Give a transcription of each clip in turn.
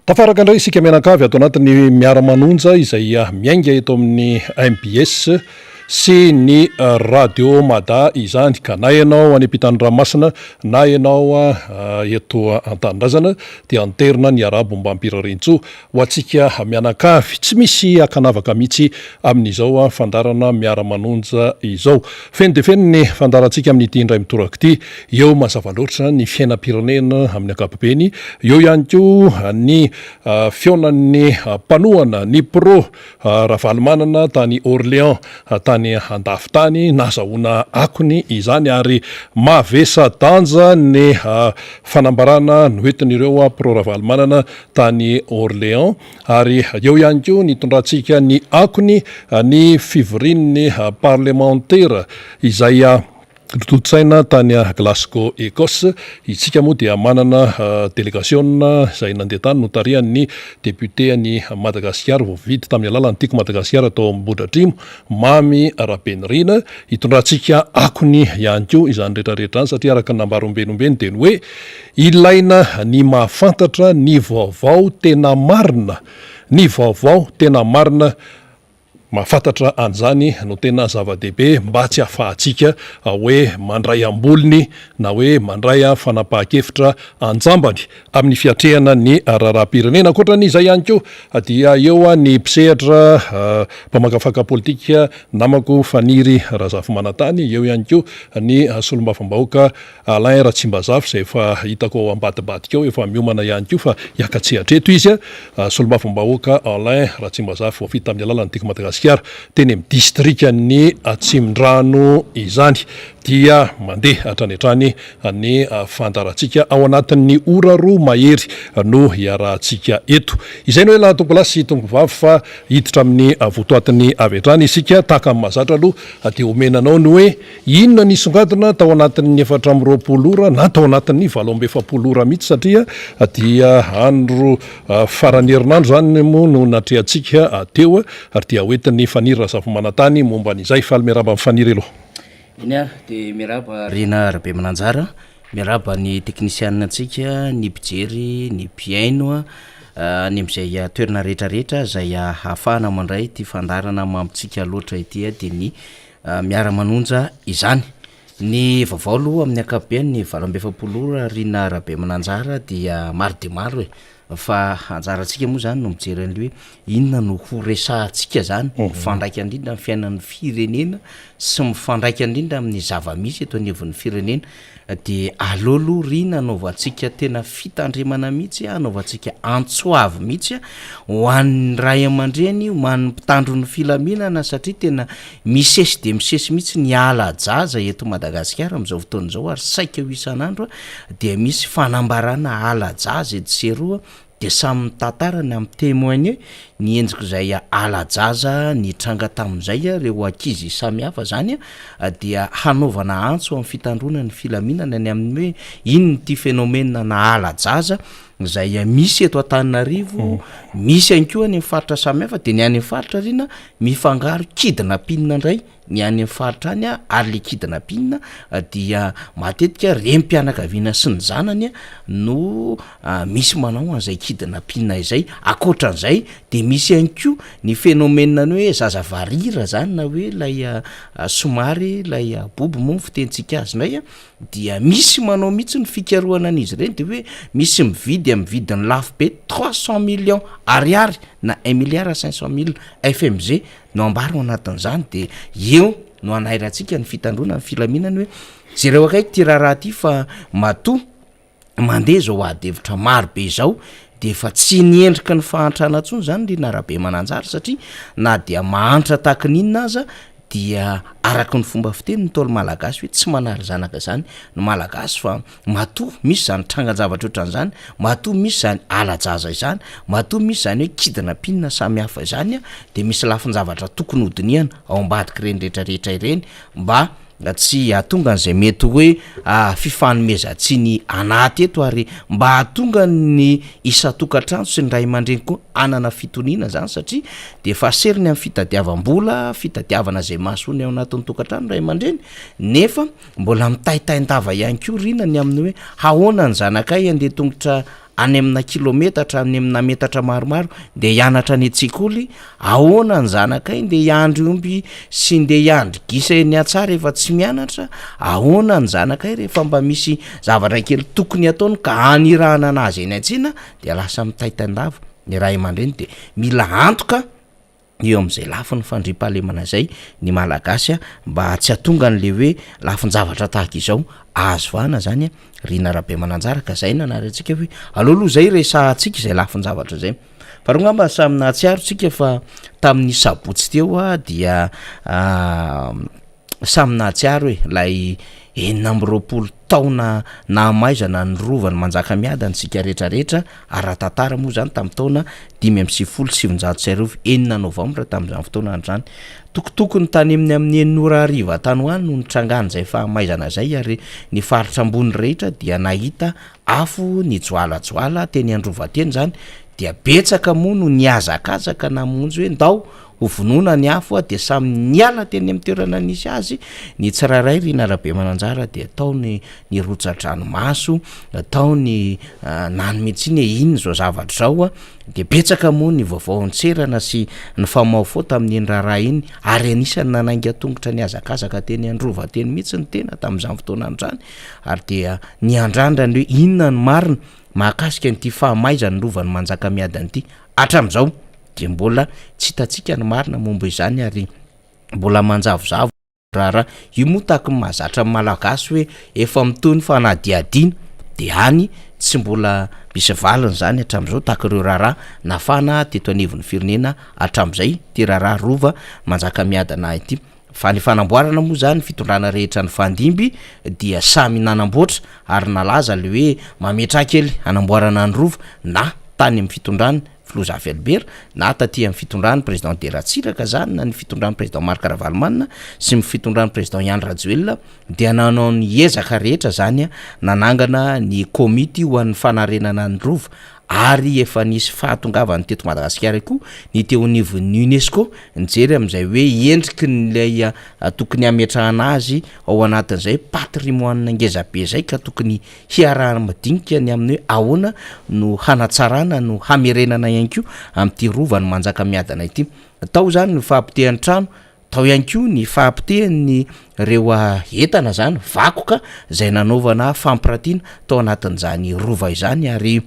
Tafaraka indray isika mianakavy ato anatin'ny Miara-manonja izay miainga eto amin'ny mbs sy ny Radio Mada izany ka na ianao any ampitan'ny ranomasina na ianao eto an-tanindrazana dia anterina ny arabo mbam-pirariantsoa ho antsika mianakavy. Tsy misy ankanavaka mihitsy amin'izao fandaharana Miara-manonja izao. Feno dia feno ny fandaharantsika amin'ity indray mitoraka ity. Eo mazava loatra ny fiainam-pirenena amin'ny ankapobeny, eo ihany koa ny fihaonan'ny mpanohana ny Pro Ravalomanana tany Orléans tany andafy tany, nahazahoana akony izany ary mavesa-danja ny fanambarana noentin'ireo Pro Ravalomanana tany Orléans ary eo ihany koa nitondrantsika ny akony ny fivorian'ny parlemantera izay notontosaina tany Glasgow Ecosse. Isika moa dia manana delegasiona izay nandeha tany notarihan'ny député an'i Madagasikara voafidy tamin'ny alalan'ny Tiako Madagasikara tao Ambohidratrimo, Mamy Rabenirina. Hitondrantsika akony ihany koa izany rehetra rehetra izany satria araka ny nambara ombeny ombeny dia ny hoe Ilaina ny mahafantatra ny vaovao tena marina, ny vaovao tena marina, mahafantatra an'izany no tena zava-dehibe mba tsy hahafahantsika hoe mandray ambolony na hoe mandray fanapahan-kevitra anjambany amin'ny fiatrehana ny raharaham-pirenena. Ankoatra an'izay ihany koa dia eo ny mpisehatra mpamakafaka politika namako Faniry Razafimanantany, eo ihany koa ny solombavambahoaka Alain Ratsimbazafy izay efa hitako ao ambadimbadika ao efa miomana ihany koa fa hiaka-tsehatra eto izy, solombavambahoaka Alain Ratsimbazafy voafidy tamin'ny alalan'ny Tiako Madagasikara teny amin'ny distrikan'i Atsimondrano izany dia mandeha hatrany hatrany ny fandaharantsika ao anatin'ny ora roa mahery no hiarahantsika eto. Izay no hoe tompokolahy sy tompokovavy fa hiditra amin'ny votoatiny avy hatrany isika tahaka ny mahazatra aloha dia omena anao ny hoe Inona ny nisongadina tao anatin'ny 24 ora na tao anatin'ny 48 ora mihitsy satria dia andro faran'ny herinandro izany moa no natrehantsika teo ary dia hoentin'i Faniry Razafimanantany momba an'izay. Faly miarahaba an'i Faniry aloha. Eny ary dia miarahaba Rina Rabemananjara, miarahaba ny teknisianina antsika, ny mpijery, ny mpihaino any amin'izay toerana rehetra rehetra izay ahafahana mandray ity fandaharana mamintsika loatra ity dia ny Miara-manonja izany. Ny vaovao aloha amin'ny ankapobeny ny 48 ora Rina Rabemananjara dia maro dia maro e! Fa anjarantsika moa zany no mijery an'le hoe inona no ho resahantsika zany mifandraika indrindra amin'ny fiainan'ny firenena sy mifandraika indrindra amin'ny zava-misy eto anivon'ny firenena. Dia aleo aloha Rina anaovantsika tena fitandremana mihitsy, anaovantsika antso avo mihitsy ho an'ny ray aman-dreny, ho an'ny mpitandro ny filaminana satria tena misesy dia misesy mihitsy ny hala-jaza eto Madagasikara amin'izao fotoana izao ary saika ho isan'andro dia misy fanambarana hala-jaza etsy sy eroa. Dia samy mitantara ny amin'ny témoigner ny endrik'izay ala-jaza nitranga tamin'izay ireo ankizy samihafa izany dia hanaovana antso amin'ny fitandroana ny filaminana ny amin'ny hoe inona ity phénomène na ala-jaza izay misy eto Antananarivo, misy ihany koa any amin'ny faritra samihafa, dia ny any amin'ny faritra aoriana mifangaro kidnapping indray. ny any amin'ny faritra any ary le kidnapping dia matetika renim-pianakaviana sy ny zanany no misy manao an'izay kidnapping izay, ankoatran'izay de misy ihany koa ny phénomène ny hoe zaza varira zany na hoe lay somary lay bobo moa ny fitenintsika azy indray dia misy manao mihitsy ny fikarohana an'izy ireny de hoe misy mividy amin'ny vidiny lafo be trois cent millions ariary na un milliard cinq cent mille fmg no ambara ao anatin'izany de eo no anairantsika ny fitandroana ny filaminana hoe jereo akaiky ty raharaha ty fa matoa mandeha zao ady hevitra maro be zao de efa tsy ny endriky ny fahantrana ntsony zany ry Narabemananjara satria na dia mahantra tahaky ny inona aza dia araky ny fomba fiteny ny ntaolo malagasy hoe tsy manary zanaka zany ny malagasy fa Matoa misy izany trangan-javatra ohatran'izany, matoa misy izany ala-jaza izany, matoa misy izany hoe kidnapping samihafa izany dia misy lafin-javatra tokony hodinihana ao ambadik'ireny rehetra rehetra ireny mba tsy hahatonga an'izay mety hoe fifanomezan-tsiny anaty eto ary mba hahatonga ny isan-tokantrano sy ny ray aman-dreny koa hanana fitoniana izany satria dia efa aseriny amin'ny fitadiavam-bola, fitadiavana izay mahasoa ny ao anatin'ny tokantrano ny ray aman-dreny nefa Mbola mitaintain-dava ihany koa Rina ny amin'ny hoe hahoana ny zanakay handeha tongotra any amina kilometatra, any amina metatra maromaro ndeha hianatra any an-tsekoly, ahoana ny zanakay ndeha hiandry omby sy ndeha hiandry gisa eny an-tsaha rehefa tsy mianatra, ahoana ny zanakay rehefa mba misy zavatra kely tokony hataony ka anirahana anazy eny an-tsena dia lasa mitaintain-dava ny ray aman-dreny dia mila antoka eo amin'izay lafiny fandriampahalemana izay ny Malagasy mba tsy hahatonga an'le hoe lafin-javatra tahaka izao azo vahana zany Rina Rabemananjara ka zay nanary antsika hoe aleo aloha zay resahantsika izay lafin-javatra izay. Faharoa angamba samy nahatsiaro tsika fa tamin'ny sabotsy teo dia samy nahatsiaro e lay 26 taona nahamaizana ny rovan'i Manjakamiadana isika rehetrarehetra ara-tantara moa izany tamin'ny taona 1995, enina novambra tamin'izany fotoana andro izany. Tokotokony tany amin'ny amin'ny enina ora hariva tany ho any no nitrangan'izay fahamaizana izay ary ny faritra ambony rehetra dia nahita afo nijoalajoala teny Androva teny izany dia betsaka moa no nihazakazaka namonjy hoe ndao ho vonoina ny afo dia samy niala teny amin'ny toerana nisy azy ny tsirairay ry Narabemananjara dia tao ny nirotsa-dranomaso, tao ny nanome tsiny hoe inona izao zavatra izao, dia betsaka moa ny vaovao an-tserana sy ny famaofao tamin'iny raharaha iny ary anisan'ny nanainga tongotra nihazakazaka teny Androva teny mihitsy ny tena tamin'izany fotoana izany ary dia niandrandra ny hoe inona ny marina mahakasika an'ity fahamaizan'ny rovan'i Manjakamiadana ity hatramin'izao dia mbola tsy hitantsika ny marina momba izany ary mbola manjavozavo raharaha. Io moa tahaky ny mahazatra ny Malagasy hoe efa mitohy ny fanadihadiana dia any tsy mbola misy valiny izany hatramin'izao tahaka ireo raharaha nafana teto anivon'ny firenena hatramin'izay ity raharaha Rova Manjakamiadana ity. Fa ny fanamboarana moa izany fitondrana rehetra nifandimby dia samy nanamboatra ary nalaza le hoe mametraha kely hanamboarana ny Rova na tany amin'ny fitondrana Filoha Zafy Albert na taty amin'ny fitondran'ny Président Didier Ratsiraka izany na ny fitondran'ny Président Marc Ravalomanana sy ny fitondran'ny Président Andry Rajoelina dia nanao ny ezaka rehetra izany nanangana ny komity ho an'ny fanarenana ny Rova ary efa nisy fahatongavany teto Madagasikara koa ny teo anivon'ny Unesco nijery amin'izay hoe endriky n'ilay tokony hametrahana azy ao anatin'izay patrimoine ngeza be izay ka tokony hiaraha-madinika ny amin'ny hoe ahoana no hanatsarana no hamerenana ihany koa amin'ity rovan'i Manjakamiadana ity. Tao izany ny fahapotehan'ny trano, tao ihany koa ny fahapotehan'ny ireo entana izany, vakoka izay nanaovana fampiratiana tao anatin'izany rova izany ary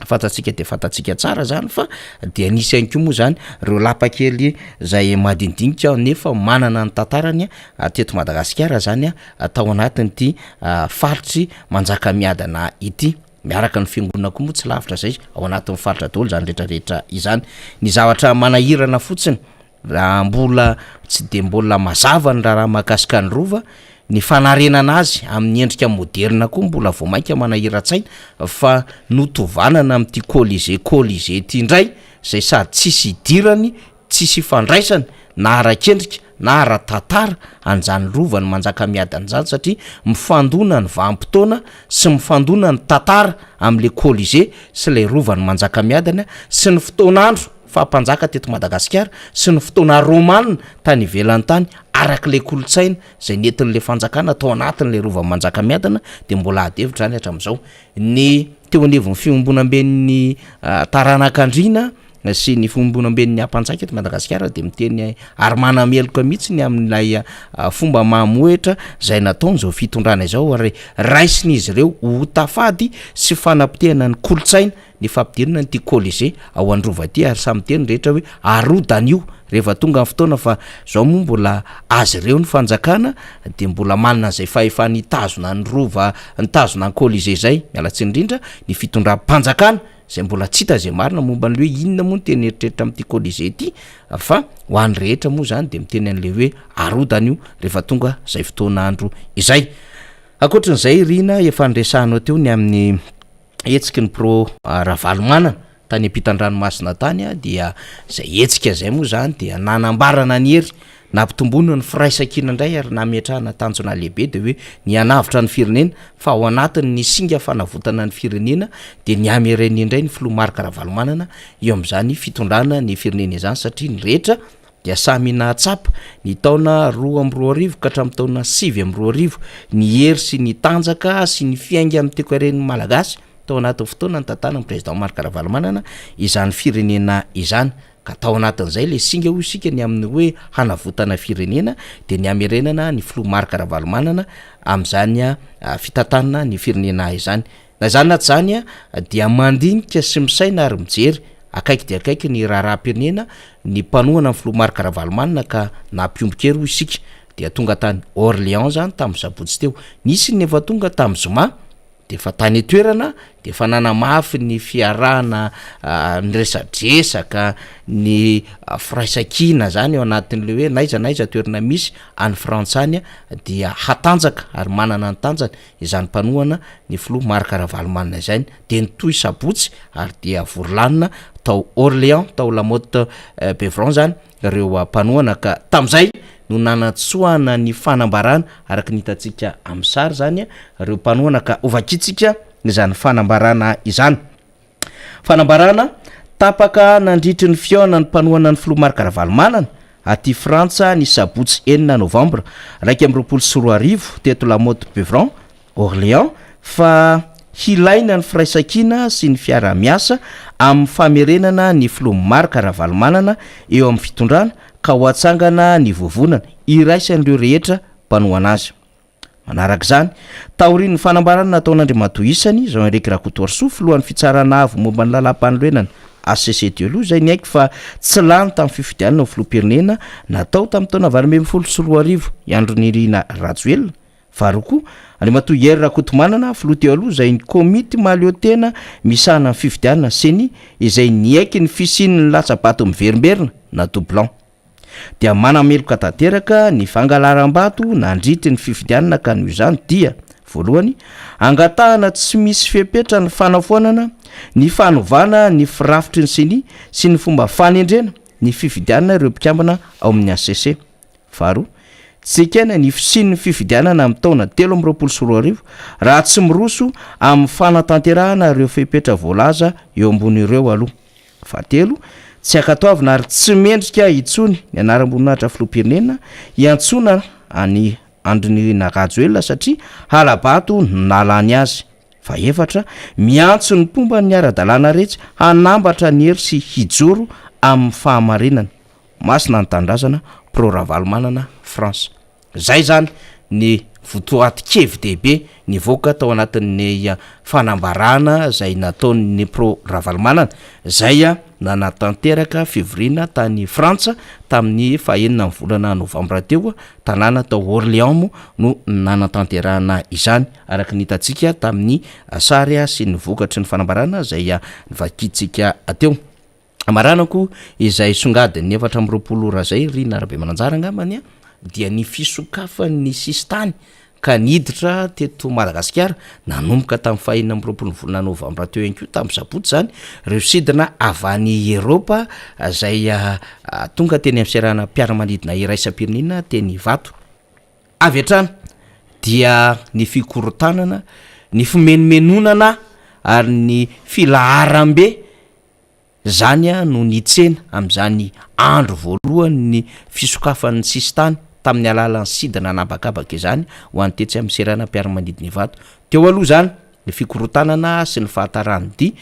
fantatsika dia fantatsika tsara izany fa dia nisy ihany koa moa izany ireo lapa kely izay madinidinika nefa manana ny tantarany teto Madagasikara izany tao anatin'ity faritry Manjakamiadana ity, miaraka ny fiangonana koa moa tsy lavitra izay ao anatin'ny faritra daholo izany rehetrarehetra izany. Ny zavatra manahirana fotsiny Raha mbola tsy dia mbola mazava ny raharaha mahakasika ny Rova, ny fanarenana azy amin'ny endrika moderina koa mbola vao mainka manahiran-tsaina fa notovanana amin'ity Colisée Colisée ity indray izay sady tsisy idirany, tsisy ifandraisany na ara-kendrika na ara-tantara an'izany Rovan'i Manjakamiadana izany satria mifandona ny vanim-potoana sy mifandona ny tantara amin'ilay Colisée sy ilay Rovan'i Manjakamiadana sy ny fotoan'andro faha mpanjaka teto Madagasikara sy ny fotoana Romana tany ivelany tany araka ilay kolontsaina izay nentin'ilay fanjakana tao anatin'ilay rovan'i Manjakamiadana dia mbola ady hevitra izany hatramin'izao. Ny teo anivon'ny fiombonamben'ny taranak'andriana sy ny fiombonamben'ny ampanjaka eto Madagasikara dia miteny ary manameloka mihitsy ny amin'ilay fomba mamohehitra izay nataon'izao fitondrana izao ary raisin'izy ireo ho tafady sy fanapotehana ny kolontsaina ny fampidirana an'ity Colisée ao Androva ity ary samy miteny ny rehetra hoe arodany io rehefa tonga ny fotoana fa zao moa mbola azy ireo ny fanjakana dia mbola manana an'izay fahefana hitazona ny rova nitazona ny Colisée zay, miala tsiny indrindra, ny fitondram-panjakana izay mbola tsy hita izay marina momba an'ilay hoe inona moa no tena eritreritra amin'ity Colisée ity fa ho an'ny rehetra moa zany dia miteny an'ilay hoe arodany io rehefa tonga izay fotoan'andro izay. Ankoatran'izay Rina efa niresahanao teo ny amin'ny hetsiky ny pro Ravalomanana tany ampitan-dranomasina tany dia izay hetsika izay moa izany dia nanambarana ny hery nampitomboana ny firaisankina indray ary nametrahana tanjona lehibe dia hoe ny hanavotra ny firenena fa ao anatin'ny singa fanavotana ny firenena dia ny hamerena indray ny filoha Marc Ravalomanana eo amin'izany fitondrana ny firenena izany satria ny rehetra dia samy nahatsapa ny taona 2002 ka hatramin'ny taona 2009 ny hery sy ny tanjaka sy ny fiaingan'ny toekaren'ny Malagasy. tao anatin'ny fotoana nitantanan'ny Président Marc Ravalomanana izany firenena izany. Ka tao anatin'izay ilay singa hoy isika ny amin'ny hoe hanavotana firenena dia ny hamerenana ny filoha Marc Ravalomanana amin'izany fitantanana ny firenena izany. Na izany na tsy izany dia mandinika sy misaina ary mijery akaiky dia akaiky ny raharaham-pirenena ny mpanohana ny filoha Marc Ravalomanana ka nampiombon-kery hoy isika dia tonga tany Orléans izany tamin'ny sabotsy teo. Nisy ny efa tonga tamin'ny zoma dia efa tany an-toerana dia efa nanamafy ny fiarahana niresadresaka ny firaisankina izany ao anatin'ilay hoe n'aiza n'aiza toerana misy any Frantsa any dia hatanjaka ary manana ny tanjany izany mpanohana ny filoha Marc Ravalomanana izany dia nitohy sabotsy ary dia vory lanona tao Orléans tao La Motte Beuvron izany ireo mpanohana ka tamin'izay no nanatsoahana ny fanambarana araka ny hitantsika amin'ny sary izany ireo mpanohana ka hovakintsika izany fanambarana izany. Fanambarana tapaka nandritry ny fihaonan'ny mpanohana ny filoha Marc Ravalomanana aty Frantsa ny sabotsy enina novambra 2021 teto La Motte Beuvron, Orléans fa hilaina ny firaisankina sy ny fiaraha-miasa amin'ny famerenana ny filoha Marc Ravalomanana eo amin'ny fitondrana ka ho atsangana ny vovonana iraisan'ireo rehetra mpanohana azy. Manaraka izany, taorian'ny fanambarana nataon'Andriamatoa isany, Jean Eric Rakotoarisoa, filohan'ny Fitsarana Avo momba ny Lalàmpanorenana, HCC teo aloha, izay niaiky fa tsy lany tamin'ny fifidianana ho filoham-pirenena natao tamin'ny taona 2018 i Andry Nirina Rajoelina, faharoa koa, Andriamatoa Hery Rakotomanana, filoha teo aloha izay ny komity mahaleotena misahana ny fifidianana, Ceni, izay niaiky ny fisian'ny latsa-bato miverimberina na doublon. dia manameloka tanteraka ny fangalaram-bato nandritry ny fifidianana ka noho izany dia, voalohany, angatahana tsy misy fepetra ny fanafoanana ny fanovana ny firafitry ny Ceni sy ny fomba fanendrena ny fifidianana ireo mpikambana ao amin'ny hcc. Faharoa, tsy ekena ny fisian'ny fifidianana amin'ny taona 2023 raha tsy miroso amin'ny fanatanterahana ireo fepetra voalaza eo ambony ireo aloha. Fahatelo, tsy ankatoavina ary tsy mendrika intsony ny anaram-boninahitra filoham-pirenena hiantsoana an'i Andry Nirina Rajoelina satria hala-bato no nahalany azy. Fahefatra, miantso ny mpomba ny ara-dalàna rehetra hanambatra ny hery sy hijoro amin'ny fahamarinana. Masina ny tanindrazana, Pro Ravalomanana, France. Izay izany ny votoatin-kevi-dehibe nivoaka tao anatin'ny fanambarana izay nataon'ny Pro Ravalomanana, izay nanatanteraka fivoriana tany Frantsa tamin'ny fahenina ny volana novambra teo, tanàna tao Orléans moa no nanatanterahana izany, araka ny hitantsika tamin'ny sary sy ny vokatry ny fanambarana izay novakintsika teo. Amaranako izay songadin'ny 24 ora izay ry Narabemananjara angambany dia ny fisokafan'ny sisintany ka niditra teto Madagasikara nanomboka tamin'ny faha 26 ny volana novambra teo ihany koa tamin'ny sabotsy izany ireo sidina avy any Eropa izay tonga teny amin'ny seranam-piaramanidina iraisam-pirenena teny Ivato. Avy hatrany dia ny fikorontanana, ny fimenomenonana ary ny filaharam-be Izany no nitsena amin'izany andro voalohany ny fisokafan'ny sisintany tamin'ny alalan'ny sidina an'habakabaka izany ho an'ny tetsy amin'ny seranam-piaramanidina Ivato. Teo aloha izany ny fikorontanana sy ny fahataran'ny dia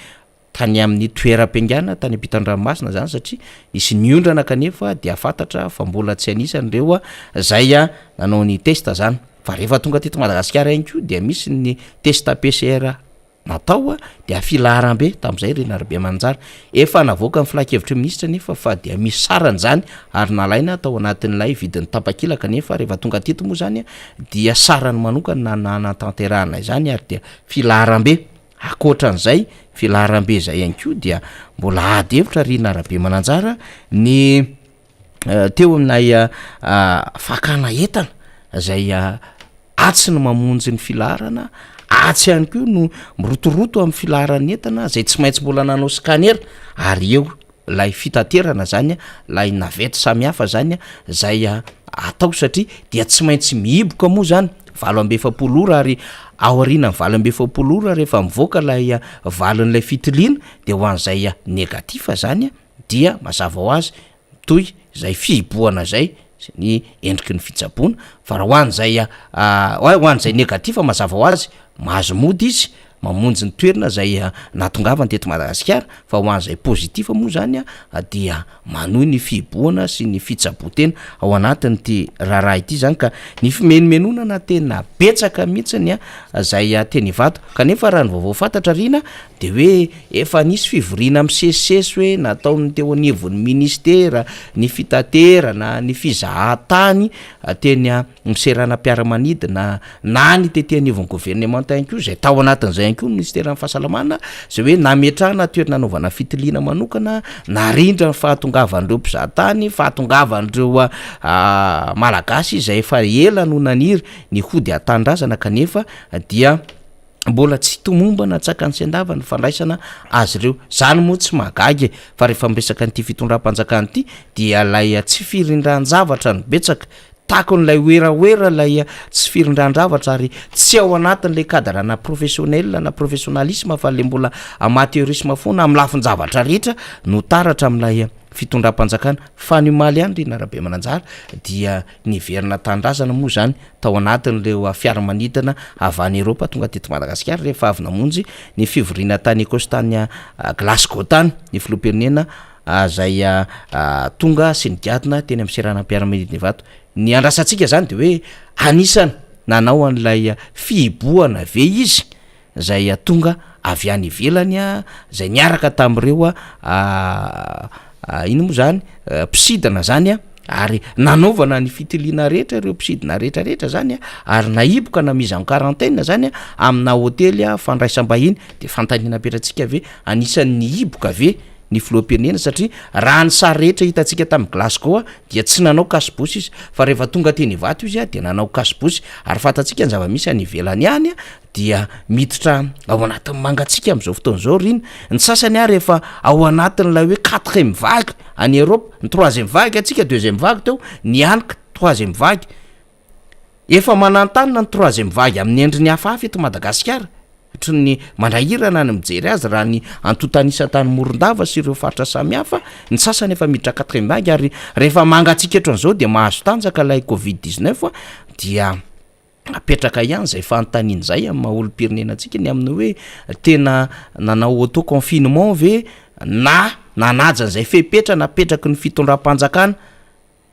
tany amin'ny toeram-piaingàna tany ampitan-dranomasina izany satria nisy niondrana kanefa dia fantatra fa mbola tsy anisan'ireo izay nanao ny test izany. Fa rehefa tonga teto Madagasikara ihany koa dia misy ny test PCR natao dia filaharambe tamin'izay ry Naribemanjara. Efa navoakan'ny filankevitry ny minisitra anefa fa dia misy sarany izany ary nalaina tao anatin'ilay vidin'ny tapakila kanefa rehefa tonga teto moa izany dia sarany manokana no nanatanterahana izany ary dia filaharambe. Ankoatran'izay filaharambe izay ihany koa dia mbola ady hevitra ry Narabemananjara ny teo amin'ilay fakana entana izay atsy no mamonjy ny filaharana, atsy ihany koa no mirotoroto amin'ny filaharan'ny entana izay tsy maintsy mbola nanao scanner ary eo ilay fitaterana zany ilay navette samihafa zany zay atao satria dia tsy maintsy mihiboka moa zany 48 ora ary aorianan'ny 48 ora rehefa mivoaka ilay valin'ilay fitiliana de ho an'izay negatif zany dia mazava ho azy mitohy izay fihibohana izay sy ny endriky ny fitsaboana fa raha ho an'izay ho an'izay negatif mazava ho azy mahazo mody izy. mamonjy ny toerana izay nahatongavany teto Madagasikara fa ho an'izay positif moa izany dia manohy ny fihibohana sy ny fitsaboan-tena ao anatin'ity raharaha ity izany ka ny fimenomenonana tena betsaka mihitsy izay teny Ivato kanefa raha ny vaovao fantatra Rina dia hoe efa nisy fivoriana misesisesy hoe nataon'ny teo anivon'ny ministera, ny fitaterana, ny fizahan-tany teny amin'ny seranam-piaramanidina na ny tety anivon'ny governemanta ihany koa izay tao anatin'izay ihany koa ny ministeran'ny fahasalamana izay hoe nametrahana toerana anaovana fitiliana manokana, narindra ny fahatongavan'ireo mpizahatany, fahatongavan'ireo Malagasy izay efa ela no naniry ny hody an-tanindrazana kanefa dia mbola tsy tomombana an-tsakany sy an-davany ny fandraisana azy ireo. Izany moa tsy mahagaga e, fa rehefa miresaka an'ity fitondram-panjakana ity dia ilay tsy firindran-javatra no betsaka, takon'ilay werawera ilay tsy firindran-javatra ary tsy ao anatin'ilay cadre na professionnel na professionnalisme fa ilay mbola amateurisme foana amin'ny lafin-javatra rehetra no taratra amin'ilay fitondram-panjakana. Fa ny omaly ihany ry Narabemananjara dia niverina an-tanindrazana moa izany tao anatin'ireo fiaramanidina avy any Eropa tonga teto Madagasikara rehefa avy namonjy ny fivoriana tany Ecosse tany Glasgow tany ny filoham-pirenena izay tonga sy nigadona teny amin'ny seranam-piaramanidina Ivato. Ny andrasantsika izany dia hoe anisany nanao an'ilay fihibohana ve izy izay tonga avy any ivelany izay niaraka tamin'ireo inona moa izany mpisidina izany ary nanaovana ny fitiliana rehetra ireo mpisidina rehetra rehetra zany ary nahiboka na mise en quarantaine zany amina hotely fandraisam-bahiny de fanontaniana apetratsika ve anisan'ny nihiboka ve ny filoham-pirenena satria raha ny sary rehetra hitantsika tamin'ny Glasgow dia tsy nanao cache-bouche izy fa rehefa tonga teny Ivato izy dia nanao cache-bouche ary fantatsika ny zava-misy any ivelany any dia miditra ao anatin'ny mangatsiaka amin'izao fotoana izao ry ny sasany ary efa ao anatin'ilay hoe quatrième vague any Europe, ny troisième vague antsika deuxième vague teo, ny any troisième vague, efa manantanina ny troisième vague amin'ny endriny hafahafa eto Madagasikara, ohatry ny manahirana ny mijery azy raha ny antontan'isa tany Morondava sy ireo faritra samihafa, ny sasany efa miditra quatrième vague ary rehefa mangatsiaka ohatran'izao dia mahazo tanjaka ilay covid 19 dia Apetraka ihany izay fanontaniana izay amin'ny maha olom-pirenena antsika ny amin'ny hoe tena nanao auto confinement ve na nanaja an'izay fepetra napetraky ny fitondram-panjakana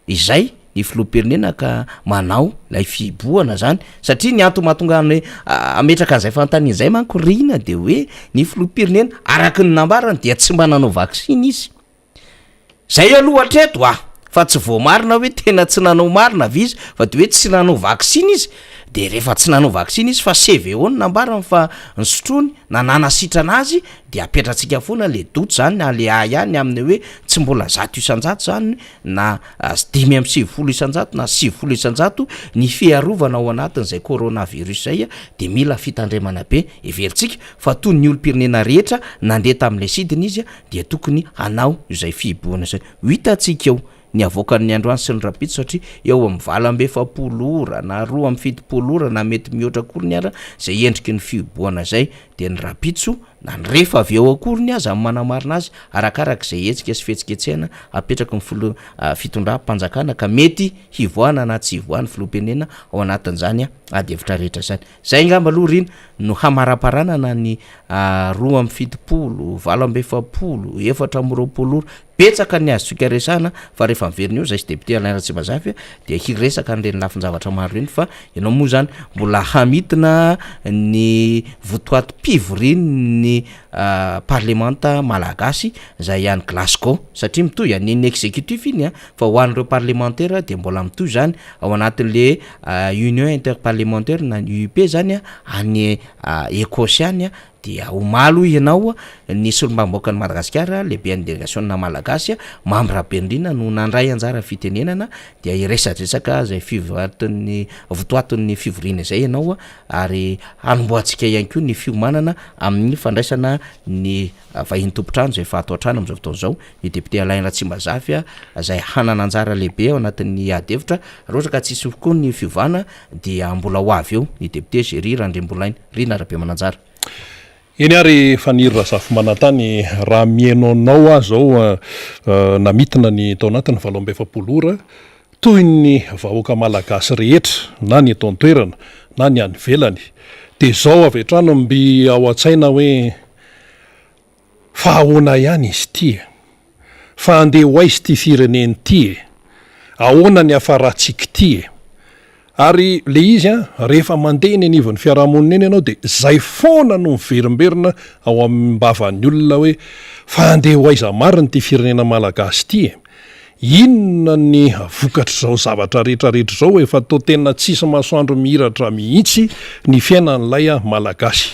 izay ny filoham-pirenena ka manao ilay fihibohana zany satria ny antony mahatonga ny ametraka an'izay fanontaniana izay manko Rina de hoe ny filoham-pirenena araka ny nambarany dia tsy mba nanao vaksiny izy. Zay aloha hatreto a! Fa tsy voamarina hoe tena tsy nanao marina ve izy fa de hoe tsy nanao vaksiny izy, de rehefa tsy nanao vaksiny izy fa CVO no nambarany fa nisotroiny na nanasitrana azy de apetratsika foana le doute zany na le ahiahy ny amin'ny hoe tsy mbola 100% zany na 95% na 90% ny fiarovana ao anatin'izay coronavirus zay de mila fitandremana be, heverintsika fa toy ny olom-pirenena rehetra nandeha tamin'ilay sidina izy dia tokony hanao izay fihibohana izay. Ho hitantsika eo ny havoakan'ny androany sy ny rahampitso satria eo amin'ny 48 ora na 72 ora na mety mihoatra akoriny ara izay endriky ny fihibohana izay dia ny rahampitso na ny rehefa avy eo akoriny aza ny manamarina azy arakaraka izay hetsika sy fihetsiketsehana apetraky ny filoha fitondram-panjakana ka mety hivoahana na tsy hivoahan'ny filoham-pirenena ao anatin'izany ady hevitra rehetra izany. Izay angamba aloha Rina no hamaraparanana ny 72, 48, 24 ora. Betsaka ny azontsika resahana fa rehefa miverina eo izahay sy député Alain Ratsimbazafy dia hiresaka an'ireny lafin-javatra maro ireny fa ianao moa izany mbola hamintina ny votoatim-pivorian'ny parlemanta malagasy izay any Glasgow satria mitohy any ny exécutif iny fa ho an'ireo parlemantera dia mbola mitohy izany ao anatin'le Union interparlementaire na ny UIP zany any Ecosse any dia omaly hoy ianao ny solombavambahoakan'i Madagasikara, lehiben'ny delegasiona malagasy Mamy Rabenirina no nandray anjara fitenenana dia hiresadresaka izay fivoatin'ny votoatin'ny fivoriana izay ianao ary hanombohantsika ihany koa ny fiomanana amin'ny fandraisana ny Vahiny tompon-trano izay efa ato an-trano amin'izao fotoana izao, ny député Alain Ratsimbazafy izay hanana anjara lehibe ao anatin'ny ady hevitra. Raha ohatra ka tsy hisy koa ny fiovana dia mbola ho avy eo ny député Jerry Randriambolaina. Rina Rabemananjara. Eny ary Faniry Razafimanantany, raha mihaino anao aho izao namintina ny tao anatin'ny 48 ora, Toy ny vahoaka malagasy rehetra na ny eto an-toerana na ny any ivelany Dia izao avy hatrany no mby ao an-tsaina hoe fa ahoana ihany izy ity e? Fa andeha ho aiza ity firenena ity e? Ahoana ny hafarantsika ity e? Ary le izy an, rehefa mandeha eny anivon'ny fiarahamonina eny ianao dia zay foana no miverimberina ao am-bavan'ny olona hoe fa andeha ho aiza marina ity firenena malagasy ity e? Inona ny vokatr'izao zavatra rehetra rehetra izao efa toa tena tsisy masoandro mihiratra mihitsy ny fiainan'ilay malagasy.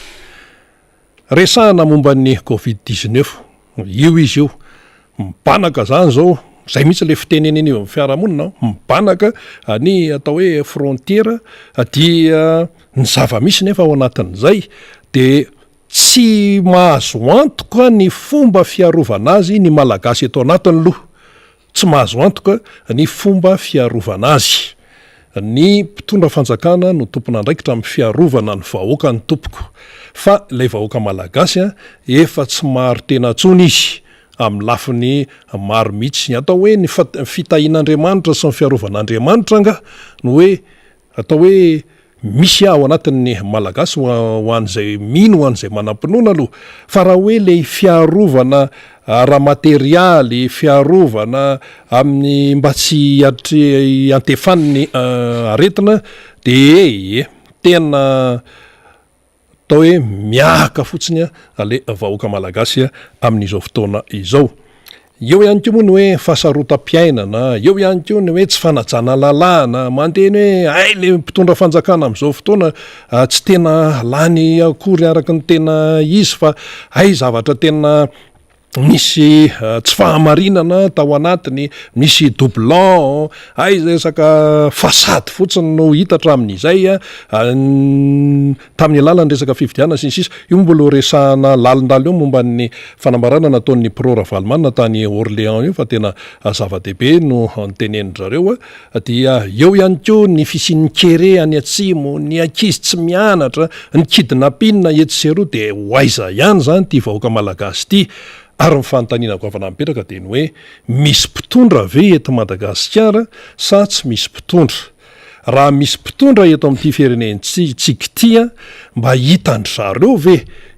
Resahana momba ny covid 19, io izy io, mibanaka zany zao, zay mihitsy le fiteny eny anivon'ny fiarahamonina, mibanaka ny atao hoe frontière dia ny zava-misy nefa ao anatin'izay de tsy mahazo antoka ny fomba fiarovana azy ny Malagasy eto anatiny loha. Tsy mahazo antoka ny fomba fiarovana azy. Ny mpitondra fanjakana no tompon'andraikitra amin'ny fiarovana ny vahoakany tompoko. Fa ilay vahoaka Malagasy efa tsy maharo tena intsony izy amin'ny lafiny maro mihitsy. Ny atao hoe ny fitahian'Andriamanitra sy ny fiarovan'Andriamanitra angaha no hoe Atao hoe misy ao anatin'ny Malagasy ho an'izay mino, ho an'izay manam-pinoana aloha. Fa raha hoe ilay fiarovana ara-materialy, fiarovana amin'ny mba tsy hiantefan'ny aretina dia ee, tena. Atao hoe miahaka fotsiny le vahoaka malagasy amin'izao fotoana izao. Eo ihany koa moa ny hoe fahasarotam-piainana, eo ihany koa ny hoe tsy fanajana lalàna, mandeha ny hoe hay le mpitondra fanjakana amin'izao fotoana tsy tena lany akory araka ny tena izy fa hay zavatra tena nisy tsy fahamarinana tao anatiny, nisy doublon, aiza resaka façade fotsiny no hita hatramin'izay tamin'ny alalan'ny resaka fifidianana sy ny sisa. Io moa mbola ho resahana lalindalina eo momba ny fanambarana nataon'ny Pro Ravalomanana tany Orléans io fa tena zava-dehibe no notenenin-dry zareo. Dia eo ihany koa ny fisian'ny kere any atsimo, ny ankizy tsy mianatra, ny kidnapping etsy sy eroa dia ho aiza ihany izany ity vahoaka malagasy ity? Ary ny fanontaniana goavana mipetraka dia ny hoe misy mpitondra ve eto Madagasikara sa tsy misy mpitondra? Raha misy mpitondra eto amin'ity firenentsika ity mba hitan-dry zareo ve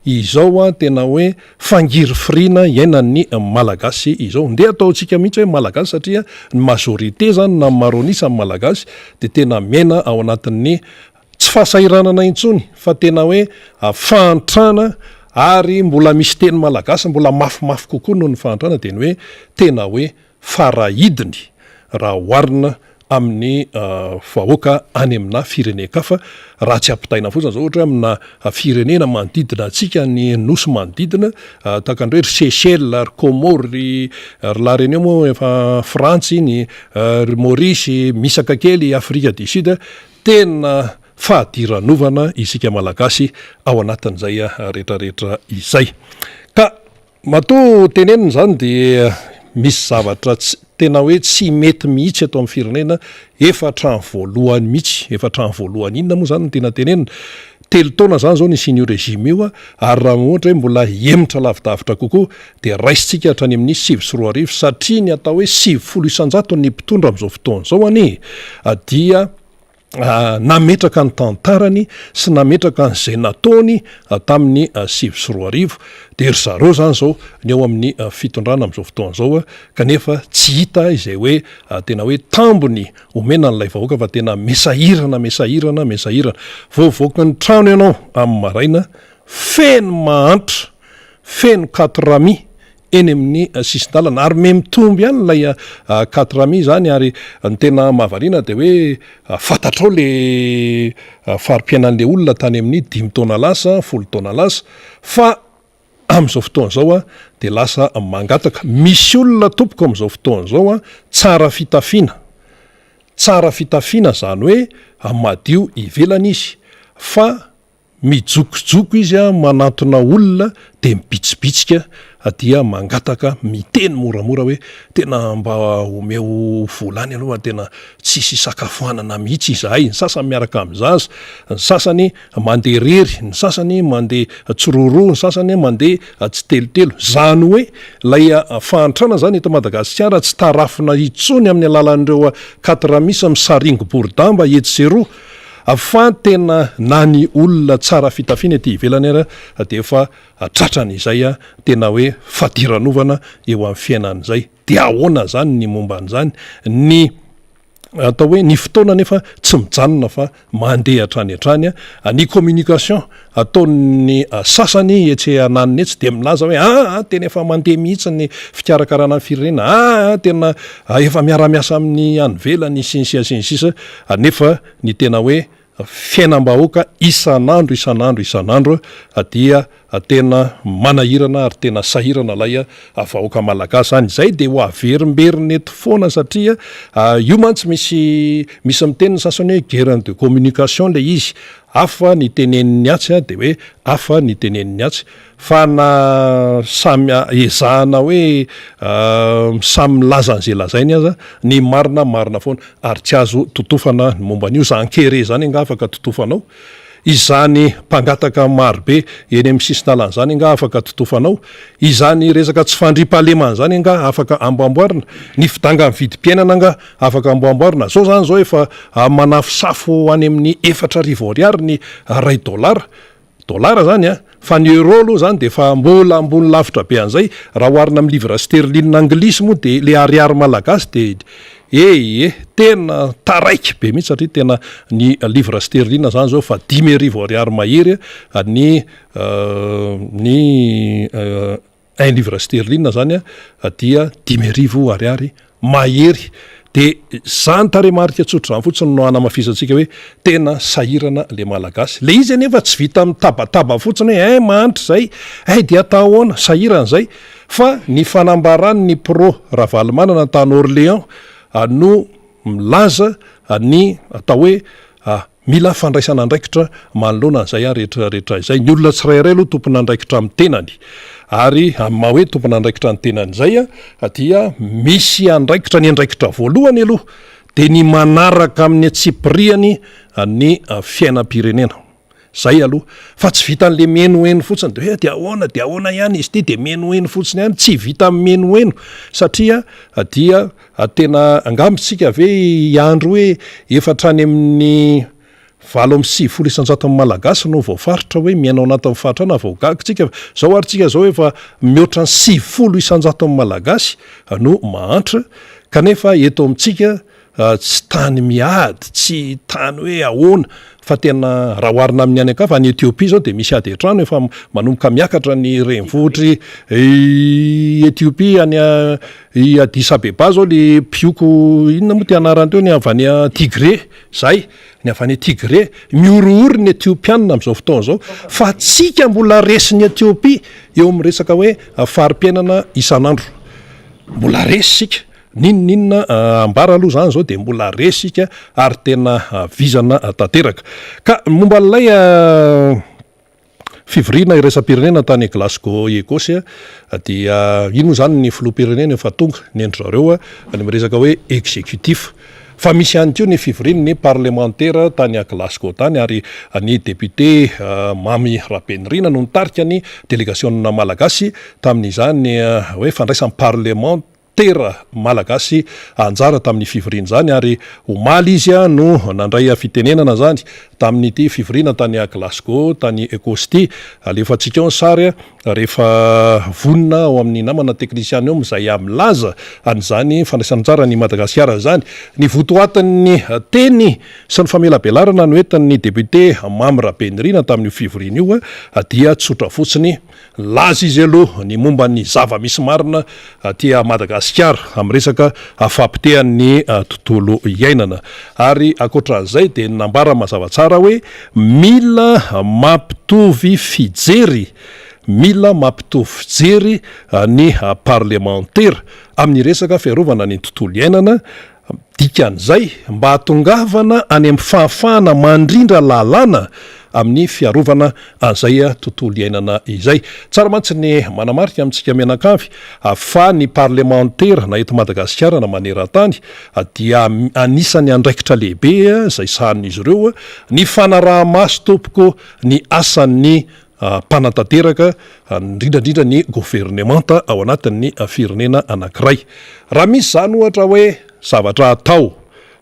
izao tena hoe Fangirifiriana iainan'ny Malagasy izao. Ndeha ataontsika mihitsy hoe Malagasy satria ny majorité zany na ny maro an'isa amin'ny Malagasy dia tena miaina ao anatin'ny tsy fahasahiranana intsony fa tena hoe fahantrana ary mbola misy teny Malagasy mbola mafimafy kokoa noho ny fahantrana dia ny hoe tena hoe farahidiny raha oharina amin'ny vahoaka any amina firenen-kafa, raha tsy ampitaina fotsiny izao ohatra hoe amina firenena manodidina antsika ny nosy manodidina tahaka ny hoe ry Seychelles, ry Comores, ry ry La Réunion moa efa Frantsa iny, ry Maurice, misaka kely Afrika du Sud, tena fahadiranovana isika Malagasy ao anatin'izay rehetrarehetra izay. Ka Matoa tenenina izany dia misy zavatra tsy tena hoe tsy mety mihitsy eto amin'ny firenena efa hatramin'ny voalohany mihitsy, efa hatramin'ny voalohany inona moa izany no tena tenenina? Telo taona izany izao nisian'io régime io ary raha ohatra hoe mbola hihemotra lavidavitra kokoa dia raisintsika hatrany amin'ny 2009 satria ny atao hoe 90 isan-jaton'ny mpitondra amin'izao fotoana izao anie dia nametraka ny tantarany sy nametraka an'izay nataony tamin'ny 2009, dia ry zareo izany izao ny ao amin'ny fitondrana amin'izao fotoana izao kanefa tsy hita izay hoe tena hoe tambiny omena an'ilay vahoaka fa tena mesahirana mesahirana mesahirana. Vao mivoaka ny trano ianao amin'ny maraina feno mahantra, feno katrami eny amin'ny sisin-dalana ary miha mitombo ihany ilay katrami izany ary ny tena mahavariana dia hoe fantatrao le fari-piainan'le olona tany amin'ny dimy taona lasa, folo taona lasa fa amin'izao fotoana izao dia lasa mangataka. Misy olona tompoko amin'izao fotoana izao tsara fitafiana, tsara fitafiana izany hoe madio ivelany izy fa Mijokojoko izy manantona olona dia mibitsibitsika dia mangataka miteny moramora hoe tena mba omeo vola any aloha tena tsisy hisakafoanana mihitsy izahay, ny sasany miaraka amin'ny zaza, ny sasany mandeha irery, ny sasany mandeha tsiroaroa, ny sasany mandeha tsitelotelo, izany hoe ilay fahantrana izany eto Madagasikara tsy tarafina intsony amin'ny alalan'ireo quatre misa misaringo boridamba etsy sy eroa. Fa tena na ny olona tsara fitafiana ety ivelany ara dia efa tratran'izay tena hoe fadiranovana eo amin'ny fiainana izay. Dia ahoana izany ny momba an'izany? Ny atao hoe ny fotoana anefa tsy mijanona fa mandeha hatrany hatrany. Ny communication ataon'ny sasany etsy ananiny etsy dia milaza hoe aa tena efa mandeha mihitsy ny fikarakarana ny firenena, aa tena efa miara-miasa amin'ny any ivelany sy ny sisa sy ny sisa, nefa ny tena hoe fiainam-bahoaka isan'andro isan'andro isan'andro dia tena manahirana ary tena sahirana ilay vahoaka malagasy zany. Izay dia ho averimberina eto foana satria io mantsy misy misy miteny ny sasany hoe guerre de communication ilay izy, hafa ny tenenin'ny atsy dia hoe hafa ny tenenin'ny atsy. Fa na samy ezahana hoe samy milaza an'izay lazainy aza, ny marina marina foana ary tsy azo totofana ny momba an'io. Izany kere izany angaha afaka totofanao? Izany mpangataka marobe eny amin'ny sisin-dalana izany angaha afaka totofanao? Izany resaka tsy fandriampahalemana izany angaha afaka amboamboarina? Ny fidangan'ny vidim-piainana angaha afaka amboamboarina? Izao izany izao efa manafosafo any amin'ny 4000 ariary ny iray dolara. Dollar zany an! Fa ny euro aloha zany dia efa mbola ambony lavitra be an'izay, raha oharina amin'ny livre sterline anglisy moa dia le ariary malagasy dia eh eh tena taraiky be mihitsy satria tena ny livre sterline zany zao efa 5000 ariary mahery ny ny Un livre sterline zany dia 5000 ariary mahery. De zany tarehimarika tsotra zany fotsiny no hanamafisantsika hoe tena sahirana le Malagasy. Le izy anefa tsy vita mitabataba fotsiny hoe ein mahantra zay, ein de atao ahoana, sahirana zay. Fa ny fanambaran'ny pro Ravalomanana tany Orléans no milaza ny atao hoe Mila fandraisana andraikitra manoloana an'izay rehetra rehetra izay. Ny olona tsirairay aloha tompon'andraikitra amin'ny tenany. Ary amin'ny maha hoe tompon'andraikitra ny tenany izay dia misy andraikitra, ny andraikitra voalohany aloha dia ny manaraka amin'ny antsipiriany ny fiainam-pirenena. Izay aloha. Fa tsy vitan'le mihenoheno fotsiny dia hoe dia ahoana dia ahoana ihany izy ity dia mihenoheno fotsiny ihany. Tsy vitan'ny mihenoheno satria dia Tena angamba isika ve hiandry hoe efa hatrany amin'ny 98 isan-jaton'ny Malagasy no voafaritra hoe miaina ao anatin'ny fahantrana vao gaga isika? Izao ary tsika izao efa mihoatra ny 90 isan-jaton'ny Malagasy no mahantra kanefa eto amintsika tsy tany miady, tsy tany hoe ahoana fa tena raha oharina amin'ny any an-kafa, any Ethiopie izao dia misy ady an-trano efa manomboka miakatra ny renivohitr'i Ethiopie any I Addis Abeba zao le mpioko inona moa ty anarany teo ny avy any Tigré zay, ny avy any Tigré, mihorohoro ny Etiopianina am'zao fotoana zao fa tsika mbola resin'i Etiopia eo amin'ny resaka hoe fari-piainana isan'andro, mbola resy isika, n'inon'inona ambara aloha zany zao de mbola resy isika ary tena vizana tanteraka. Ka momba an'ilay Fivoriana iraisam-pirenena tany Glasgow Ekosy dia iny moa izany ny filoham-pirenena efa tonga ny an-dry zareo ny miresaka hoe executif. Fa misy ihany koa ny fivorian'ny parlemantera tany Glasgow tany ary ny député Mamy Rabenirina no nitarika ny delegasionina malagasy tamin'izany hoe fandraisan'ny parlement tera malagasy anjara tamin'ny fivoriana izany ary omaly izy no nandray fitenenana izany tamin'ity fivoriana tany Glasgow tany Ecosse ity. Alefantsika eo ny sary rehefa vonona ao amin'ny namana teknisiana eo izay milaza an'izany fandraisana anjara an'i Madagasikara izany. Ny votoatin'ny teny sy ny famelabelarana noentin'ny député Mamy Rabenirina tamin'io fivoriana io dia tsotra fotsiny. Nilaza izy aloha ny momba ny zava-misy marina aty Madagasikara amin'ny resaka fahapotehan'ny tontolo iainana. Ary ankoatra an'izay dia nambara mazava tsara hoe mila mampitovy fijery, mila mampitovy fijery ny parlemantera amin'ny resaka fiarovana ny tontolo iainana. Dikan'izay, mba hahatongavana any amin'ny fahafahana mandrindra lalàna amin'ny fiarovana an'izay tontolo iainana izay. Tsara mantsy ny manamarika amintsika mianakavy fa ny parlemantera na eto Madagasikara na maneran-tany dia anisan'ny andraikitra lehibe izay sahanin'izy ireo ny fanaraha-maso tompoko ny asan'ny mpanatanteraka, indrindra indrindra ny governemanta ao anatin'ny firenena anankiray. Raha misy izany ohatra hoe zavatra atao.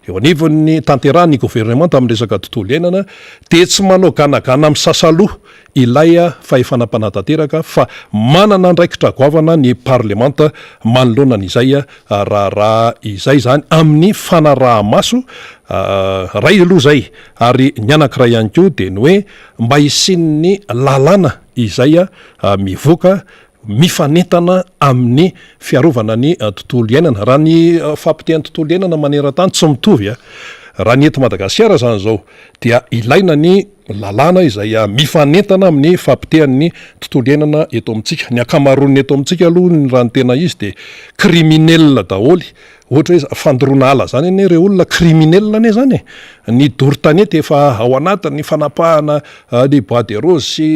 eo anivon'ny tanterahan'ny governemanta amin'ny resaka tontolo iainana dia tsy manao ganagana misasaloha ilay fahefana mpanatanteraka fa manana andraikitra goavana ny parlemanta manoloana an'izay raharaha izay izany amin'ny fanaraha-maso iray aloha izay ary ny anankiray ihany koa dia ny hoe mba hisian'ny lalàna izay mivoaka mifanentana amin'ny fiarovana ny tontolo iainana. Raha ny fahapotehan'ny tontolo iainana maneran-tany tsy mitovy a! Raha ny eto Madagasikara izany izao dia ilaina ny lalàna izay mifanentana amin'ny fahapotehan'ny tontolo iainana eto amintsika. Ny ankamaroan'ny eto amintsika aloha raha ny tena izy dia criminel daholo. Ohatra hoe fandoroana ala zany anie re olona criminel anie zany e! Ny doro tanety efa ao anatin'ny fanapahana ny bois de rose sy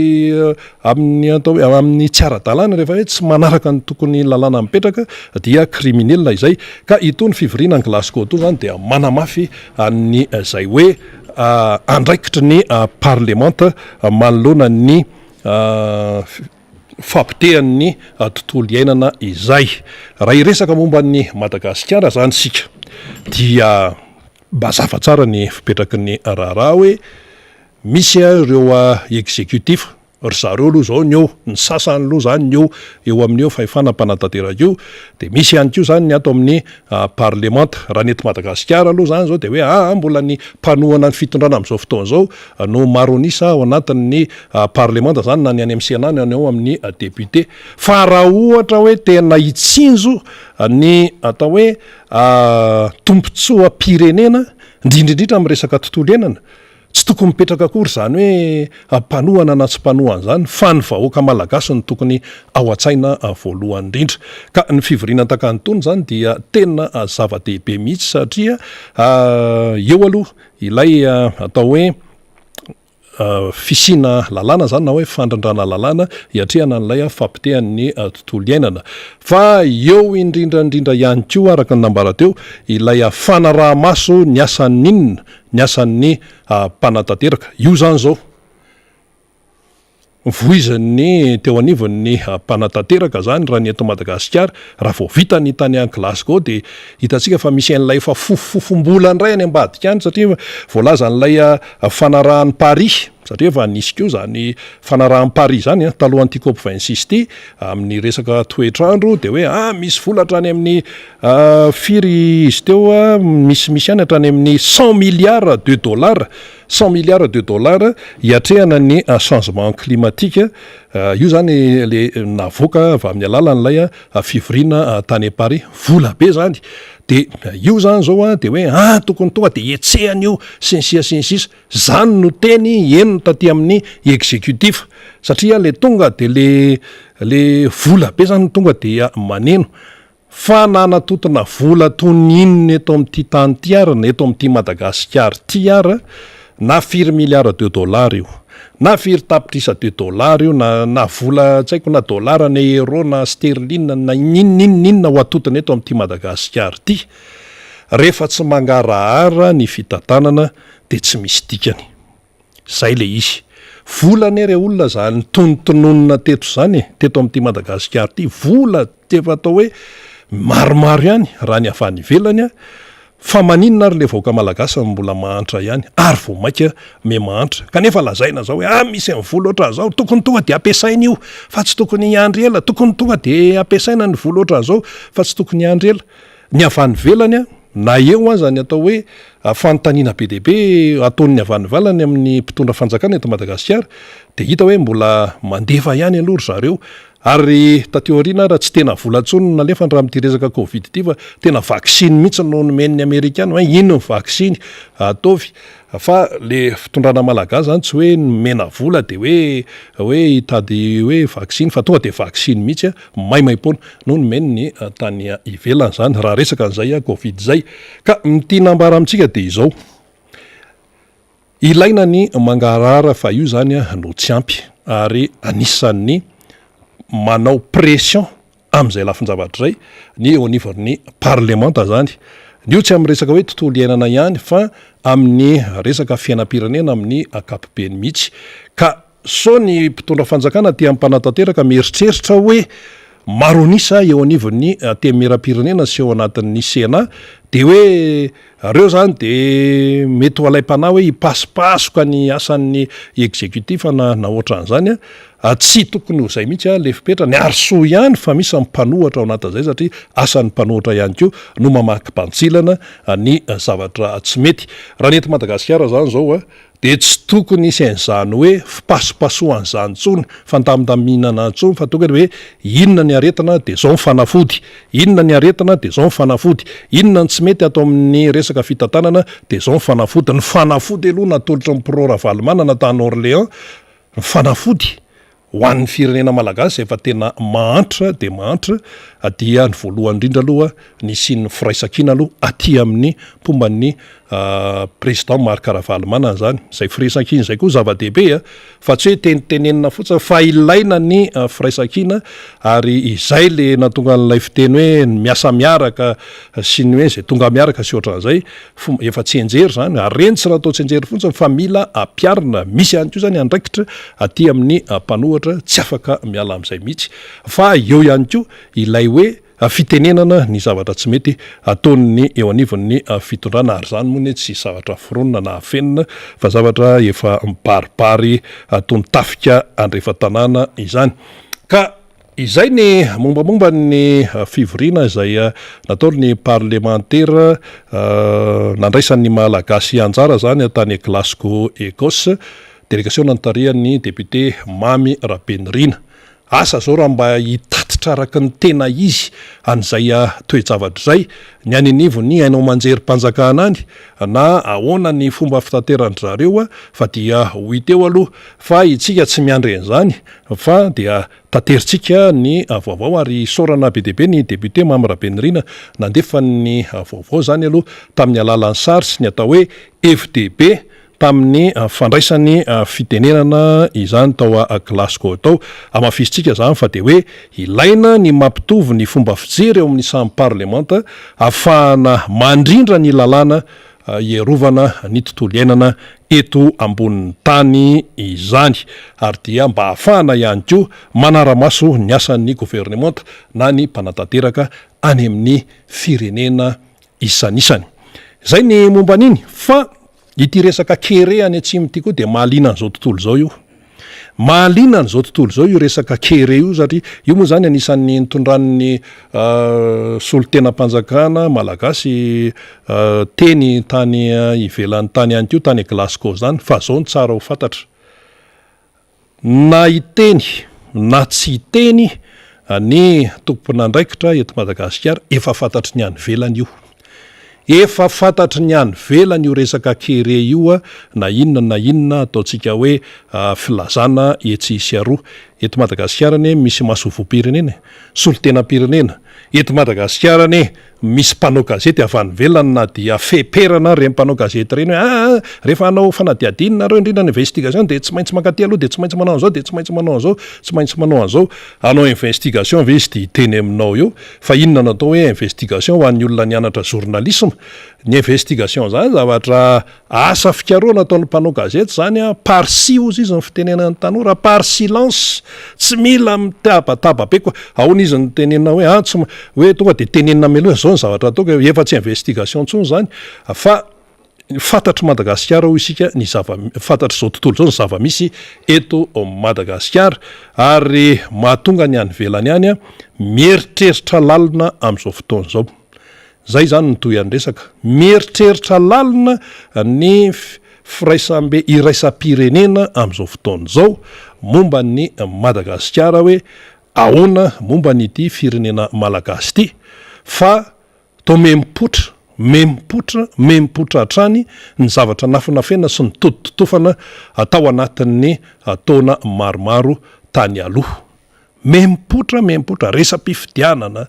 amin'ny atao hoe amin'ny tsy ara-dalàna rehefa hoe tsy manaraka ny tokony lalàna mipetraka dia criminel izay. Ka itony fivoriana any Glasgow itony zany dia manamafy an'ny izay hoe andraikitry ny parlemanta manoloana ny fahapotehan'ny tontolo iainana izay. Raha hiresaka momba an'i Madagasikara izany isika dia mazava tsara ny fipetraky ny raharaha hoe misy ireo executif, ry zareo aloha izao ny eo, ny sasany aloha izany ny eo eo amin'io fahefana mpanatanteraka io, dia misy ihany koa izany ny ato amin'ny parlemanta. Raha ny eto Madagasikara aloha izany izao dia hoe aa mbola ny mpanohana ny fitondrana amin'izao fotoana izao no maro an'isa ao anatin'ny parlemanta izany na ny any amin'ny Sénat na ny ao amin'ny député. Fa raha ohatra hoe tena hitsinjo ny atao hoe tombontsoam-pirenena, indrindra indrindra amin'ny resaka tontolo iainana, tsy tokony mipetraka akory izany hoe mpanohana na tsy mpanohana izany fa ny vahoaka malagasy no tokony ao an-tsaina voalohany indrindra. Ka ny fivoriana an-takan'itony izany dia tena zava-dehibe mihitsy satria eo aloha ilay atao hoe fisiana lalàna izany na hoe fandrindrana lalàna hiatrehana an'ilay fahapotehan'ny tontolo iainana. Fa eo indrindra indrindra ihany koa araka ny nambara teo ilay fanaraha-maso ny asan'ny inona? Ny asan'ny mpanatanteraka. Io izany izao. Voizin'ny teo anivon'ny mpanatanteraka izany raha ny eto Madagasikara. Raha vao vita ny tany Glasgow dia hitantsika fa misy an'ilay efa fofofofom-bola indray any ambadika any satria voalazan'ilay fanarahan'i Paris, satria efa nisy koa izany fanarahan'i Paris izany talohan'ity cop 26 ity amin'ny resaka toetr'andro dia hoe ah misy vola hatrany amin'ny firy izy teo, misimisy ihany hatrany amin'ny 100 milliards de dollars. 100 milliards de dollars hiatrehana ny changement climatique, io zany le navoaka avy amin'ny alalan'ilay fivoriana tany Paris, vola be zany, de io zany zao an de hoe ah tokony tonga de hetsehana io sy ny sisa sy ny sisa, zany no teny heno taty amin'ny executif satria le tonga de le le vola be zany no tonga dia maneno. Fa na natotona vola toy ny inona eto amin'ity tany ity ary na eto amin'ity Madagasikara ity ary, na firy milliards de dollars io, na firy tapitrisa de dollars io, na na vola tsy haiko na dollars na euro na sterline na n'inona n'inona n'inona ho atotona eto amin'ity Madagasikara ity, rehefa tsy mangarahara ny fitantanana dia tsy misy dikany. Zay le izy. Vola anie re olona zany tonontononina teto zany e, teto amin'ity Madagasikara ity, vola efa atao hoe maromaro ihany raha ny avy any ivelany a, fa maninona ary le vahoaka malagasy no mbola mahantra ihany ary vao maika me mahantra, kanefa lazaina zao hoe ah misy ny vola ohatran'izao, tokony tonga de ampiasaina io fa tsy tokony hiandry ela, tokony tonga de ampiasaina ny vola ohatran'izao fa tsy tokony hiandry ela. Ny avy any ivelany, na eo aza ny atao hoe fanontaniana be dia be ataon'ny avy any ivelany amin'ny mpitondra fanjakana eto Madagasikara dia hita hoe mbola mandefa ihany aloha ry zareo ary taty aoriana ary tsy tena vola intsony no nalefany raha amin'ity resaka covid ity fa tena vaksiny mihitsy no nomen'ny amerikana hoe iny ny vaksiny ataovy fa le fitondrana malagasy zany tsy hoe nomena vola dia hoe hoe hitady hoe vaksiny fa tonga dia vaksiny mihitsy maimaimpoana no nomeny ny tany ivelany izany raha resaka an'izay covid izay. Ka ny tiana ambara amintsika dia izao, ilaina ny mangarahara fa io izany no tsy ampy ary anisan'ny manao pression amin'izay lafin-javatra izay ny eo anivon'ny parlemanta izany. Ny io tsy amin'ny resaka hoe tontolo iainana ihany fa amin'ny resaka fiainam-pirenena amin'ny ankapobeny mihitsy. Ka Sao ny mpitondra fanjakana aty amin'ny mpanatanteraka mieritreritra hoe maro an'isa eo anivon'ny Antenimierampirenena sy ao anatin'ny Sénat Dia hoe reo zany dia mety ho alaim-panahy hoe hipasopasoka ny asan'ny executif na na ohatran'izany an, tsy tokony ho izay mihitsy an le fipetrany ary soa ihany fa misy ny mpanohatra ao anatin'izay satria asan'ny mpanohatra ihany koa no mamaky bantsilana ny zavatra tsy mety. Raha ny eto Madagasikara zany zao an, Dia tsy tokony hisy an'izany hoe fipasopasohana izany intsony, fandamindaminana intsony fa tokony hoe inona ny aretina dia izao ny fanafody, inona ny aretina dia izao ny fanafody, inona ny tsy mety ato amin'ny resaka fitantanana dia izao ny fanafody. Ny fanafody aloha natolotry ny Pro Ravalomanana tany Orléans, ny fanafody Ho an'ny firenena malagasy izay efa tena mahantra dia mahantra dia ny voalohany indrindra aloha ny hisian'ny firaisankina aloha aty amin'ny mpomba ny président Marc Ravalomanana izany. Izay firaisankina izay koa zava-dehibe a, fa tsy hoe tenitenenina fotsiny fa ilaina ny firaisankina ary izay le nahatonga an'ilay fiteny hoe ny miasa miaraka sy ny hoe izay tonga miaraka sy ohatran'izay. Fomba efa tsianjery izany ary ireny tsy natao tsianjery fotsiny fa mila ampiharina. Misy ihany koa izany andraikitra aty amin'ny mpanohatra tsy afaka miala amin'izay mihitsy fa eo ihany koa ilay hoe fitenenana ny zavatra tsy mety ataon'ny eo anivon'ny fitondrana ary izany moa anie tsy zavatra foronina na afenina fa zavatra efa mibaribary toy ny tafika andrefan-tanàna izany ka Izay ny mombamomba ny fivoriana izay nataon'ny parlemantera nandraisan'ny Malagasy anjara izany tany Glasgow Ecosse, delegasiona notarihan'ny député Mamy Rabenirina. Asa izao raha mba hitatitra araka ny tena izy an'izay toe-javatra izay ny any anivon'ny haino aman-jerim-panjakana any na ahoana ny fomba fitateran-dry zareo fa dia ho hita eo aloha fa itsika tsy miandry an'izany fa dia Taterintsika ny vaovao ary isaorana be dia be ny député Mamy Rabenirina nandefa ny vaovao izany aloha tamin'ny alalan'ny sary sy ny atao hoe FDB tamin'ny fandraisany fitenenana izany tao Glasgow tao. Hamafisintsika izany fa dia hoe ilaina ny mampitovy ny fomba fijery eo amin'ny samy parlemanta ahafahana mandrindra ny lalàna hiarovana ny tontolo iainana eto ambonin'ny tany izany ary dia mba hahafahana ihany koa manara-maso ny asan'ny governemanta na ny mpanatanteraka any amin'ny firenena isanisany. Izay ny momba an'iny fa ity resaka kere any atsimo ity koa dia mahaliana an'izao tontolo izao io. Mahaliana an'izao tontolo izao io resaka kere io satria io moa izany anisan'ny nitondran'ny solontenam-panjakana malagasy teny tany ivelany tany ihany koa, tany Glasgow izany, fa izao no tsara ho fantatra, na hiteny na tsy hiteny ny tompon'andraikitra eto Madagasikara, efa fantatry ny any ivelany io. Efa fantatry ny any ivelany io resaka kere io na inona na inona ataontsika hoe filazana etsy sy aroa. Eto Madagasikara anie misy masoivohom-pirenena e, solontenam-pirenena. Eto Madagasikara anie misy mpanao gazety avy any ivelany na dia feperana ary ireny mpanao gazety ireny hoe aa rehefa hanao fanadihadiana nareo indrindra ny investigation dia tsy maintsy mankaty aloha dia tsy maintsy manao an'izao dia tsy maintsy manao an'izao, tsy maintsy manao an'izao. Hanao investigation ve izy dia hiteny aminao eo? Fa inona no atao hoe investigation ho an'ny olona nianatra journalisme? Ny investigation izany zavatra asa fikarohana ataon'ny mpanao gazety izany an, par si hozy izy ny fitenenan'ny tanora, par silence, tsy mila mitabataba be koa, ahoana izy no tenenina hoe an tsy hoe tonga dia tenenina mialoha izao ny zavatra ataoko, efa tsy investigation intsony izany fa Fantatr'i Madagasikara hoy isika ny zava fantatr'izao tontolo izao ny zava-misy eto Madagasikara ary mahatonga ny any ivelany any mieritreritra lalina amin'izao fotoana izao. Izay izany no tohian'ny resaka. Mieritreritra lalina ny firaisambe iraisam-pirenena amin'izao fotoana izao momba an'i Madagasikara hoe ahoana momba an'ity firenena malagasy ity fa Toa mihemipoitra, mihemipoitra, mihemipoitra hatrany ny zavatra nafinafena sy nitoditotofana tao anatin'ny taona maromaro tany aloha. Mihemipoitra, mihemipoitra, resa-pifidianana,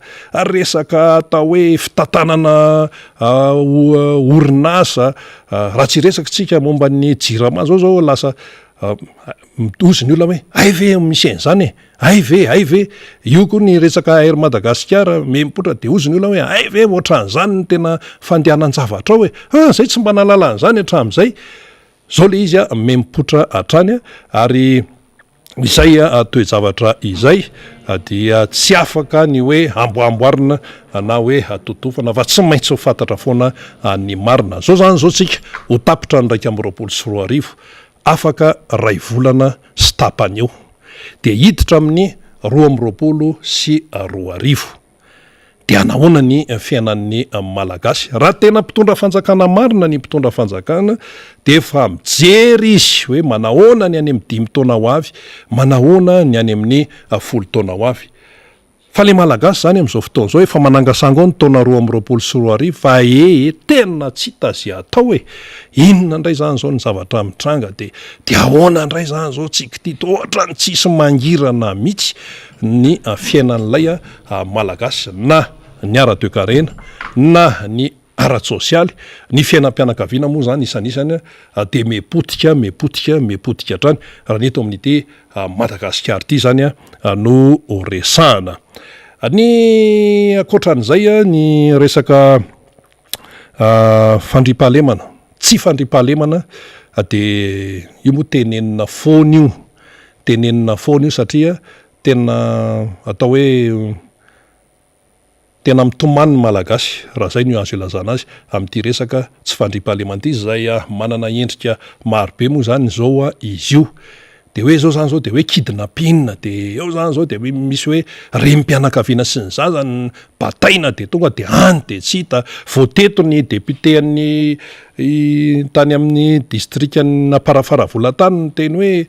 resaka atao hoe fitantanana orinasa, raha tsy hiresaka isika momba ny jirama zao zao lasa hozy ny olona hoe hay ve misy an'izany e! Hay ve, hay ve, io koa ny resaka Air Madagascar mipoitra dia hozy ny olona hoe hay ve ohatran'izany ny tena fandehanan-javatra ao e! Ah, zay tsy mba nahalala an'izany hatramin'izay. Zao le izy a, mipoitra hatrany ary. Izay toe-javatra izay dia tsy afaka ny hoe amboamboarina na hoe totofana fa tsy maintsy ho fantatra foana ny marina. Zao zany zao tsika ho tapitra ny 2021, afaka ray volana sy tapany eo dia hiditra amin'ny 2022. Dia nahoana ny fiainan'ny Malagasy? Raha tena mpitondra fanjakana marina ny mpitondra fanjakana dia efa mijery izy hoe manahoana ny any amin'ny dimy taona ho avy, manahoana ny any amin'ny folo taona ho avy. Fa le Malagasy izany amin'izao fotoana izao efa manangasanga ao ny taona 2022 fa ee tena tsy hita ze atao e! Inona indray izany izao ny zavatra mitranga dia dia ahoana indray izany izao tsika ity? Toa ohatran'ny tsisy mangirana mihitsy ny fiainan'ilay Malagasy na ny ara-toekarena na ny ara-tsosialy, ny fiainam-pianakaviana moa izany isanisany dia miha-potika, miha-potika, miha-potika hatrany raha ny eto amin'ity Madagasikara ity izany no resahana. Ny ankoatran'izay ny resaka fandriampahalemana, tsy fandriampahalemana dia io moa tenenina foana io, tenenina foana io satria Tena atao hoe tena mitomany ny Malagasy, raha izay no azo ilazana azy, amin'ity resaka tsy fandriampahalemana ity, izay manana endrika maro be moa izany izao izy io. Dia hoe izao izany izao dia hoe kidnapping, dia eo izany izao dia misy hoe renim-pianakaviana sy ny zazany bataina dia tonga dia any dia tsy hita. Vao teto ny député-n'ny tany amin'ny distrikan'Amparafaravola tany niteny hoe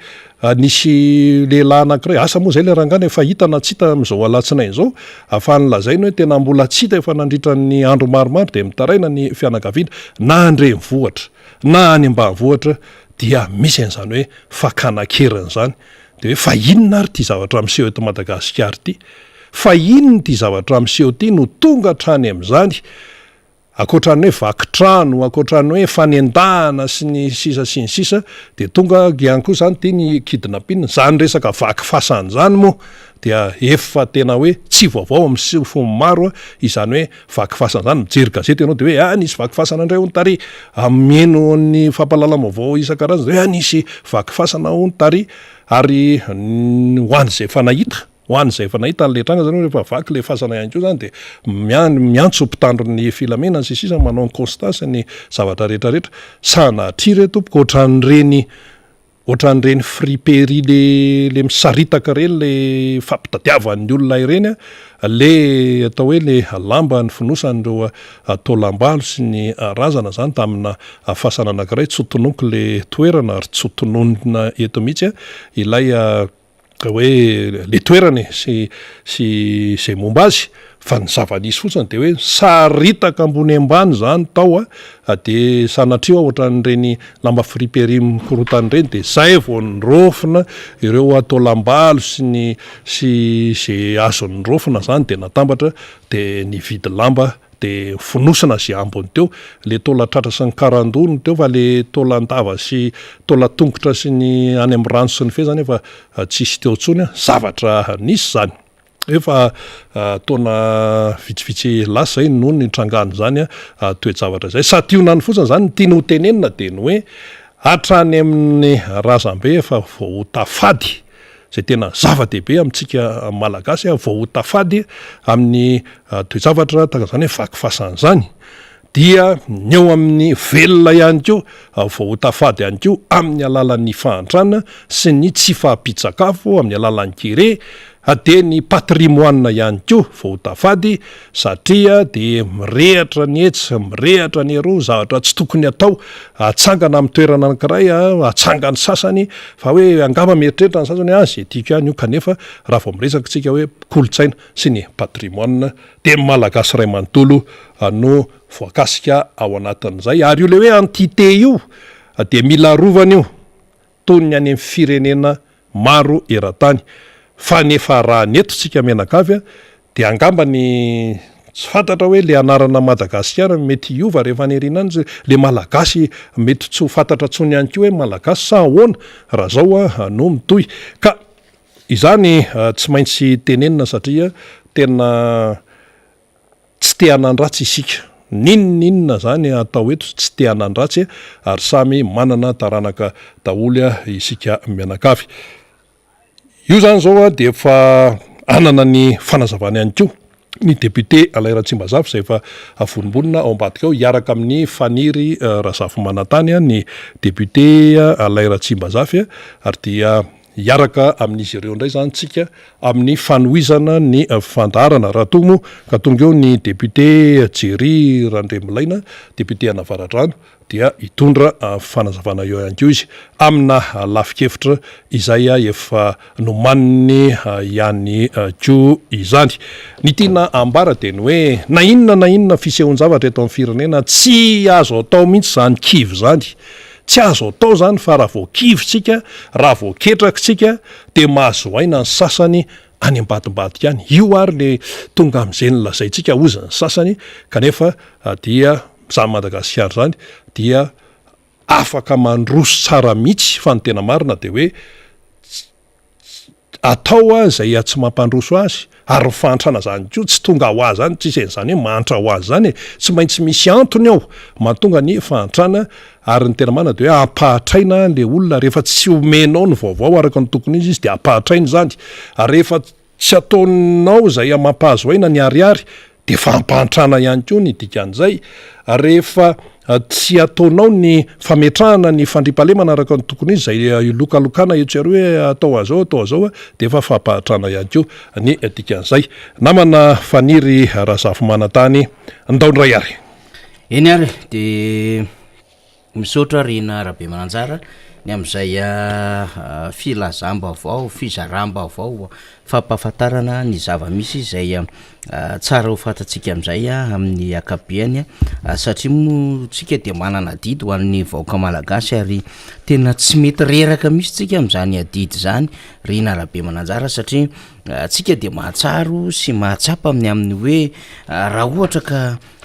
Nisy lehilahy anankiray, asa moa izay ilay rangahy na efa hita na tsy hita amin'izao alatsinainy izao, fa ny lazainy hoe tena mbola tsy hita efa nandritra ny andro maromaro dia mitaraina ny fianakaviana na an-drenivohitra na any ambanivohitra dia misy an'izany hoe fakana an-keriny izany. Dia hoe fa inona ary ity zavatra miseho eto Madagasikara ity? Fa inona ity zavatra miseho ity no tonga hatrany amin'izany? Ankoatra ny hoe vaky trano, ankoatra ny hoe fanendahana sy ny sisa sy ny sisa dia tonga ihany koa izany ity ny kidnapping. Izany resaka vaky fasana izany moa dia efa tena hoe tsy vaovao amin'ny sofin'ny maro izany hoe vaky fasana izany. Mijery gazety ianao dia hoe ah nisy vaky fasana indray hono tary. Mihaino ny fampahalalam-baovao isan-karazany dia hoe ah nisy vaky fasana hono tary. Ary ho an'izay efa nahita. Ho an'izay efa nahita an'ilay tranga zany rehefa vaky ilay fasana ihany koa zany dia miantso mpitandro ny filaminana sy ny sisa manao ny constat sy ny zavatra rehetra rehetra. Sanatria re tompoko ohatran'ireny ohatran'ireny friperie le le misaritaka ireny le fampitadiavan'ny olona ireny a, le atao hoe le lamba nifonosan'ireo taolam-balo sy ny razana zany tamina fasana anankiray, tsy ho tononiko le toerana ary tsy ho tononina eto mihitsy ilay hoe le toerana e sy sy izay momba azy fa ny zava-nisy fotsiny de hoe saritaka ambony ambany zany tao a de sanatria hoa ohatran'ireny lamba friperie mikorotana ireny de zay vao niraofina ireo taolam-balo sy ny sy ze azo niraofina zany de natambatra de nividy lamba de fonosina ze ambiny teo, le taolan-tratra sy ny karandoha no teo fa le taolan-dava sy taolan-tongotra sy ny any amin'ny rano sy ny fe zany efa tsisy teo intsony an, zavatra nisy zany. Efa taona vitsivitsy lasa zay no nitrangan'izany toe-javatra izay. Santionany fotsiny zany ny tiana ho tenenina de ny hoe hatrany amin'ny razambe efa voaotafady izay tena zava-dehibe amintsika Malagasy voaota fady amin'ny toe-javatra tahaka izany hoe vaky fasana izany dia ny eo amin'ny velona ihany koa voaota fady ihany koa amin'ny alalan'ny fahantrana sy ny tsy fahampian-tsakafo amin'ny alalan'ny kere dia ny patrimoine ihany koa voaota fady satria dia mirehatra ny etsy, mirehatra ny eroa, zavatra tsy tokony atao, atsangana amin'ny toerana anankiray, atsangan'ny sasany, fa hoe angamba mieritreritra ny sasany hoe ah izay tiako ihany io, kanefa raha vao miresaka isika hoe kolontsaina sy ny patrimoine dia ny Malagasy iray manontolo no voakasika ao anatin'izay, ary io ilay hoe entité io dia mila arovana io. toy ny any amin'ny firenena maro eran-tany. Fa ny efa raha ny eto tsika mianakavy dia angamba ny tsy fantatra hoe le anarana Madagasikara mety hiova rehefa any aoriana any, le Malagasy mety tsy ho fantatra intsony ihany koa hoe Malagasy sa ahoana raha zao no mitohy. Ka izany tsy maintsy tenenina satria tena Tsy te hanan-dratsy isika. N'inon'inona izany atao eto tsy te hanan-dratsy ary samy manana taranaka daholo isika mianakavy. Io izany izao dia efa hanana ny fanazavany ihany koa ny député Alain Ratsimbazafy izay efa vonombonona ao ambadika ao hiaraka amin'i Faniry Razafimanantany ny député Alain Ratsimbazafy ary dia hiaraka amin'izy ireo indray izany tsika amin'ny fanohizana ny fandaharana raha toa moa ka tonga eo ny député Jerry Randriamilaina député an'Avaradrano dia hitondra fanazavana eo ihany koa izy amina lafin-kevitra izay efa nomaniny ihany koa izany. Ny tiana ambara dia ny hoe na inona na inona fisehon-javatra eto amin'ny firenena tsy azo atao mihitsy izany kivy izany. Tsy azo atao izany fa raha vao kivy tsika, raha vao ketraka tsika dia mahazo aina ny sasany any ambadimbadika any. Io ary le tonga amin'izay nolazaintsika hozy ny sasany kanefa dia izany Madagasikara izany dia afaka mandroso tsara mihitsy fa ny tena marina dia hoe atao izay tsy mampandroso azy ary ny fahantrana izany koa tsy tonga ho azy any, tsisy an'izany hoe mahantra ho azy izany e, tsy maintsy misy antony ao mahatonga ny fahantrana ary ny tena marina dia hoe ampahatraina le olona rehefa tsy omenao ny vaovao araka ny tokony izy izy dia ampahatraina izany ary rehefa Tsy ataonao izay mampahazo aina ny ariary dia fampahantrana ihany koa ny dikan'izay. Rehefa tsy ataonao ny fametrahana ny fandriampahalemana araka ny tokony izy izay ilokalokana etsy aroa hoe atao an'izao atao an'izao dia efa fampahantrana ihany koa ny dikan'izay. Namana Faniry Razafimanantany, ndao indray ary. Eny ary dia Misaotra Rina Rabemananjara ny amin'izay filazam-baovao, fizaram-baovao, fampahafantarana ny zava-misy izay tsara ho fantatsika amin'izay amin'ny ankapobeny satria moa tsika dia manana adidy ho an'ny vahoaka malagasy ary tena tsy mety reraka mihitsy tsika amin'izany adidy izany Rina Rabemananjara satria tsika dia mahatsaro sy mahatsapa amin'ny amin'ny hoe raha ohatra ka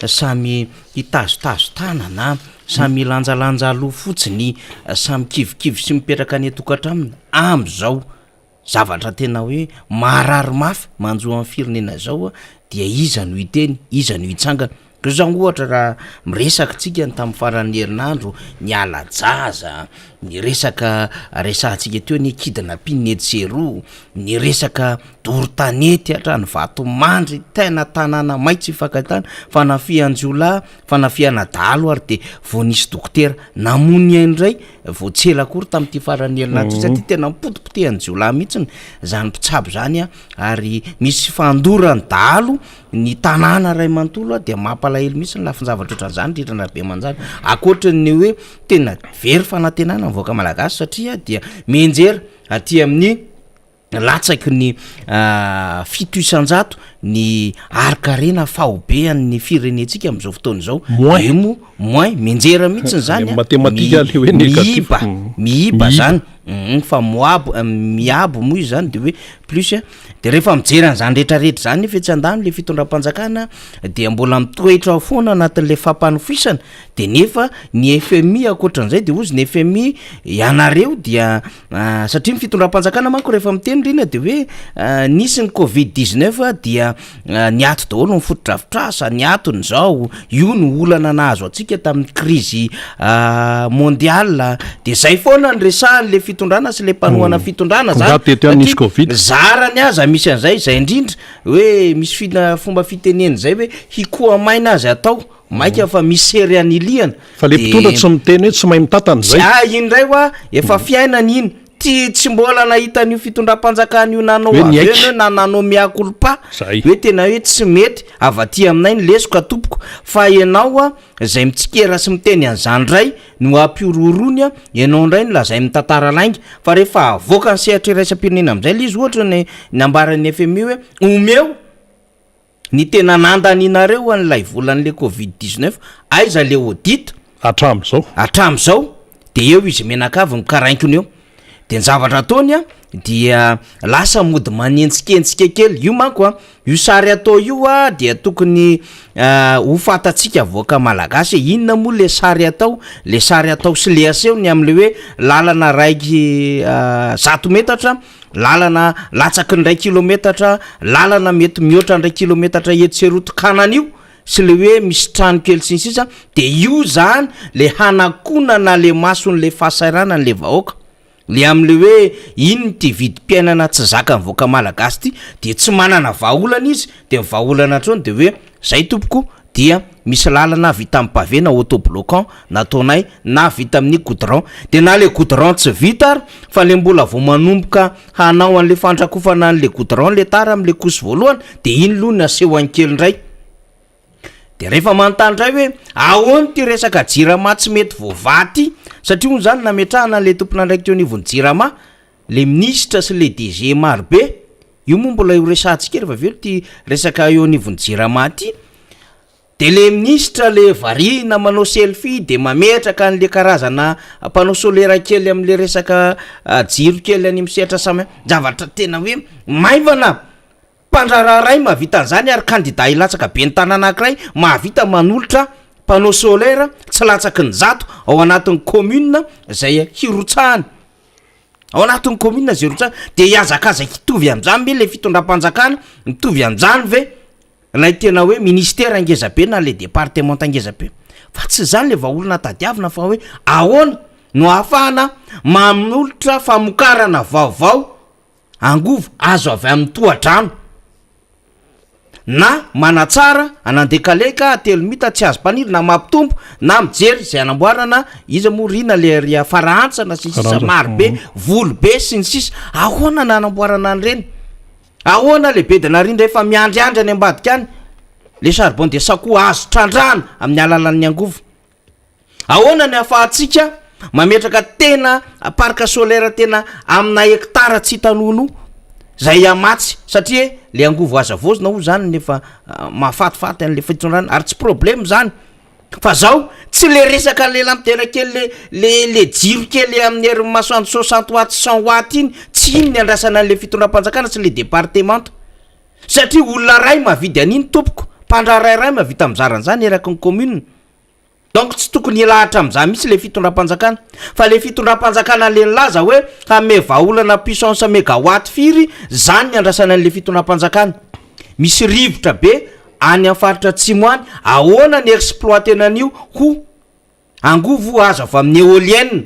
Samy hitazotazo tanana, samy hilanjalanja aloha fotsiny, samy kivikivy sy mipetraka any an-tokantranony amin'izao zavatra tena hoe maharary mafy manjo an'ny firenena izao dia iza no hiteny, iza no hitsangana? Zao zany ohatra raha miresaka tsika ny tamin'ny faran'ny herinandro ny ala-jaza, ny resaka resahantsika teo ny kidnapping etsy sy eroa, ny resaka doro tanety hatrany Vatomandry, tena tanàna may tsy ifankahitana, fanafihan-jiolahy, fanafihana dahalo ary dia vao nisy dokotera namoy ny ainy indray vao tsy ela akory tamin'ity faran'ny herinandro ity satria tena potipotehan'ny jiolahy mihitsy izany mpitsabo izany ary misy fandoran'ny dahalo ny tanàna iray manontolo dia mampalahelo mihitsy ny lafin-javatra ohatran'izany indrindra ny Rabemanjana, ankoatra ny hoe tena very fanantenana ny vahoaka malagasy satria dia mianjera aty amin'ny Latsaky ny 7% ny harin-karena faobe an'ny firenentsika amin'izao fotoana izao. Moins. Io moa moins, mianjera mihitsy izany an. Matematika le hoe négatif. Miiba, miiba zany, fa moabo, miabo moa izy zany de hoe plus a, de rehefa mijery an'izany rehetrarehetra zany nefa etsy andaniny le fitondram-panjakana dia mbola mitoetra ao foana anatin'le fampanofisana de nefa ny FMI ankoatran'izay de hozy ny FMI ianareo dia satria ny fitondram-panjakana manko rehefa miteny rina de hoe nisy ny covid 19 dia niato daholo ny fotodrafitrasa, niato ny zao, io no olana nahazo antsika tamin'ny krizy mondial de zay foana ny resahan'le fitondrana sy le mpanohana fitondrana zany, Nga teto ihany nisy covid. zarany aza misy an'izay, zay indrindra hoe misy fina- fomba fitenena zay hoe hikoha-maina azy atao Maika fa misy sery anilihana. Fa le mpitondra tsy miteny hoe tsy mahay mitantana izay. Ah iny indray hoa efa fiainana iny. Ty tsy mbola nahita an'io fitondram-panjakana io nanao Hoe avy eo niaiky. ianao na nanao mea culpa. Zay. Hoe tena hoe tsy mety avy aty aminay ny lesoka tompoko. Fa ianao a izay mitsikera sy miteny an'izany indray no ampihorohoroany a, ianao indray no lazainy mitantara lainga. Fa rehefa avoaka ny sehatra iraisam-pirenena amin'izay ilay izy ohatra ny nambaran'ny FMI hoe omeo Ny tena nandanianareo an'ilay volan'le covid 19, aiza le audit? Hatramin'izao. Hatramin'izao, de eo izy mianakavy mikarainkona eo, de ny zavatra ataony an, dia lasa mody manenjikenjika kely, io manko an, io sary atao io an dia tokony ho fantatsika vahoaka malagasy hoe inona moa le sary atao, le sary atao sy le aseho ny am'le hoe lalana raiky zato metatra, Lalana latsaky ny iray kilometatra, lalana mety mihoatra ny iray kilometatra etsy sy eroa tokanana io, sy le hoe misy trano kely sy ny sisa, de io zany le hanakonana le mason'le fahasahiranan'le vahoaka. Le amle hoe inn ity vidim-piainana tsy zakan'ny vahoaka malagasy ity de tsy manana vahaolana izy de ny vahaolana hatreo de hoe zay tompoko dia misy lalana vita amin'ny pavé na auto-bloquant nataonay na vita amin'ny goudron de na le goudron tsy vita ary fa le mbola vao manomboka hanao an'le fandrakofana an'le goudron le tara am'le couche voalohany de iny loha ny asehony kely indray. De rehefa manontany indray hoe ahoana ty resaka Jirama tsy mety voavaha ty, satria hono zany nametrahana an'le tompon'andraikitra eo anivon'ny Jirama, le minisitra sy le DG marobe, io moa mbola ho resahantsika rehefa avy eo ty resaka eo anivon'ny Jirama ty, de le minisitra le variana manao selfie de mametraka an'le karazana panneau solaire kely am'le resaka jiro kely any amin'ny sehatra samy zavatra tena hoe maivana. Mpandraharaha iray mahavita an'izany ary kandida hilatsaka ben'ny tanàna anankiray mahavita manolotra panneau solaire tsy latsaky ny 100 ao anatin'ny commune zay hirotsahany, ao anatin'ny commune zay hirotsahany, de hiazakazaka hitovy am'zany ve le fitondram-panjakana, mitovy an'zany ve lay tena hoe ministère ngeza be na le département ngeza be? Fa tsy zany le vahaolana tadiavina, fa hoe ahoana no ahafahana manolotra famokarana vaovao angovo azo avy amin'ny tohadrano na manatsara an'Andekaleka telo mita tsy azo mpaniry na mampitombo na mijery zay anamboarana iza moa rina le ria farahantsana sy ny sisa marobe volo be sy ny sisa. Ahoana na anamboarana an'ireny? Ahoana le bedina rindra efa miandriandry any ambadika any le charbon de Sakoa azo trandrahana amin'ny alalan'ny angovo? Ahoana ny ahafahantsika mametraka tena parc solaire tena amina hectara tsy hitanono zay amatsy, satria le angovo azo avozona ho zany nefa mahafatifaty an'le fitondrana ary tsy problème zany? Fa zao tsy le resaka le lampidera kely le jiro kely amin'ny herin'ny masoandro 60 watts, 100 watts iny, tsy iny ny andrasana an'le fitondram-panjakana sy le départementa, satria olona ray mahavidy an'iny tompoko, mpandraharaha ray mahavita mizara an'izany eraky ny commune. Donc tsy tokony hilahatra am'izany mihitsy le fitondram-panjakana, fa le fitondram-panjakana le nilaza hoe hanome vahaolana puissance mégawatt firy zany ny andrasana an'le fitondram-panjakana. Misy rivotra be any amin'ny faritra atsimo any, ahoana ny exploitena an'io ho angovo azo avy amin'ny éolienne?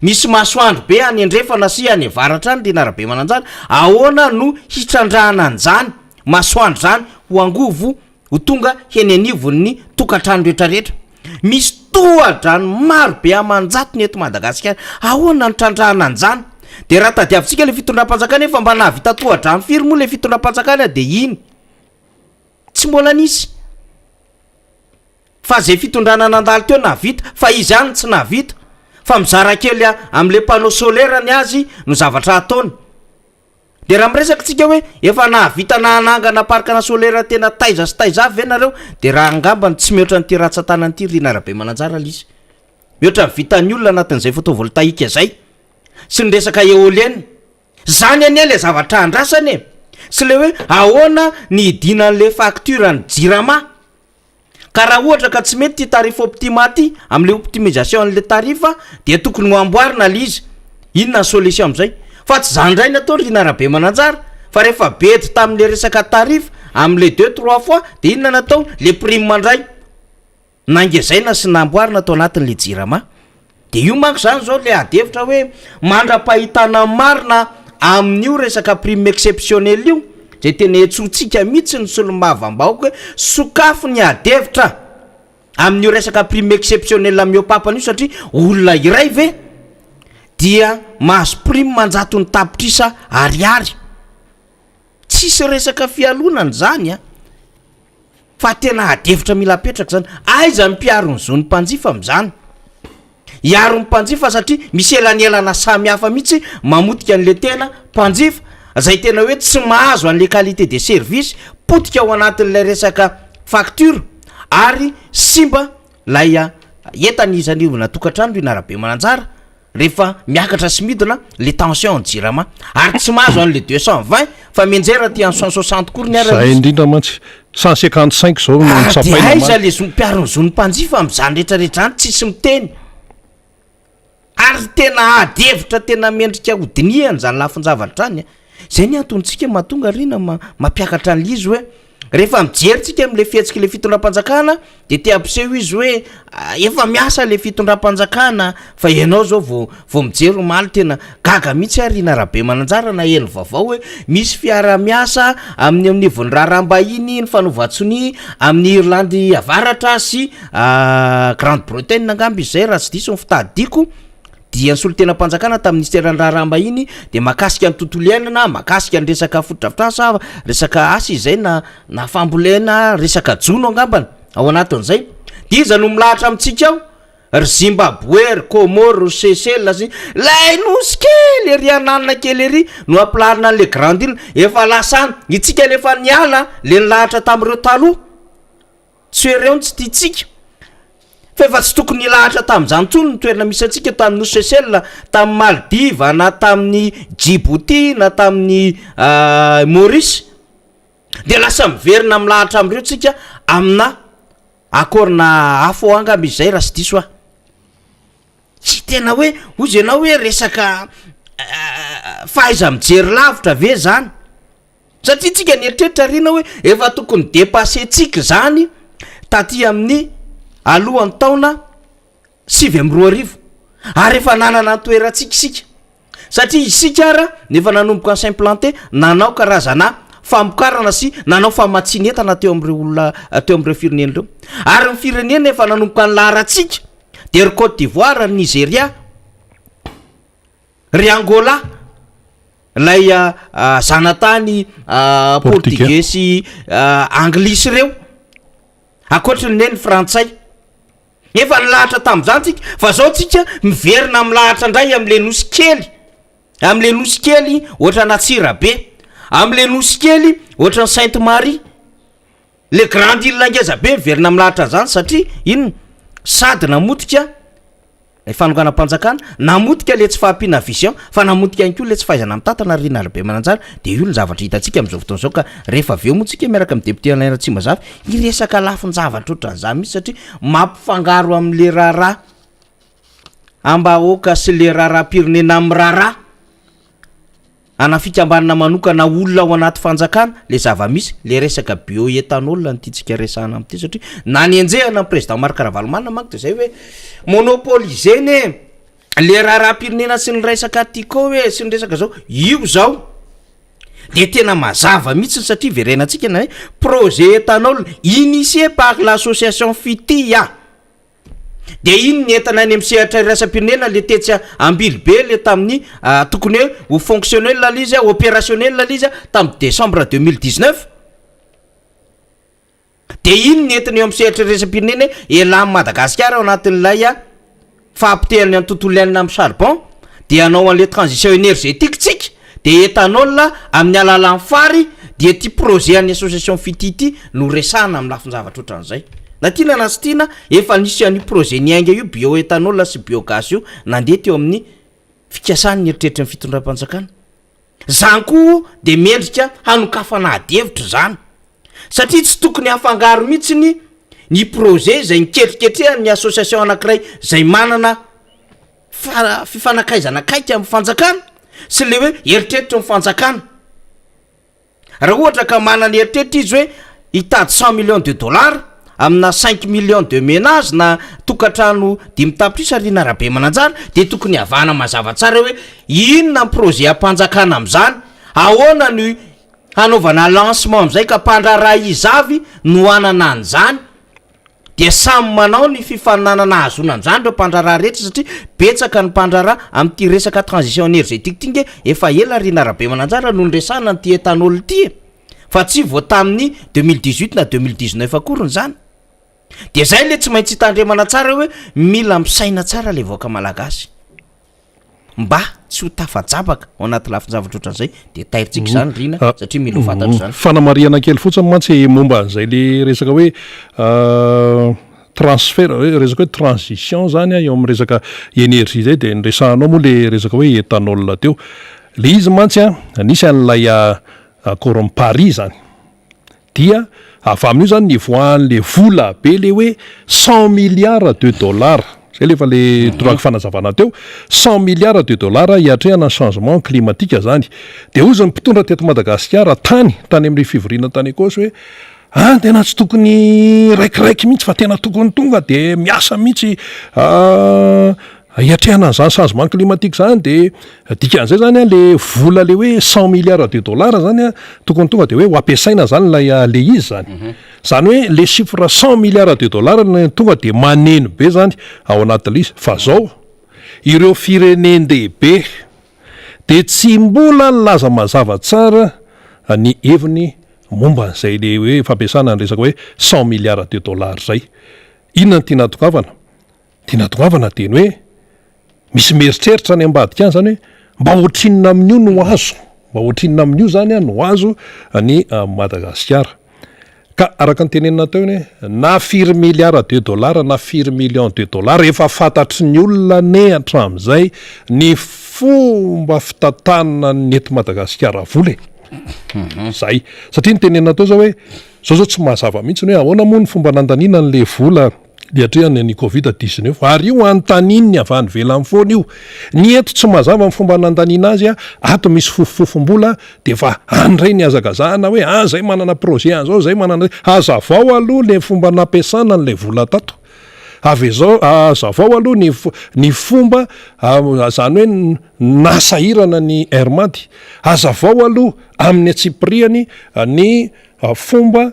Misy masoandro be any andrefana sy any avaratra any, Rina Rabemananjara, ahoana no hitrandrahana an'izany masoandro zany ho angovo ho tonga heny anivon'ny tokantrano rehetrarehetra? Misy tohadrano maro be aman-jatony eto Madagasikara, ahoana ny trandrahana an'izany? De raha tadiavintsika le fitondram-panjakana efa mba nahavita tohadrano firy moa le fitondram-panjakana, de iny tsy mbola nisy, fa zay fitondrana nandalo teo nahavita, fa izy ihany tsy nahavita fa mizara kely a am'le panneau solaire ny azy no zavatra ataony. De raha miresaka tsika hoe efa nahavita nahanangana parc na solaire tena taiza sy taiza avy ve nareo, de raha angambany tsy mihoatra n'ity ratsan-tanana ity, Rina Rabemananjara, le izy mihoatra ny vitan'ny olona anatin'izay photovoltaïque zay sy ny resaka éolienne zany anie le zavatra andrasany e, sy le hoe ahoana ny hidinan'le facture ny Jirama. Ka raha ohatra ka tsy mety ty tarif Optima ty am'le optimisation an'le tarif, de tokony ho amboarina le izy. Inona ny solution am'izay? Fa tsy zany ndray ny atao, Rina Rabemananjara, fa rehefa bedy tam'le resaka tarif am'le deux trois fois, de inona natao? Le prime ndray nangezaina sy namboarina atao anatin'le Jirama. De io manko zany zao le ady hevitra hoe mandra-pahitana marina amin'io resaka prime exceptionnel io, zay tena etsotsika mihitsy ny solombavambahoaka hoe sokafo ny ady hevitra amin'io resaka prime exceptionnel miopapana io, satria olona iray ve dia mahazo prime manjatony tapitrisa ariary? Tsisy resaka fialonana zany a, fa tena ady hevitra mila apetraka zany. Aiza ny mpiaro ny zon'ny mpanjifa am'izany, hiaro ny mpanjifa? Satria misy elanelana samy hafa mihitsy mamotika an'le tena mpanjifa zay tena hoe tsy mahazo an'le qualité de service, potika ao anatin'lay resaka facture ary simba lay a entany izanivona tokantrano, Rina Rabemananjara, rehefa miakatra sy midina le tension Jirama ary tsy mahazo an'le 220 fa mianjera ty any 160 kory ny ara. Zay indrindra mantsy, 155 zao no de nitsapaina. Aiza le zo mpiaro ny zon'ny mpanjifa am'zany rehetrarehetra any? Tsisy miteny ary tena ady hevitra tena mendrika hodiniany zany lafin-javatra any a. Zay ny antontsika mahatonga, Rina, mampiakatra an'le izy hoe. Rehefa mijery tsika am'le fihetsik'le fitondram-panjakana de te hampiseho izy hoe efa miasa le fitondram-panjakana fa ianao zao vao vao mijery omaly tena gaga mihitsy ary Rina Rabemananjara naheno vaovao hoe misy fiara-miasa amin'ny anivon'ny raharaham-bahiny ny fanaovan-tsonia amin'ny Irlandy Avaratra sy Grande Bretagne angamba izy zay raha tsy diso ny fitadidiako dia ny solontenam-panjakana tamin'ny minisiteran'ny raharaham-bahiny dia mahakasika ny tontolo iainana, mahakasika ny resaka fotodrafitrasa, resaka asa izay na na fambolena, resaka jono angambany ao anatin'izay. Dia iza no milahatra amintsika ao? Ry Zimbabwe, ry Comores, ry Seychelles sy ilay nosy kely ery an'alina kely ery no ampilaharina an'ilay grande ile. Efa lasa any. Itsika le efa niala le nilahatra tamin'ireo taloha. Tsy hoe ireo no tsy tiantsika fa efa tsy tokony nilahatra tamin'izany intsony ny toerana misy antsika tamin'ny nosy Seychelles, tamin'ny Maldives na tamin'ny Djibouti na tamin'ny Maurice. Dia lasa miverina milahatra amin'ireo tsika amina accord-na AFOA angamba izy izay raha tsy diso aho. Tsy tena hoe hozy ianao hoe resaka fahaiza-mijery lavitra ve zany? Satria tsika nieritreritra rina hoe efa tokony depasser-tsika zany taty amin'ny alohan'ny taona 2009 ary efa nanana ny toerantsika isika satria isika ara no efa nanomboka ni s'implanter nanao karazana famokarana sy nanao famatsiana entana teo amin'ireo olona teo amin'ireo firenena ireo ary ny firenena efa nanomboka nilaharantsika de ry Côte d'Ivoire, ry Nigeria, ry Angola, ilay zanatany portugais sy anglisy ireo, ankoatry ny ny frantsay. Efa nilahatra tamin'izany tsika, fa zao tsika miverina milahatra indray amin'le nosy kely, amin'le nosy kely ohatran'Antsirabe, amin'le nosy kely ohatran'i Sainte Marie. Le grande ile ngeza be miverina milahatra an'izany satria inona? Sady namotika le fanonganam-panjakana, namotika le tsy fahampiana vision, fa namotika ihany koa le tsy fahaizana mitantana ry Rina Rabemananjara, de io ny zavatra hitantsika amin'izao fotoana izao ka rehefa avy eo moa tsika miaraka amin'ny député Alain Ratsimbazafy hiresaka lafin-javatra ohatran'izany mihitsy satria mampifangaro amin'le raharaha am-bahoaka sy le raharaham-pirenena amin'ny raharaha Ana fikambanana manokana olona ao anaty fanjakana le zava-misy, le resaka bioethanol no tiantsika resahana amin'ity satria na nenjehana ny président Marc Ravalomanana manko de zay hoe monopoliser-ny e, le raharaham-pirenena sy ny resaka Tiko e sy ny resaka zao, io zao de tena mazava mihitsy satria verenantsika ny hoe projet ethanol initié par l'association Fitia. De iny ny entana any amin'ny sehatra iraisam-pirenena le tetsy Ambilobe le tamin'ny tokony hoe ho fonctionnel le izy opérationnel le izy tamin'ny décembre 2019. De iny ny entina eo amin'ny sehatra iraisam-pirenena hoe elan'i Madagasikara ao anatin'ilay fahapotehan'ny ny tontolo iainana amin'ny charbon de hanao an'le transition énergétique tsika de éthanol amin'ny alalan'ny fary dia ty projet an'ny association Fitia ity no resahana amin'ny lafin-javatra ohatran'izay. Na tiana na tsy tiana, efa nisy an'io projet niainga io bioéthanol sy biogaz io nandeha teo amin'ny fikasan'ny eritreritry ny fitondram-panjakana. Zany koa dia mendrika hanokafana ady hevitra izany satria tsy tokony hafangaro mihitsy ny projet izay niketriketrehan'ny association anankiray izay manana fa fifanakaizana akaiky amin'ny fanjakana sy le hoe eritreritry ny fanjakana. Raha ohatra ka manana eritreritra izy hoe hitady 100 millions de dollars amina 5 millions de ménages na tokantrano 5 tapitrisa ry Rabemananjara de tokony havana mazava tsara hoe inona ny projet ampanjakana am'izany, ahoana ny hanaovana lancement am'izay ka mpandraharaha iza avy no hanana an'izany, de samy manao ny fifaninanana ahazoana an'izany reo mpandraharaha rehetra satria betsaka ny mpandraharaha amin'ity resaka transition énergétique ty nge efa ela ry Rabemananjara no niresahana an'ity éthanol ity e, fa tsy vao tamin'ny 2018 na 2019 akoriny zany. De zay le tsy maintsy hitandremana tsara hoe mila misaina tsara le vahoaka malagasy mba tsy ho tafajabaka ao anaty lafin-javatra ohatran'izay de tairitsika zany Rina satria mila ho fantatra zany. Fanamarihana kely fotsiny mantsy momba an'izay le resaka hoe transfert hoe resaka hoe transition zany a eo amin'ny resaka énergie zay de nyresahanao moa le resaka hoe éthanol teo le izy mantsy a nisy an'ilay accord amin'ny Paris zany dia avy amin'io zany nivoahan'le vola be le hoe 100 milliards de dollars zay lefa le torako fanazavana teo, 100 milliards de dollars hiatrehana ny changement climatique zany. De ozy ny mpitondra teto Madagasikara tany tany amin'le fivoriana tany Ekosy hoe An, tena tsy tokony raikiraiky mihitsy fa tena tokony tonga de miasa mihitsy hiatrehana an'izany changement climatique zany de dikan'izay zany an le vola le hoe cent milliards de dollars zany an tokony tonga de hoe ho ampiasaina zany ilay le izy zany. Zany hoe le chiffre cent milliards de dollars no tonga de maneno be zany ao anatin'ilay izy fa zao ireo firenen-dehibe de tsy mbola nilaza mazava tsara ny heviny momba an'izay le hoe fampiasana ny resaka hoe cent milliards de dollars zay. Inona no tiana hatongavana? Tiana hatongavana dia ny hoe misy mieritreritra any ambadika any zany hoe mba ohatrinona amin'io no azo, mba ohatrinona amin'io zany no azo ny Madagasikara. Ka araka ny tenenina teo iny hoe na firy milliards de dollars na firy millions de dollars efa fantatry ny olona anie hatramin'izay ny fomba fitantanana ny eto Madagasikara vola e. Zay. Satria ny tenenina teo zao hoe zao zao tsy mazava mihitsy ny hoe ahoana moa ny fomba nandaniana an'le vola hiatrehana ny covid 19 ary io anontanian'ny avy any ivelany foana io. Ny eto tsy mazava ny fomba nandaniana azy, ato misy fofofofom-bola dia efa any indray ny hazakazahana hoe ah zay manana projet an'izao, zay manana, hazavao aloha le fomba nampiasana an'ilay vola tato. Avezao, hazavao aloha ny ny fomba izany hoe nahasahirana ny Air Mad. Hazavao aloha amin'ny antsipiriany ny fomba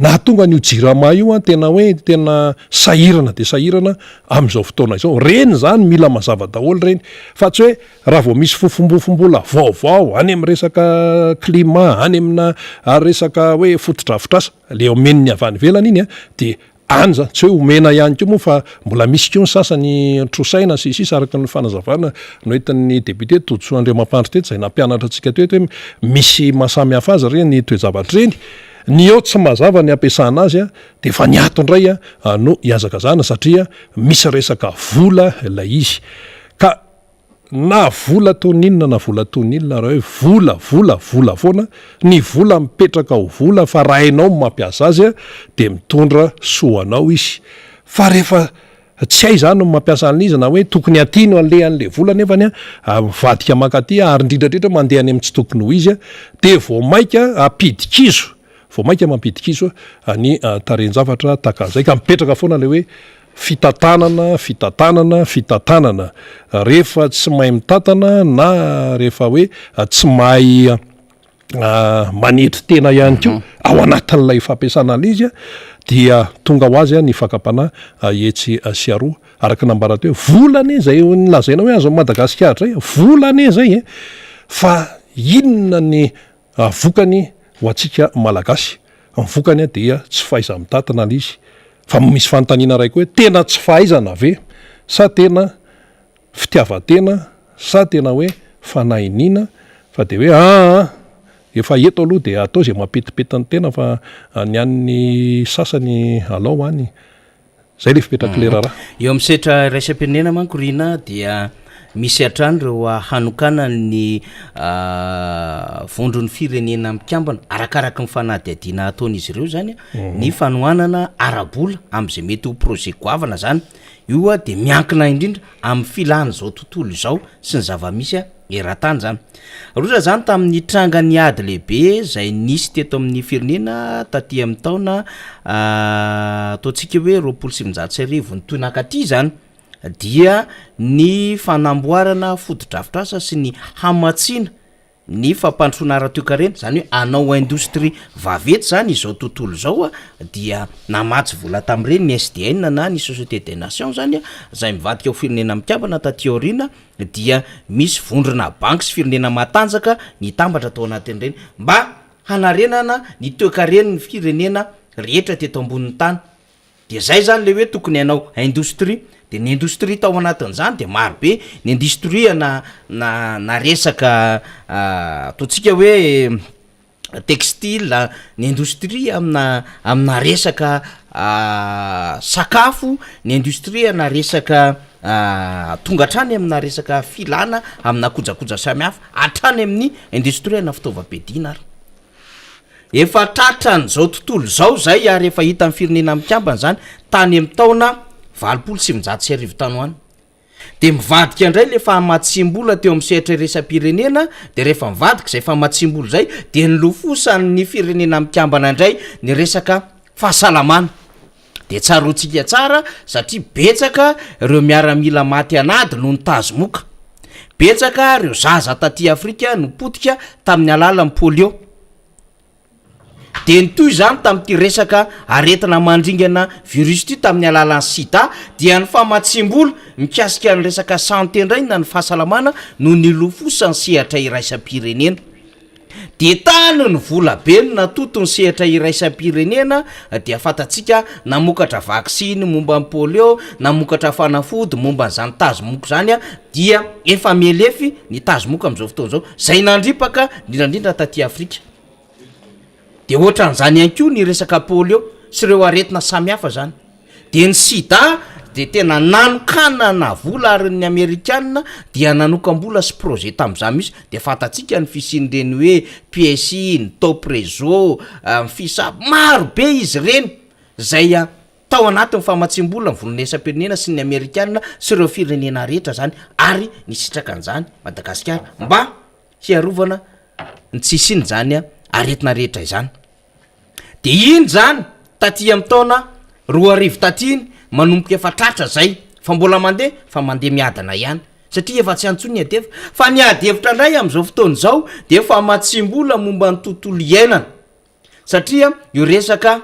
Nahatonga an'io jirama io an tena hoe tena sahirana dia sahirana amin'izao fotoana izao. Ireny izany mila mazava daholo ireny fa tsy hoe raha vao misy fofombofom-bola vaovao any amin'ny resaka climat, any amina resaka hoe fotodrafitrasa, le omen'ny avy any ivelany iny an, dia any izany, tsy hoe omena ihany koa moa fa mbola misy koa ny sasany trosaina sy ny sisa araka ny fanazavana noentin'ny député Todisoa Andriamampandry teto izay nampianatra antsika teto hoe misy maha samy hafa azy ireny toe-javatra ireny. Ny eo tsy mazava ny ampiasana azy dia efa ny ato indray no ihazakazahana satria misy resaka vola ilay izy. Ka na vola toy ny inona na vola toy ny inona raha hoe vola vola vola foana, ny vola mipetraka ho vola fa raha hainao ny mampiasa azy dia mitondra soa anao izy. Fa rehefa Tsy hay zany ny mampiasa an'ilay izy na hoe tokony aty no aleha an'ilay vola nefany a mivadika mankaty ary indrindra indrindra mandeha any amin'ny tsy tokony ho izy dia vao maika hampidi-kizo, vao maika mampidi-kizo ny tarehin-javatra tahaka an'izay ka mipetraka foana ilay hoe fitantanana, fitantanana, fitantanana. Rehefa tsy mahay mitantana na rehefa hoe tsy mahay manetry tena ihany koa ao anatin'ilay fampiasana an'ilay izy dia tonga ho azy ny fakam-panahy etsy sy aroa. Araka ny nambara teo, vola anie izay nolazaina hoe azon'i Madagasikara izay, vola anie izay e! Fa inona ny vokany ho antsika Malagasy? Ny vokany dia tsy fahaiza-mitantana ilay izy. Fa misy fanontaniana iray koa hoe tena tsy fahaizana ve sa tena fitiavan-tena sa tena hoe fanahiniana fa dia hoe aa efa eto aloha dia atao izay mampetipety ny tena fa ny an'ny sasany alao any. Zay le fipetrak'ilay raharaha. Eo amin'ny sehatra iraisam-pirenena manko Rina dia misy hatrany ireo hanokanany ny vondron'ny firenena mikambana arakaraky ny fanadihadiana ataon'izy ireo zany ny fanohanana ara-bola amin'izay mety ho projet goavana zany. Io dia miankina indrindra amin'ny filan'izao tontolo izao sy ny zava-misy eran-tany izany. Rotra izany tamin'ny trangan'ny ady lehibe izay nisy teto amin'ny firenena taty amin'ny taona ataontsika hoe 1920 nitohy nankaty izany dia ny fanamboarana fotodrafitrasa sy ny hamatsiana Ny fampandrosoana ara-toekarena, izany hoe hanao indostria vaventy izany izao tontolo izao dia namatsy vola tamin'ireny ny SDN na ny Société des Nations izany izay mivadika ho firenena mikambana taty aoriana dia misy vondrona banky sy firenena matanjaka nitambatra tao anatin'ireny mba hanarenana ny toekaren'ny firenena rehetra teto ambonin'ny tany. Dia zay zany le hoe tokony hanao indostria, de ny indostria tao anatin'izany de maro be, ny indostria na na na resaka ataontsika hoe textile, ny indostria amina amina resaka sakafo, ny indostria na resaka tonga hatrany amina resaka filana amina kojakoja samihafa, hatrany amin'ny indostria ana fitaovam-piadiana ary. Efa tratran'izao tontolo izao izay ary efa hitan'ny Firenena Mikambana izany tany amin'ny taona 1980 tany ho any. Dia mivadika indray ilay famatsiam-bola teo amin'ny sehatra iraisam-pirenena, dia rehefa mivadika izay famatsiam-bola izay dia nilofosan'ny firenena mikambana indray ny resaka fahasalamana. Dia tsaroantsika tsara satria betsaka ireo miaramila maty an'ady noho ny tazomoka. Betsaka ireo zaza taty Afrika no potika tamin'ny alalan'ny polio. Dia nitohy izany tamin'ity resaka aretina mandringana virus ity tamin'ny alalan'ny sida, dia ny famatsiam-bola mikasika ny resaka santé indray na ny fahasalamana no nilofosan'ny sehatra iraisam-pirenena. Dia tany ny vola be no natoto ny sehatra iraisam-pirenena dia fantatsika namokatra vaksiny momba ny polio, namokatra fanafody momba an'izany tazomoka izany dia efa mihelefy ny tazomoka amin'izao fotoana izao, izay nandripaka indrindra indrindra taty Afrika. Dia ohatran'izany ihany koa ny resaka polio sy ireo aretina samihafa zany. Dia ny sida dia tena nanokanana vola ary ny amerikana dia nanokam-bola sy projet tamin'izany mihitsy, dia fantatsika ny fisian'ireny hoe PSI, ny top réseau, ny FISA, maro be izy ireny zay tao anatin'ny famatsiam-bola ny volonesam-pirenena sy ny amerikana sy ireo firenena rehetra zany ary nisitraka an'izany Madagasikara mba hiarovana ny tsy hisian'izany aretina rehetra izany. De iny zany taty amin'ny taona 2000 taty iny manomboka efa tratra zay fa mbola mandeha fa mandeha miadana ihany satria efa tsy antsoy ny ady hevitra fa ny ady hevitra indray amin'izao fotoana izao de famatsiam-bola momba ny tontolo iainana satria io resaka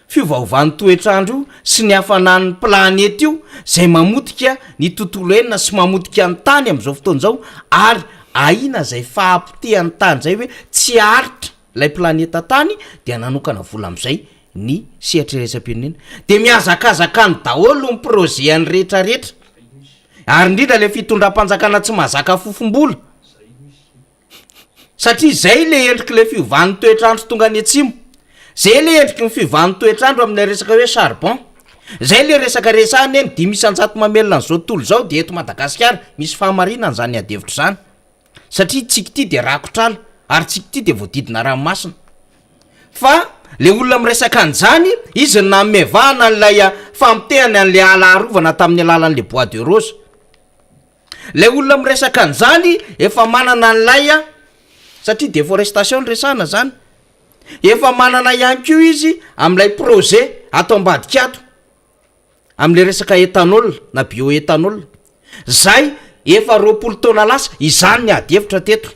Fiovaovan'ny toetr'andro io sy ny hafanan'ny planety io izay mamotika ny tontolo iainana sy mamotika ny tany amin'izao fotoana izao ary ahiana izay fahapotehan'ny tany izay hoe tsy haharitra ilay planeta tany dia nanokana vola amin'izay ny sehatra iraisam-pirenena dia mihazakazaka any daholo ny projet any rehetra rehetra ary indrindra ilay fitondram-panjakana tsy mahazaka fofom-bola. Satria izay ilay endrik'ilay fiovan'ny toetr'andro tonga any atsimo. Izay ilay endriky ny fiovan'ny toetr'andro amin'ilay resaka hoe charbon. Izay ilay resaka resahina hoe ny 5% mamelona an'izao tontolo izao dia eto Madagasikara. Misy fahamarinana izany ady hevitra izany. Satria tsika ity dia rakotr'ala ary tsika ity dia voadidina ranomasina. Fa le olona miresaka an'izany, izy no nanome vahana an'ilay famotehana an'ilay ala arovana tamin'ny alalan'ilay bois de rose. Ilay olona miresaka an'izany efa manana an'ilay a, satria deforestation no resahana zany, efa manana ihany koa izy amin'ilay projet ato ambadika ato, amin'ilay resaka ethanol na bioethanol, zay efa 20 taona lasa izany ny ady hevitra teto,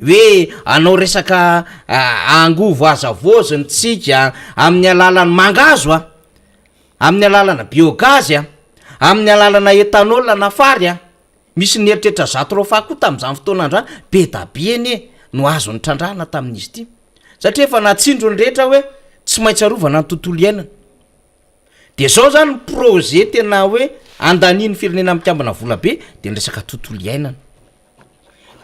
hoe hanao resaka angovo azo havaozina tsika amin'ny alalan'ny mangahazo a. Amin'ny alalana biogaz a, amin'ny alalana ethanol na fary a, misy nieritreritra jatropha koa tamin'izany fotoana andra, be da be anie no azo nitrandrahana tamin'izy ity, satria efa natsindro ny rehetra hoe tsy maintsy arovana ny tontolo iainana. De zao zany ny projet tena hoe andanian'ny firenena mikambana vola be de ny resaka tontolo iainana.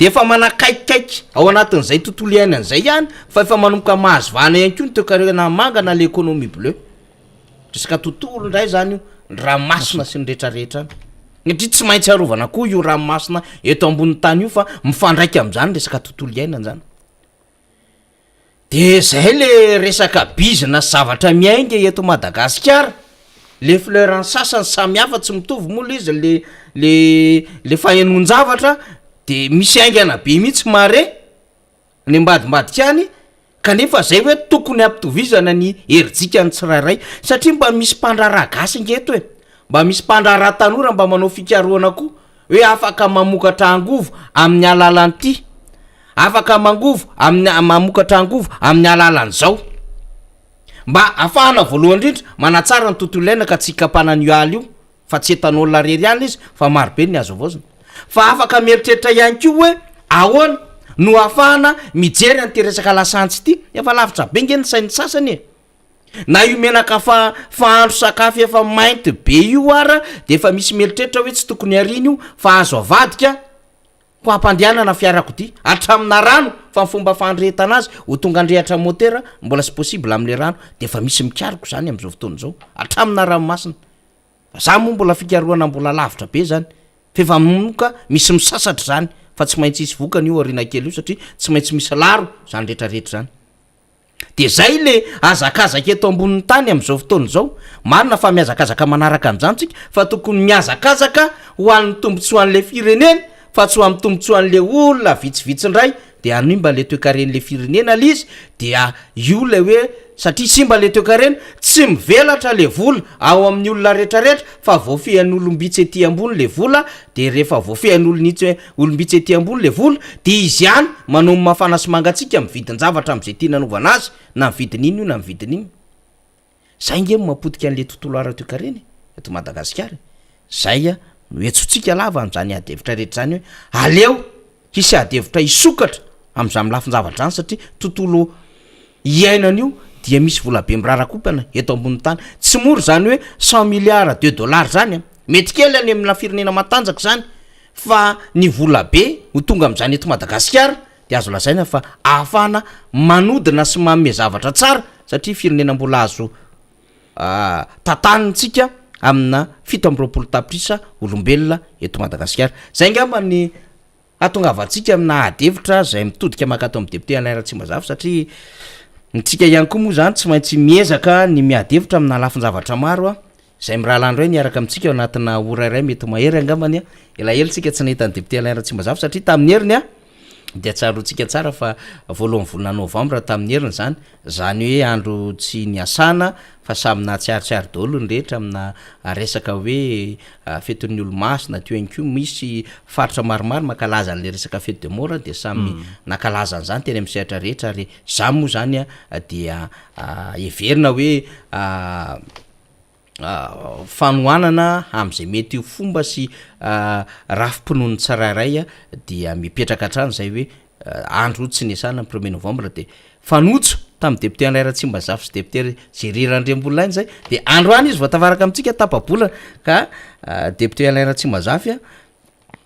Dia efa manakaikikaiky ao anatin'izay tontolo iainana izay ihany fa efa manomboka mahazo vahana ihany koa ny toekarena manga na l'économie bleue. Resaka tontolo indray izany io, ny ranomasina sy ny rehetrarehetra any. Satria tsy maintsy arovana koa io ranomasina eto ambonin'ny tany io fa mifandraika amin'izany resaka tontolo iainana izany. De zay le resaka bizina sy zavatra miainga eto Madagasikara, le fleur ny sasany samy hafa tsy mitovy moa le izy le le le fahenoan-javatra de misy haingana be mihitsy mare any ambadimbadika any kanefa zay hoe tokony hampitovizana ny herijika ny tsirairay satria mba misy mpandraharaha gasy ange eto e, mba misy mpandraharaha tanora mba manao fikarohana koa hoe afaka mamokatra angovo amin'ny alalan'ity, afaka mangovo amin'ny mamokatra angovo amin'ny alalan'izao. Mba afahana voalohany indrindra manatsara ny tontolo iainana ka tsy hikapana an'io ala io fa tsy ethanol irery ihany izy fa maro be ny azo havaozina. Fa afaka mieritreritra ihany koa hoe ahoana no ahafahana mijery an'ity resaka lasantsy ity, efa lavitra be nge ny sain'ny sasany e! Na io menaka fa fahandro sakafo efa mainty be io ara de efa misy mieritreritra hoe tsy tokony ariana io fa azo avadika ho ampandehanana fiarakodia hatramina rano fa ny fomba fandrehetana azy ho tonga andrehatra motera mbola tsy possible amle rano de efa misy mikaroka zany amzao fotoana zao hatramina ranomasina fa za moa mbola fikarohana mbola lavitra be zany f'efa manomboka misy misasatra zany fa tsy maintsy hisy vokany io aoriana kely io satria tsy maintsy misy laro zany retraretra zany. De zay le hazakazaka eto ambonin'ny tany amin'izao fotoana izao. Marina fa mihazakazaka manaraka an'izany tsika fa tokony mihazakazaka ho an'ny tombotsoan'le firenena fa tsy ho amin'ny tombotsoan'le olona vitsivitsy indray de hanimba le toekaren'le firenena le izy dia io le hoe satria simba le toekarena, tsy mivelatra le vola ao amin'ny olona retraretra fa voafehin'olom-bitsy ety ambony le vola de rehefa voafehin'olon'itsy olom-bitsy ety ambony le vola de izy ihany manao ny mafana sy mangatsiaka amin'ny vidin-javatra amin'izay tiany hanaovana azy na ny vidin'iny io na ny vidin'iny. Zay nge no mahapotika an'le tontolo ara-toekarena e, eto Madagasikara e. Zay no iantsoantsika lava an'izany ady hevitra rehetra izany hoe aleo hisy ady hevitra hisokatra amin'izany lafin-javatra izany satria tontolo iainana io dia misy volabe mirarakompana eto ambonin'ny tany. Tsy mora izany hoe cent milliards de dollars izany an! Mety kely any amina firenena matanjaka izany fa ny volabe ho tonga amin'izany eto Madagasikara dia azo lazaina fa ahafahana manodina sy manome zavatra tsara satria firenena mbola azo tantanintsika amina 27 tapitrisa olombelona eto Madagasikara. Izay angamba ny hatongavantsika amina ady hevitra izay mitodika mankato amin'ny député Alain Ratsimbazafy satria ntsika ihany koa moa izany tsy maintsy miezaka ny miady hevitra amina lafin-javatra maro. Izay mirahalahy indray niaraka amintsika ao anatina ora iray mety mahery angambany a. Elaela tsika tsy nahita ny député Alain Ratsimbazafy satria tamin'ny heriny a dia tsaroantsika tsara fa voalohan'ny volana novambra tamin'ny heriny izany, izany hoe andro tsy niasana fa samy nahatsiarotsiaro daholo ny rehetra amina resaka hoe fetin'ny olomasina, teo ihany koa misy faritra maromaro mankalaza an'ilay resaka fete de mort dia samy nankalaza an'izany teny amin'ny sehatra rehetra ary izany moa izany dia heverina hoe fanohanana amin'izay mety ho fomba sy rafi-pinoan'ny tsirairay dia mipetraka hatrany izay hoe andro tsy niasana ny premier novembre dia fanojo tamin'ny député Alain Ratsimbazafy sy député Jerry Randriambololahina izay dia androany izy vao tafaraka amintsika tapa-bolana ka député Alain Ratsimbazafy a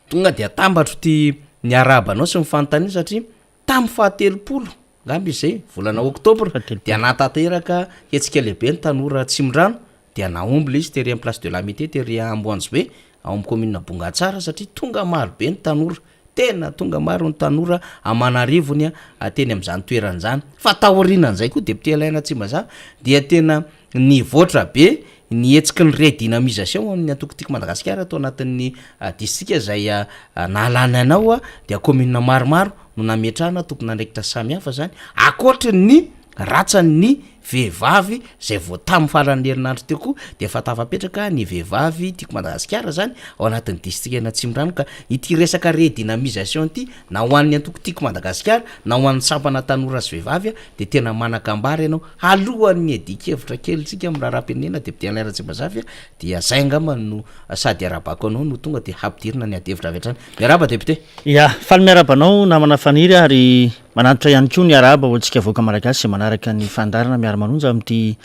tonga dia atambatro ity miarahaba anao sy ny fanontaniana satria tamin'ny fahatelopolo Angamba izay, volana oktobra, dia nahatanteraka hetsika lehibe ny tanora Atsimondrano, dia nahomby ilay izy tery amin'ny place de l'amitié tery Amboanjobe, ao amin'ny commune Bongatsara satria tonga maro be ny tanora, tena tonga maro ny tanora aman'arivony teny amin'izany toerana izany. Fa taorianan'izay koa député Alain Ratsimbazaha dia tena nivoatra be ny hetsiky ny redynamisation amin'ny antoko Tiako Madagasikara tao anatin'ny distrika izay nahalany anao dia commune maromaro no nametrahana tompon'andraikitra samihafa izany ankoatry ny ratsan'ny vehivavy izay vao tamin'ny faran'ny herinandro teo koa dia efa tafapetraka ny vehivavy Tiako Madagasikara izany ao anatin'ny distrikan'Atsimondrano ka ity resaka redynamisation ity na ho an'ny antoko Tiako Madagasikara na ho an'ny sampana tanora sy vehivavy dia tena manan-kambara ianao alohan'ny hiadian-kevitra kely tsika amin'ny raharaham-pirenena député Alain Ratsimbazafy dia zay angamba no sady iarahabako anao no tonga dia hampidirina ny adihevitra avy hatrany. Miarahaba député. Ya, faly miarahaba anao namana Faniry ary manantitra ihany koa ny arahaba ho antsika vahoaka malagasy izay manaraka ny fandaharana Miara-manonja amin'ity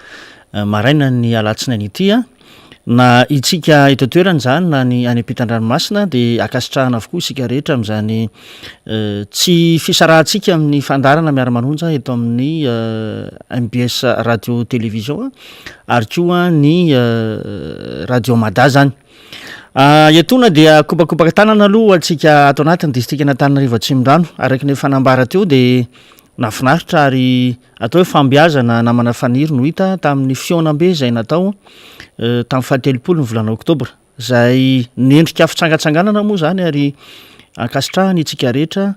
marainan'ny alatsinainy ity. Na itsika eto an-toerana izany na ny any ampitan-dranomasina dia ankasitrahana avokoa isika rehetra amin'izany tsy fisarahantsika amin'ny fandaharana Miara-manonja eto amin'ny mbs radio télévision ary koa ny radio Mada izany. Etoana dia kopakopaka tanana aloha ho antsika ato anatin'ny distrikan'Antananarivo Atsimondrano. Araka ny efa nambara teo dia nahafinaritra ary atao hoe fahombiazana namana Faniry no hita tamin'ny fihaonambe izay natao tamin'ny fahatelopolo ny volana oktobra. Izay nendrika fitsangatsanganana moa izany ary ankasitrahana isika rehetra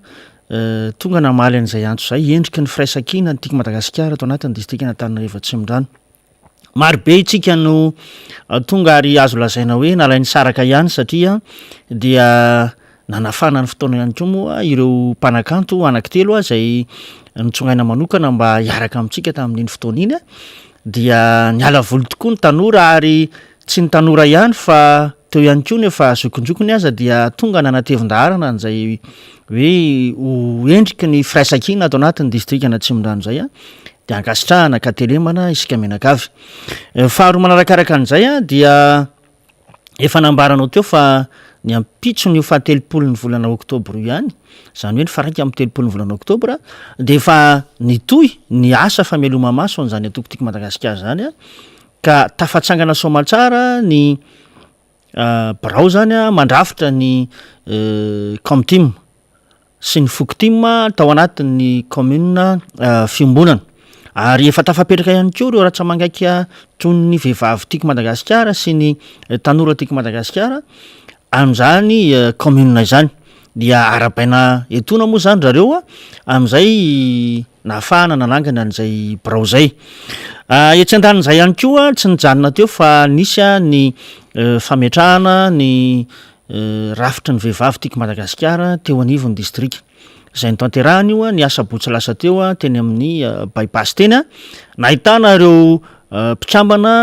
tonga namaly an'izay antso izay, endriky ny firaisankina ny Tiako Madagasikara ato anatin'ny distrikan'Antananarivo Atsimondrano. Maro be itsika no tonga ary azo lazaina hoe nalain'ny saraka ihany satria dia nanafana ny fotoana ihany koa moa ireo mpanakanto anankitelo izay notsongaina manokana mba hiaraka amintsika tamin'iny fotoana iny dia niala voly tokoa ny tanora ary tsy ny tanora ihany fa teo ihany koa ny efa zokinjokiny aza dia tonga nanatevin-daharana an'izay hoe ho endriky ny firaisankina ato anatin'ny distrikan'Atsimondrano izay dia ankasitrahana ka telemana isika mianakavy. Faharoa manarakaraka an'izay dia efa nambaranao teo fa ny ampitson'io fahatelopolon'ny volana oktobra io ihany, izany hoe ny faha-iraika amby telopolon'ny volana oktobra dia efa nitohy ny asa fameloma-maso an'izany antoko Tiako Madagasikara izany ka tafatsangana soamantsara ny birao izany mandrafitra ny Comtim. sy ny fokotim tao anatin'ny kaominina Fiombonana. Ary efa tafapetraka ihany koa ireo ratsa-mangaika toy ny vehivavy Tiako Madagasikara sy ny tanora Tiako Madagasikara amin'izany kaominina izany. Dia arahabaina etoana moa izany zareo amin'izay nahafahana nanangana an'izay birao izay. Etsy andanin'izay ihany koa tsy nijanona teo fa nisy ny fametrahana ny rafitry ny vehivavy Tiako Madagasikara teo anivon'ny distrika. Izay notanterahana io ny asabotsy lasa teo teny amin'ny By-pass teny, nahitana ireo mpikambana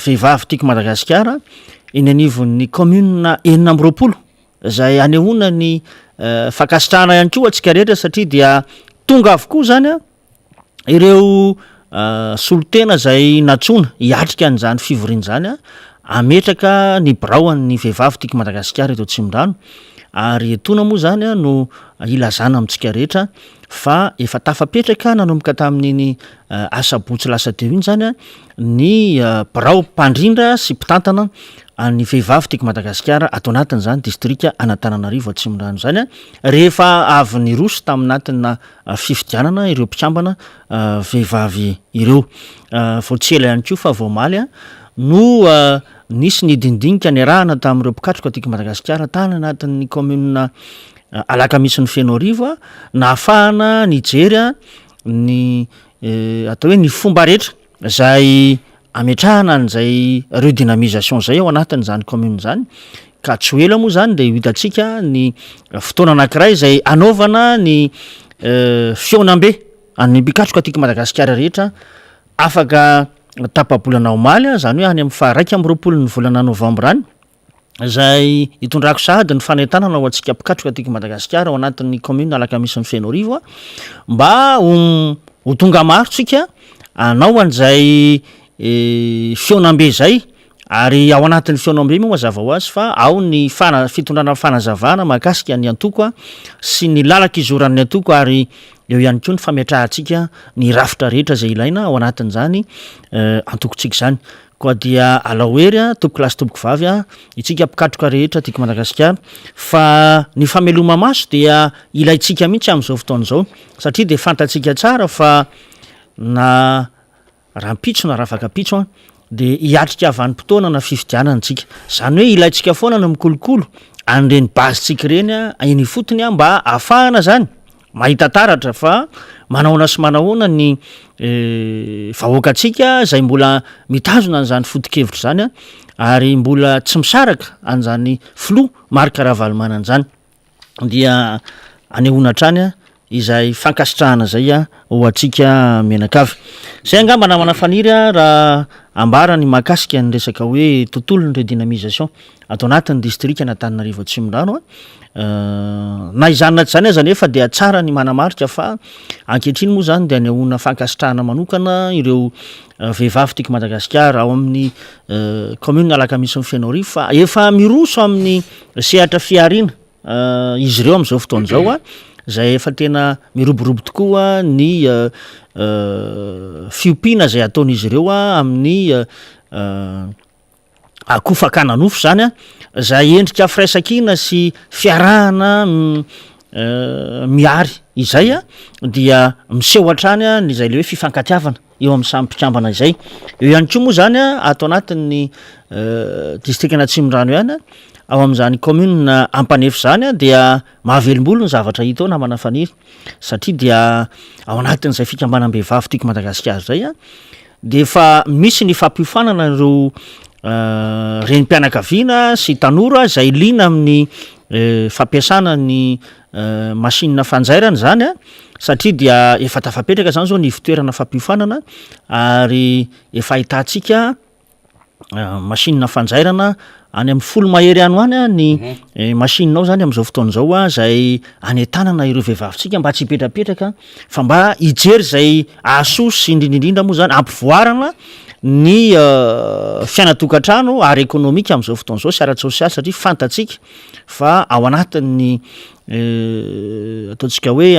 vehivavy Tiako Madagasikara eny anivon'ny kaominina 26 izay anehoana ny fankasitrahana ihany koa antsika rehetra satria dia tonga avokoa izany ireo solontena izay nantsoina hiatrika an'izany fivoriana izany hametraka ny biraon'ny vehivavy Tiako Madagasikara eto Atsimondrano ary etoana moa izany no ilazana amintsika rehetra fa efa tafapetraka nanomboka tamin'iny asabotsy lasa teo iny izany ny birao mpandrindra sy mpitantana an'ny vehivavy Tiako Madagasikara ato anatin'izany distrika an'Antananarivo Atsimondrano izany rehefa avy niroso tamin'anatina fifidianana ireo mpikambana vehivavy ireo. Vao tsy ela ihany koa fa vao omaly no nisy ny dinidinika niarahana tamin'ireo mpikatroka Tiako Madagasikara tany anatin'ny kaominina Alakamisin'i Fenoarivo nahafahana nijery ny atao hoe ny fomba rehetra izay ametrahana an'izay redynamisation izay ao anatin'izany commune izany ka tsy ho ela moa izany dia ho hitantsika ny fotoana anankiray izay anaovana ny fihaonambe an'ny mpikatroka aty Madagasikara rehetra afaka tapa-bolana omaly izany hoe any amin'ny faha 21 ny volana novambra any. izay itondrako sahady ny fanentanana ho antsika mpikatroka aty Madagasikara ao anatin'ny commune Alakamisin'i Fenoarivo mba ho ho tonga maro tsika hanao an'izay fihaonambe izay ary ao anatin'ny fihaonambe moa mazava ho azy fa ao ny fana- fitondrana fanazavana mahakasika ny antoko sy ny lalan-kizoran'ny antoko ary eo ihany koa ny fametrahantsika ny rafitra rehetra izay ilaina ao anatin'izany antokontsika izany. Koa dia alao hery a, tompoko lahy sy tompoko vavy a, itsika mpikatroka rehetra tiako Madagasikara, fa ny fameloma-maso dia ilaintsika mihitsy amin'izao fotoana izao, satria dia fantatsika tsara fa na rahampitso na rafakampitso an, dia hiatrika vanim-potoana na fifidianana tsika, izany hoe ilaintsika foana ny mikolokolo an'ireny base-tsika ireny eny ifotony mba ahafahana izany Mahita taratra fa manahoana sy manahoana ny vahoakantsika izay mbola mitazona an'izany foto-kevitra izany ary mbola tsy misaraka an'izany filoha Marc Ravalomanana izany dia anehoana hatrany izay fankasitrahana izay ho antsika mianakavy. Izay angamba namana Faniry raha ambara ny mahakasika ny resaka hoe tontolon'ny redynamisation. ato anatin'ny distrikan'Antananarivo Atsimondrano a. Na izany na tsy izany aza anefa dia tsara ny manamarika fa ankehitriny moa izany dia anehoana fankasitrahana manokana ireo vehivavy tiako Madagasikara ao amin'ny commune Alakamisin'i Fenoarivo fa efa miroso amin'ny sehatra fihariana izy ireo amin'izao fotoana izao a, izay efa tena miroborobo tokoa ny fiompiana izay ataon'izy ireo amin'ny akoho fakana nofo izany an, izay endrika firaisankina sy fiarahana mihary izay an, dia miseho hatrany an izay le hoe fifankatiavana eo amin'ny samy mpikambana izay. Eo ihany koa moa izany an, ato anatin'ny distrikan'Atsimondrano ihany an, ao amin'izany commune Ampanefy izany an, dia mahavelom-bolo ny zavatra hita ao namana Faniry, satria dia ao anatin'izay fikambanam-behivavy Tiako Madagasikara izay an, dia efa misy ny fampiofanana ireo renim-pianakaviana sy tanora izay liana amin'ny fampiasana ny machine fanjairana izany an, satria dia efa tafapetraka izany izao ny ivon-toerana fampiofanana ary efa ahitantsika machine fanjairana any amin'ny folo mahery any ho any an ny machine ao zany amin'izao fotoana izao an izay anentanana ireo vehivavintsika mba tsy hipetrapetraka fa mba hijery izay ahasoa sy indrindra indrindra moa zany hampivoarana ny fiainan-tokantrano ara-ekonomika amin'izao fotoana izao sy ara-tsosialy satria fantatsika fa ao anatin'ny ataontsika hoe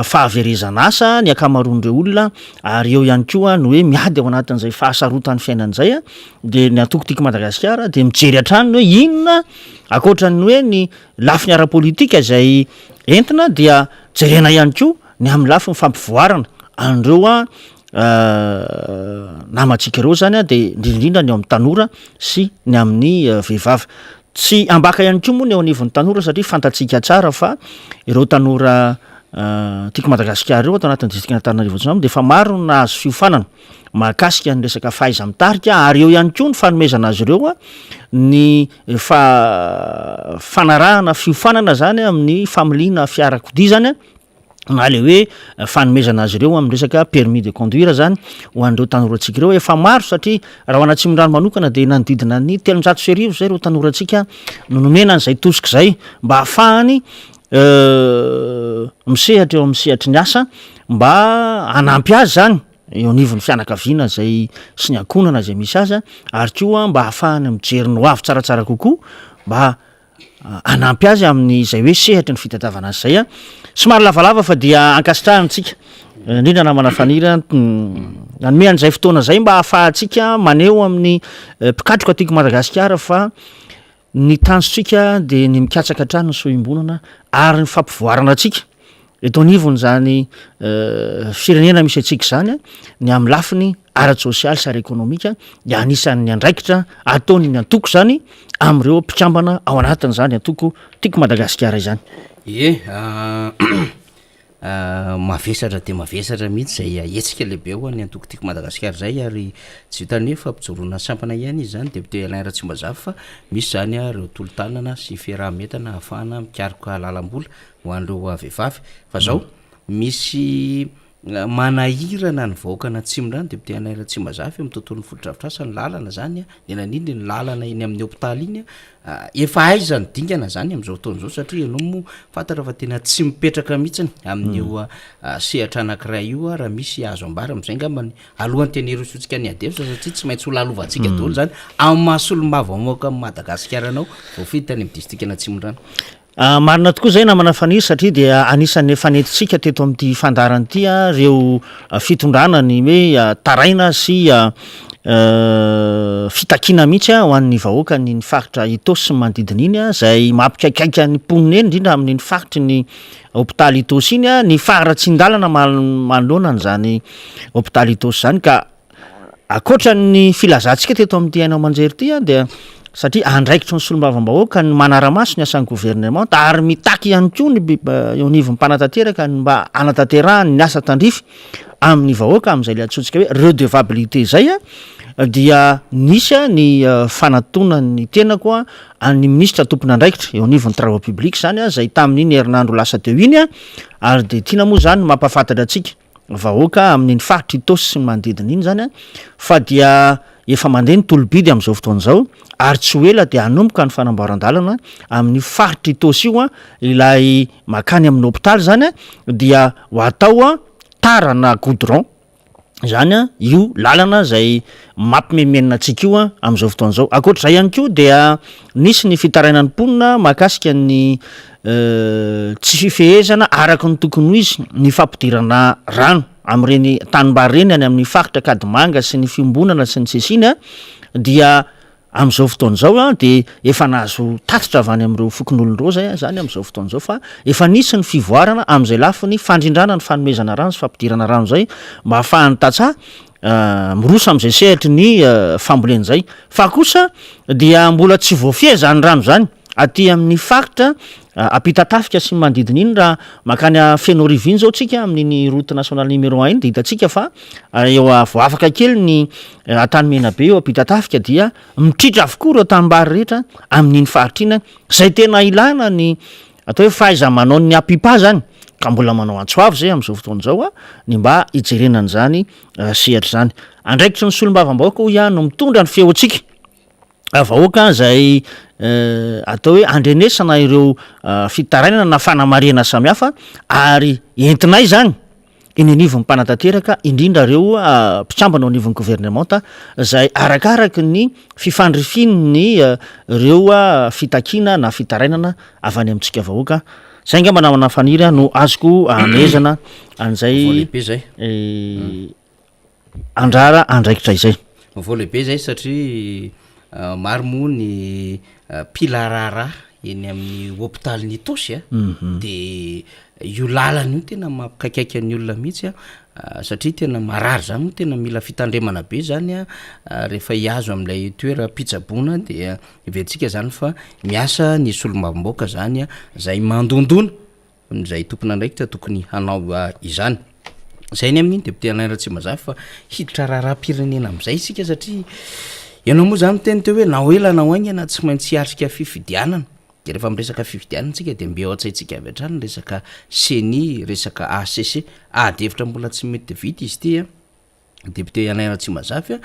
fahaverezana asa ny ankamaroan'ireo olona ary eo ihany koa ny hoe miady ao anatin'izay fahasarotan'ny fiainana izay de ny antoko Tiako Madagasikara de mijery hatrany ny hoe inona ankoatran'ny hoe ny lafiny ara-politika izay entina dia jerena ihany koa ny amin'ny lafiny fampivoarana an'ireo. namantsika ireo zany a de indrindrindrindra ny eo amin'ny tanora sy ny amin'ny vehivavy. Tsy ambaka ihany koa moa ny eo anivon'ny tanora satria fantatsika tsara fa ireo tanora Tiako Madagasikara ireo ato anatin'ny distrikan'Antananarivo Atsimo dia efa maro no nahazo fiofanana mahakasika ny resaka fahaiza-mitarika ary eo ihany koa ny fanomezana azy ireo ny fa- fanarahana fiofanana zany amin'ny familiana fiarakodia zany na le hoe fanomezana azy ireo amin'ny resaka permis de conduire zany ho an'ireo tanorantsika ireo. Efa maro satria raha ho an'Atsimondrano manokana dia nanodidina ny 1300 zay ireo tanorantsika no nomena an'izay tosika izay mba hahafahany misehatra eo amin'ny sehatry ny asa mba hanampy azy zany eo anivon'ny fianakaviana izay sy ny ankohonana izay misy azy ary koa mba hahafahany mijery ny ho avy tsaratsara kokoa mba hanampy azy amin'izay hoe sehatry ny fitadiavana azy izay. Somary lavalava fa dia ankasitrahana antsika indrindra namana Faniry nanome an'izay fotoana izay mba hahafahantsika maneho amin'ny mpikatroka tiako Madagasikara fa ny tanjontsika dia ny mikatsaka hatrany ny soa iombonana ary ny fampivoarana antsika eto anivon'izany firenena misy antsika izany ny amin'ny lafiny ara-tsosialy sy ara-ekonomika dia anisan'ny andraikitra ataon'ny antoko izany amin'ireo mpikambana ao anatin'izany antoko Tiako Madagasikara izany. Ie, mavesatra dia mavesatra mihitsy izay hetsika lehibe ho an'ny antoko Tiako Madagasikara izay ary tsy vitan'ny hoe fampijoroana sampana ihany izy izany député Alain Ratsimbazafy fa misy izany ireo tolo-tanana sy fiaraha-mientana ahafahana mikaroka lalam-bola ho an'ireo vehivavy fa zao misy manahirana ny vahoakan'Atsimondrano député Alain Ratsimbazafy eo amin'ny tontolon'ny fotodrafitrasa ny lalana zany a indrindra indrindra ny lalana eny amin'ny hopitaly iny a efa aiza ny dingana zany amin'izao fotoana izao satria ianao moa fantatra fa tena tsy mipetraka mihitsiny amin'io sehatra anankiray io a raha misy azo ambara amin'izay angambany alohan'ny tena hirosoantsika ny ady hevitra satria tsy maintsy ho lalovantsika daholo zany amin'ny maha solombavambahoakan'i Madagasikara anao voafidy tany amin'ny distrikan'Atsimondrano. Marina tokoa izay namana Faniry satria dia anisan'ny efa nentintsika teto amin'ity fandaharana ity ireo fitondrana ny hoe taraina sy fitakiana mihitsy ho an'ny vahoakan'iny faritra Itaosy sy ny manodidina iny izay mampikaikaika ny mponina eny indrindra amin'iny faritry ny hopitaly Itaosy iny ny faharatsian-dalana manoloana an'izany hopitaly Itaosy izany ka Ankoatra ny filazantsika teto amin'ity haino aman-jery ity dia satria andraikitry ny solombavambahoaka ny manara-maso ny asan'ny governemanta ary mitaky ihany koa ny eo anivon'ny mpanatanteraka ny mba hanatanterahany ny asa tandrify amin'ny vahoaka amin'izay ilay antsointsika hoe redevabilité izay dia nisy ny fanatonan'ny tenako an'ny minisitra tompon'andraikitra eo anivon'ny travaux publics izany izay tamin'iny herinandro lasa teo iny ary dia tiana moa izany ny mampahafantatra antsika vahoaka amin'iny faritra Itaosy sy ny manodidina iny izany fa dia efa mandeha ny tolo-bidy amin'izao fotoana izao ary tsy ho ela dia hanomboka ny fanamboaran-dalana amin'io faritra Itaosy io ilay makany amin'ny hopitaly izany dia ho atao tara na goudron izany io lalana izay mampimenomenona antsika io amin'izao fotoana izao. Ankoatr'izay ihany koa dia nisy ny fitarainan'ny mponina mahakasika ny tsy fifehezana araka ny tokony ho izy ny fampidirana rano amin'ireny tanimbary ireny any amin'ny faritra Ankadimanga sy ny Fiombonana sy ny sesiny dia amin'izao fotoana izao dia efa nahazo tatitra avy any amin'ireo fokonolona ireo zay zany amin'izao fotoana izao fa efa nisy ny fivoarana amin'izay lafiny fandrindrana ny fanomezana rano sy fampidirana rano izay mba hahafahan'ny tantsaha miroso amin'izay sehatry ny fambolena izay fa kosa dia mbola tsy voafehy izany rano izany aty amin'ny faritra Ampitatafika sy ny manodidina iny. Raha mankany Fenoarivo iny izao tsika amin'iny route nationale numéro un iny dia hitantsika fa eo vao afaka kely ny Antanimena-be eo Ampitatafika dia mitritra avokoa ireo tanimbary rehetra amin'iny faritra iny izay tena ilana ny atao hoe fahaiza-manao ny APIPA izany ka mbola manao antso avo izay amin'izao fotoana izao ny mba hijerena an'izany sehatra izany. Andraikitry ny solombavambahoaka hoy aho no mitondra ny feontsika vahoaka izay atao hoe andrenesana ireo fitarainana na fanamarihana samihafa ary entinay izany eny anivon'ny mpanatanteraka indrindra ireo mpikambana ao anivon'ny governemanta izay arakaraky ny fifandrifian'ny ireo fitakiana na fitarainana avy any amintsika vahoaka. Izay angamba namana Faniry no azoko amehezana an'izay Vaovao lehibe izay. andrara andraikitra izay. Vaovao lehibe izay satria maro moa ny mpila raharaha eny amin'ny hopitalin'Itaosy a, de. Io lalana io tena mampikaikaika ny olona mihitsy a, satria tena marary zany moa tena mila fitandremana be zany a, rehefa hihazo amin'ilay toeram-pitsaboana dia heverintsika zany fa miasa ny solombavambahoaka zany zay mandondona izay tompon'andraikitra tokony hanao izany. Zay ny amin'iny député Alain Ratsimbazafy fa hiditra raharaham-pirenena amin'izay isika satria ianao moa zany niteny teo hoe na ho ela na ho haingana tsy maintsy hiatrika fifidianana. Dia rehefa miresaka fifidianana isika dia mby ao an-tsaintsika avy hatrany ny resaka ceni, resaka HCC. Ady hevitra mbola tsy mety vita izy ity an, député Alain Ratsimbazafy an,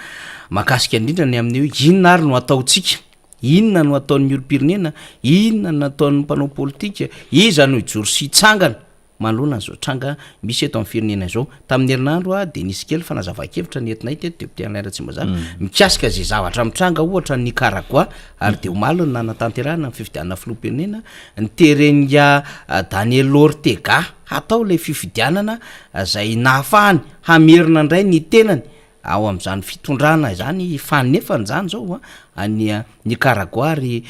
mahakasika indrindra ny amin'ny hoe inona ary no ataontsika, inona no ataon'ny olom-pirenena, inona no ataon'ny mpanao politika, iza no hijoro sy hitsangana Manoloana an'izao tranga misy eto amin'ny firenena izao, tamin'ny herinandro dia nisy kely fanazavan-kevitra nentinay teto, député Alain Ratsimbazafy, mikasika izay zavatra mitranga ohatra any Nicaragua, ary dia omaly no nanatanterahana ny fifidianana filoham-pirenena, niteren'ingahy Daniel Ortega hatao ilay fifidianana izay nahafahany hamerina indray ny tenany Ao amin'izany fitondrana izany fanefany izany izao any Nicaragua ary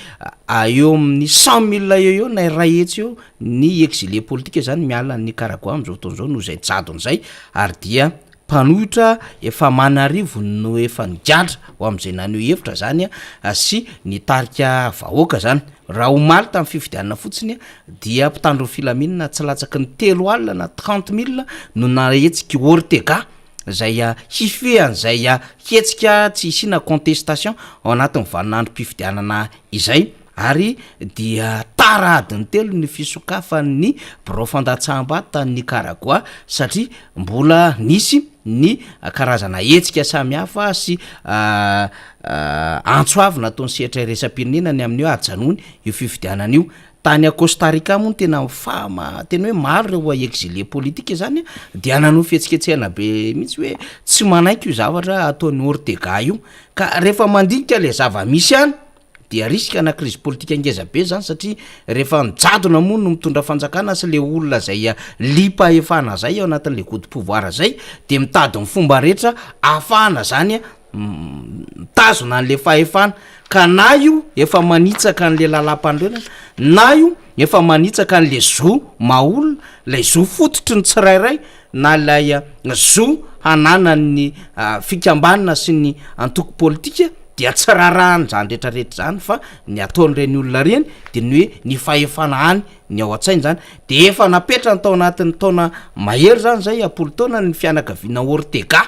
eo amin'ny cent mille eo eo na iray hetsy eo ny exilé politique izany miala an'i Nicaragua amin'izao fotoana izao noho izay jadona izay ary dia mpanohitra efa aman'arivony no efa nigadra ho amin'izay naneho hevitra izany sy nitarika vahoaka izany. Raha omaly tamin'ny fifidianana fotsiny dia mpitandro ny filaminana tsy latsaky ny 30 alina na trente mille no nahetsik'i Ortega izay hifehy an'izay hetsika tsy hisiana contestation ao anatin'ny vaninandrom-pifidianana izay ary dia tara adiny telo ny fisokafan'ny birao fandatsaham-bato tany Nicaragua satria mbola nisy ny karazana hetsika samihafa sy antso avo nataon'ny sehatra iraisam-pirenena ny amin'ny hoe ajanony io fifidianana io. Tany Costa Rica moa no tena fama tena hoe maro ireo exilé politique zany dia nanao fihetsiketsehana be mihitsy hoe tsy manaiky io zavatra ataon'i Ortega io, ka rehefa mandinika le zava-misy any dia risque ana crise politique ngeza be zany satria rehefa ny jadona moa no mitondra fanjakana sy le olona zay liam-pahefana zay ao anatin'le gout de pouvoir zay de mitady ny fomba rehetra ahafahana zany mitazona an'le fahefana ka na io efa manitsaka an'le lalam-panorenana na io efa manitsaka an'le zo maha olona, lay zo fototry ny tsirairay na lay zo hananan'ny fikambanana sy ny antoko politika dia tsy rarahan'izany retraretra zany fa ny ataon'ireny olona ireny de ny hoe ny fahefana any ny ao an-tsainy zany de efa napetrany tao anatin'ny taona mahery zany zay am-polo taona ny fianakaviana Ortega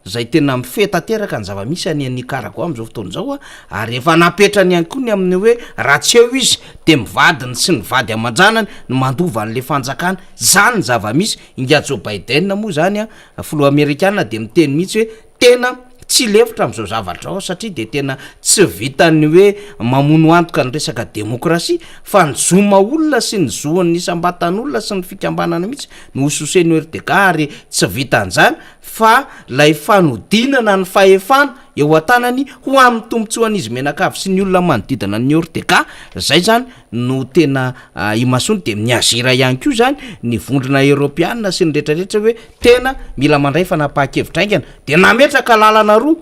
izay tena mifehy tanteraka ny zava-misy any Nicaragua amin'izao fotoana izao ary efa napetrany ihany koa ny amin'ny hoe raha tsy eo izy dia ny vadiny sy ny vady aman-janany no mandova an'ilay fanjakana. Izany ny zava-misy. Ingahy Joe Biden moa izany, filoha amerikana dia miteny mihitsy hoe tena tsy lefitra amin'izao zavatra izao satria dia tena tsy vitan'ny hoe mamono antoka ny resaka demokrasia fa ny zo maha olona sy ny zon'ny isam-batan'olona sy ny fikambanana mihitsy no hososen'i Ortega ary tsy vitan'izany fa lay fanodinana ny fahefana eo an-tanany ho amin'ny tombontsoan'izy mianakavy sy ny olona manodidina an'i Ortega, zay zany no tena imasoany, de mi-agir ihany koa zany ny vondrona eoropeana sy ny retraretra hoe tena mila mandray fanapahan-kevitra haingana, de nametraka lalana roa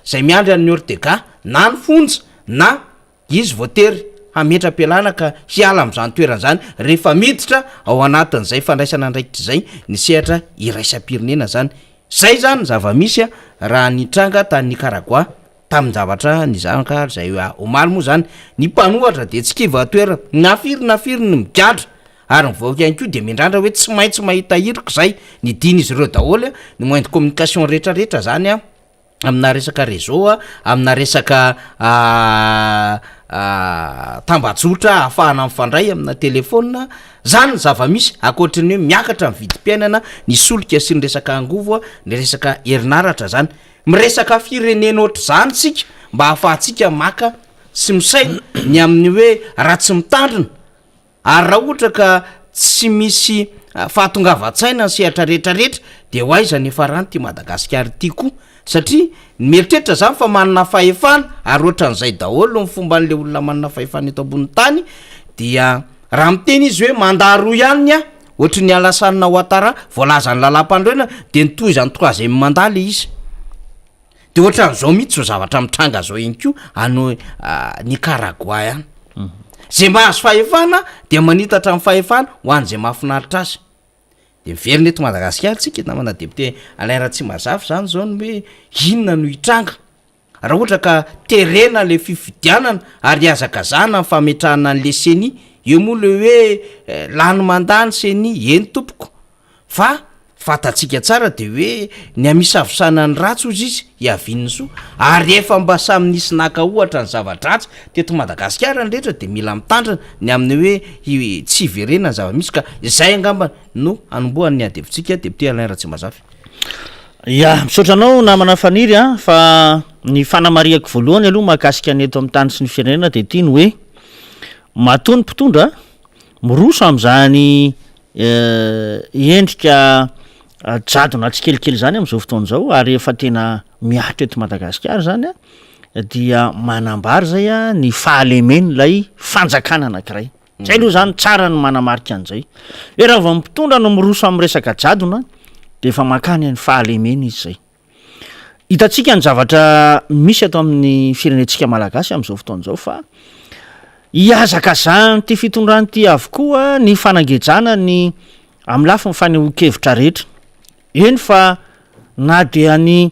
zay miandry an'i Ortega na ny fonja na Izy voatery hametra-pialana ka hiala amin'izany toerana izany rehefa miditra ao anatin'izay fandraisana andraikitra izay ny sehatra iraisam-pirenena izany. Izay izany ny zava-misy raha nitranga tany Nicaragua tamin-javatra nizaka izay omaly moa izany. Ny mpanohatra dia tsy kiva toerana na firy na firy ny migadra ary ny vahoaka ihany koa dia miandrandra hoe tsy maintsy mahita hirika izay nidin'izy ireo daholo ny moyen de communication rehetra rehetra izany. amina resaka réseau a, amina resaka tambajotra ahafahana mifandray amina telephone, zany ny zava-misy ankoatry ny hoe miakatra ny vidim-piainana, ny solika sy ny resaka angovo a, ny resaka herinaratra zany. Miresaka firenena ohatr'izany isika mba ahafahantsika maka sy misaina ny amin'ny hoe raha tsy mitandrina Ary raha ohatra ka tsy misy fahatongavan-tsaina ny sehatra rehetra rehetra dia ho aiza ny hiafarany ity Madagasikara ity koa? Satria ny mieritreritra zany fa manana fahefana ary ohatran'izay daholo ny fomban'le olona manana fahefana eto ambonin'ny tany dia raha miteny izy hoe mandat roa ihany ny ahy ohatry ny Alassane Ouattara voalazan'ny lalàmpanorenana dia nitohizany troisième mandat le izy. De ohatran'izao mihitsy zao zavatra mitranga zao ihany koa any Nicaragua any. Zay mahazo fahefana dia manitatra ny fahefana ho an'izay mahafinaritra azy. De miverina eto Madagasikara tsika namana député Alain Ratsimbazafy zany zao ny hoe inona no hitranga raha ohatra ka terena le fifidianana ary ihazakazahana ny fametrahana an'le CENI, eo moa le hoe lany mandat ny CENI, eny tompoko fa fantatsika tsara de hoe ny amisavisana ny ratsy hozy izy hiavian'ny soa, ary efa mba samy nisy naka ohatra ny zava-dratsy teto Madagasikara ny rehetra de mila mitandrina ny amin'ny hoe tsy hiverenana ny zava-misy ka izay angamba no hanombohan'ny ady hevitsika député Alain Ratsimbazafy. Ya, misaotra anao namana Faniry a, fa ny fanamarihako voalohany aloha mahakasika ny eto amin'ny tany sy ny firenena dia ity ny hoe, matoa ny mpitondra miroso amin'izany endrika jadona tsikelikely izany amin'izao fotoana izao ary efa tena mihatra eto Madagasikara izany a, dia manambara izay a ny fahalemen'ilay fanjakana anankiray. Zay aloha zany tsara ny manamarika an'izay. Hoe raha vao ny mpitondra no miroso amin'ny resaka jadona dia efa mankany any fahalemena izy zay. Hitantsika ny zavatra misy ato amin'ny firenentsika malagasy amin'izao fotoana izao fa hihazakazahan'ity fitondrana ity avokoa ny fanangejana ny amin'ny lafiny fanehoan-kevitra rehetra. Eny fa na dia ny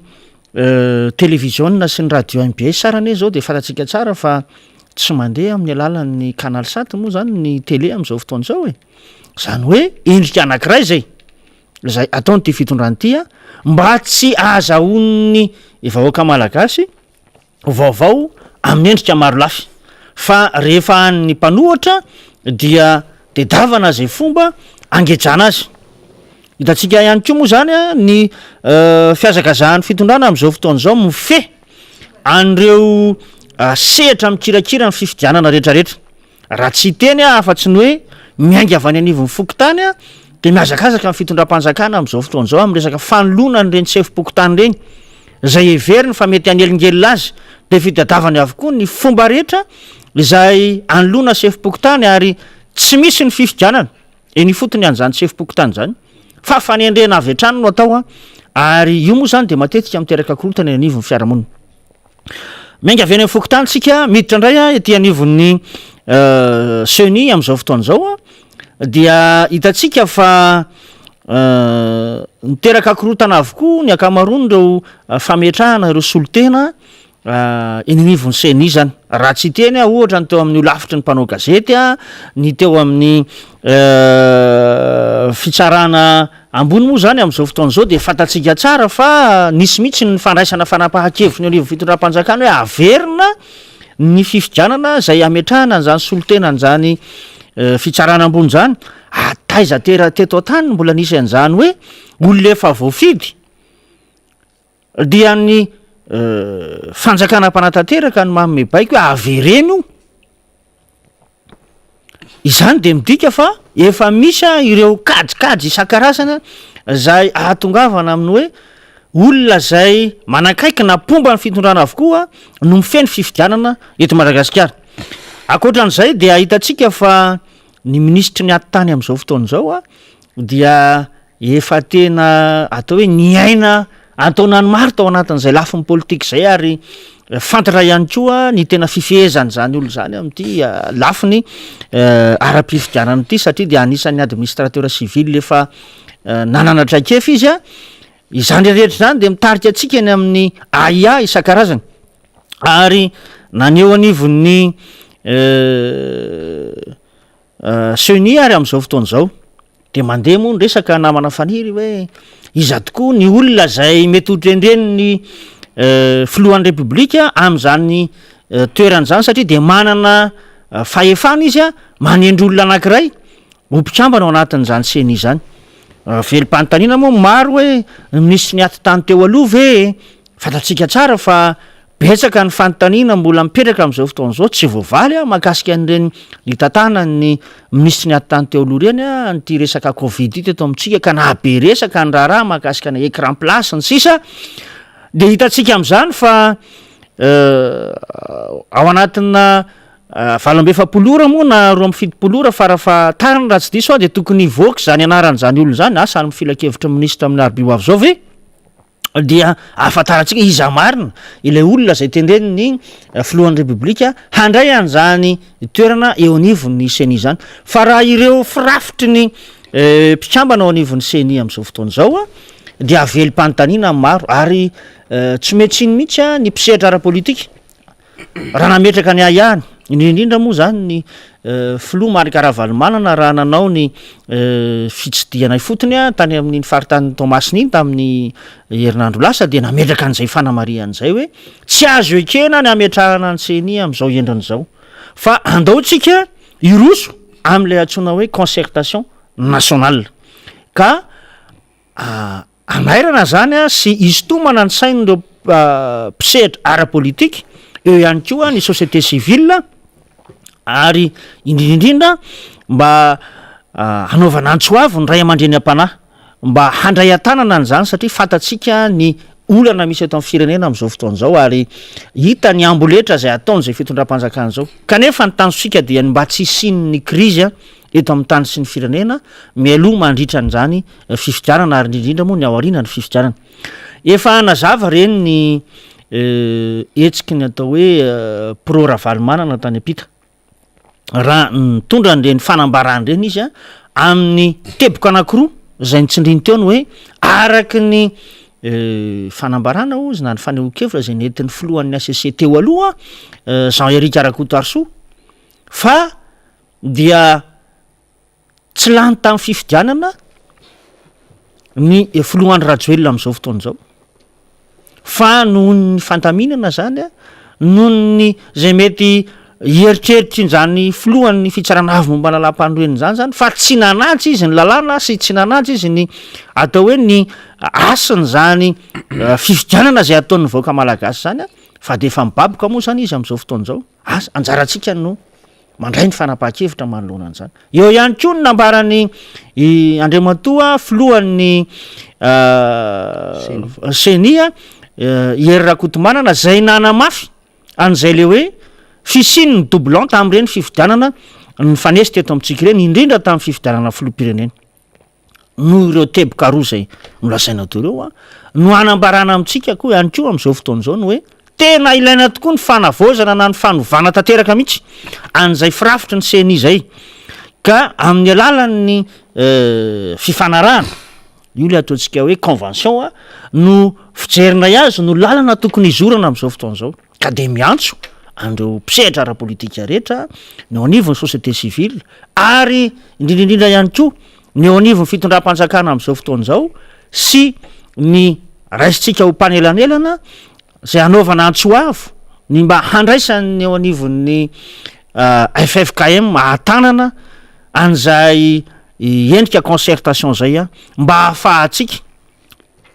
televiziona sy ny radio mbs ara anie zao dia fantatsika tsara fa tsy mandeha amin'ny alalan'ny canal sat moa zany ny tele amin'izao fotoana izao e. Zany hoe endrika anankiray zay zay ataon'ity fitondrana ity a mba tsy ahazahoan'ny vahoaka malagasy vaovao amin'ny endrika marolafy fa rehefa an'ny mpanohitra dia tedavana izay fomba angejana azy. Hitantsika ihany koa moa izany ny fihazakazahan'ny fitondrana amin'izao fotoana izao mifehy an'ireo sehatra mikirakira ny fifidianana rehetrarehetra. Raha tsy hiteny aho afa-tsy ny hoe miainga avy any anivon'ny fokontany dia mihazakazaka ny fitondram-panjakana amin'izao fotoana izao amin'ny resaka fanoloana an'ireny sefom-pokontany ireny izay heveriny fa mety hanelingelina azy dia fitadiavany avokoa ny fomba rehetra izay anoloana sefom-pokontany ary tsy misy ny fifidianana eny ifotony an'izany sefom-pokontany izany fa fanendrena avy hatrany no atao ary io moa izany dia matetika miteraka korontana eny anivon'ny fiarahamonina. Miainga avy any amin'ny fokontany tsika, miditra indray ety anivon'ny CENI amin'izao fotoana izao dia hitantsika fa niteraka korontana avokoa ny ankamaroan'ireo fametrahana ireo solontena eny anivon'ny CENI izany. Raha tsy hiteny aho ohatra ny teo amin'ny holafitry ny mpanao gazety, ny teo amin'ny fitsarana Ambony moa izany amin'izao fotoana izao dia fantatsika tsara fa nisy mihitsy ny fandraisana fanapahan-kevitry ny eo anivon'ny fitondram-panjakana hoe averina ny fifidianana izay hametrahana an'izany solontena an'izany fitsarana ambony izany. Ary taiza tera teto an-tany no mbola nisy an'izany hoe olona efa voafidy dia ny fanjakana mpanatanteraka no manome baiko hoe avereno io. Izany dia midika fa efa misy ireo kajikajy isan-karazany izay ahatongavana amin'ny hoe olona izay manakaiky na mpomba ny fitondrana avokoa no mifehy ny fifidianana eto Madagasikara. Ankoatra an'izay dia hitantsika fa ny minisitry ny atitany amin'izao fotoana izao dia Efa tena atao hoe niaina an-taonany maro tao anatin'izay lafiny politika izay ary fantatra ihany koa ny tena fifehezan'izany olona izany amin'ity lafiny ara-pifidianana ity satria dia anisan'ny administrateur civil efa nanana traikefa izy a. Izany rehetra izany dia mitarika antsika eny amin'ny ahiahy isan-karazany ary na ny eo anivon'ny Ceni ary amin'izao fotoana izao dia mandeha moa ny resaka namana Faniry hoe iza tokoa ny olona izay mety ho tendren'ny filohan'ny Repoblika amin'izany toerana izany satria dia manana fahefana izy manendry olona anankiray ho mpikambana ao anatin'izany Ceni izany. Velom-panontaniana moa maro hoe ny minisitry ny atitany teo aloha ve? Fantatsika tsara fa Betsaka ny fanontaniana mbola mipetraka amin'izao fotoana izao tsy voavaly mahakasika an'ireny nitantanan'ny minisitry ny atitany teo aloha ireny an'ity resaka covid ity teto amintsika ka nahabe resaka ny raharaha mahakasika ny écran plat sy ny sisa dia hitantsika amin'izany fa ao anatina 48 ora moa na 72 ora farafahatarany raha tsy diso aho dia tokony hivoaka izany anaran'izany olona izany asa any amin'ny filankevitry ny minisitra amin'ny alarobia ho avy izao ve? dia ahafantarantsika iza marina ilay olona izay tendren'ny filohan'ny Repoblika handray an'izany toerana eo anivon'ny Ceni izany. Fa raha ireo firafitry ny mpikambana ao anivon'ny ceni amin'izao fotoana izao dia velom-panontaniana ny maro ary tsy ometsiny mihitsy ny mpisehatra ara-politika raha nametraka ny ahiahiny, indrindra indrindra moa izany ny filoha Marc Ravalomanana raha nanao ny fitsidihana ifotony tany amin'iny faritanin'i Toamasina iny tamin'ny herinandro lasa dia nametraka an'izay fanamarihana izay hoe tsy azo ekena ny hametrahana ny ceni amin'izao endriny izao fa andao tsika hiroso amin'ilay antsoina hoe concertation nationale ka Hanairana izany sy hisintomana ny sain'ireo mpisehatra ara-politika, eo ihany koa ny société civile ary indrindra indrindra mba hanaovana antso avo ny ray aman-dreny am-panahy mba handray an-tanana an'izany satria fantatsika ny olana misy eto amin'ny firenena amin'izao fotoana izao ary hita ny amboletra izay ataon'izay fitondram-panjakana izao kanefa ny tanjontsika dia ny mba tsy hisian'ny krizy eto amin'ny tany sy ny firenena mialoha mandritra an'izany fifidianana ary indrindra indrindra moa ny aorianan'ny fifidianana. Efa nazava ireny ny hetsiky ny atao hoe pro Ravalomanana tany am-pita raha nitondra an'ireny fanambarana ireny izy amin'ny teboka anankiroa izay nitsindriny teo ny hoe araky ny fanambarana hozy na ny fanehoan-kevitra izay nentin'ny filohan'ny HCC teo aloha Jean Eric Rakotoarisoa fa dia tsy lany tamin'ny fifidianana ny filoha Andry Rajoelina amin'izao fotoana izao fa noho ny fandaminana zany a, noho ny zay mety hieritreritrin'izany filohan'ny fitsarana avo momba ny lalàmpanorenana izany zany fa tsy nanaja izy ny lalàna sy tsy nanaja izy ny atao hoe ny hasin'izany fifidianana zay ataon'ny vahoaka malagasy zany a, fa de efa mibaboka moa zany izy amin'izao fotoana izao, asa anjarantsika no mandray ny fanapahan-kevitra manoloana an'izany. Eo ihany koa ny nambaran'i i Andriamatoa filohan'ny Ceni Hery Rakotomanana izay nanamafy an'izay le hoe fisian'ny doublon tamin'ireny fifidianana nifanesy teto amintsika ireny, indrindra tamin'ny fifidianana filoham-pirenena. Noho ireo teboka roa izay nolazaina teo ireo no hanambarana amintsika koa ihany koa amin'izao fotoana izao ny hoe tena ilaina tokoa ny fanavaozana na ny fanovana tanteraka mihitsy an'izay firafitry ny ceni izay ka amin'ny alalan'ny fifanarahana, io ilay ataontsika hoe convention no fijerinay azy no lalana tokony hizorana amin'izao fotoana izao. Ka dia miantso an'ireo mpisehatra ara-politika rehetra, ny eo anivon'ny société civile ary indrindra indrindra ihany koa ny eo anivon'ny fitondram-panjakana amin'izao fotoana izao sy ny raisintsika ho mpanelanelana izay hanaovana antso avo ny mba handraisan'ny eo anivon'ny ffkm ahatanana an'izay endrika concertation izay mba hahafahantsika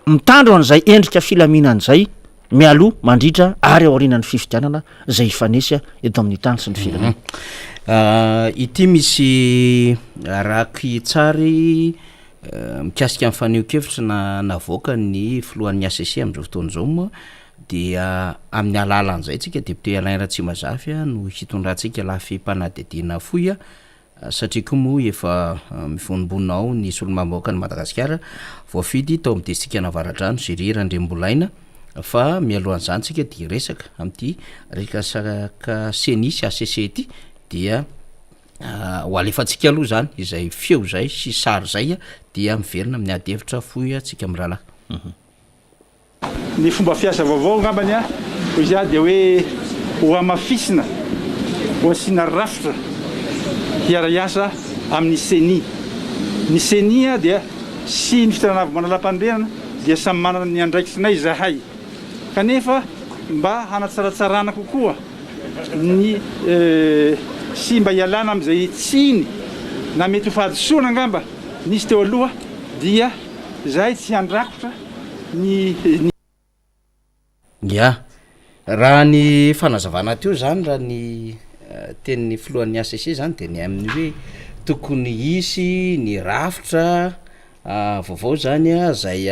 Mitandro an'izay endrika filaminana izay mialoha, mandritra ary aorianan'ny fifidianana izay hifanesy eto amin'ny tany sy ny firenena. Ity misy rakitsary mikasika ny fanehoan-kevitra na navoakan'ny filohan'ny HCC amin'izao fotoana izao moa dia amin'ny alalan'izay tsika député Alain Ratsimazafy no hitondrantsika lafim-panadihadiana fohy Satria koa moa efa mivonombonona ao ny solombavambahoakan'i Madagasikara voafidy tao amin'ny distrikan'Avaradrano, Julie Randriambolaina, fa mialohan'izany tsika dia hiresaka amin'ity resaka ceni sy HCC ity dia ho alefantsika aloha izany izay feo izay sy sary izay dia miverina amin'ny ady hevitra fohy tsika mirahalahy. Ny fomba fiasa vaovao angambany hoy izy dia hoe ho hamafisina, ho asiana rafitra hiara-hiasa amin'ny Ceni. Ny Ceni dia sy ny Fitsarana Avo Manalampanorenana dia samy manana ny andraikitrinay izahay. Kanefa mba hanatsaratsarana kokoa ny sy mba hialana amin'izay tsiny na mety ho fahadisoana angamba nisy teo aloha dia izahay tsy handrakotra ny ny. Ya. Raha ny fanazavana teo zany raha ny tenin'ny filohan'ny HCC zany de ny amin'ny hoe tokony hisy ny rafitra vaovao zany a zay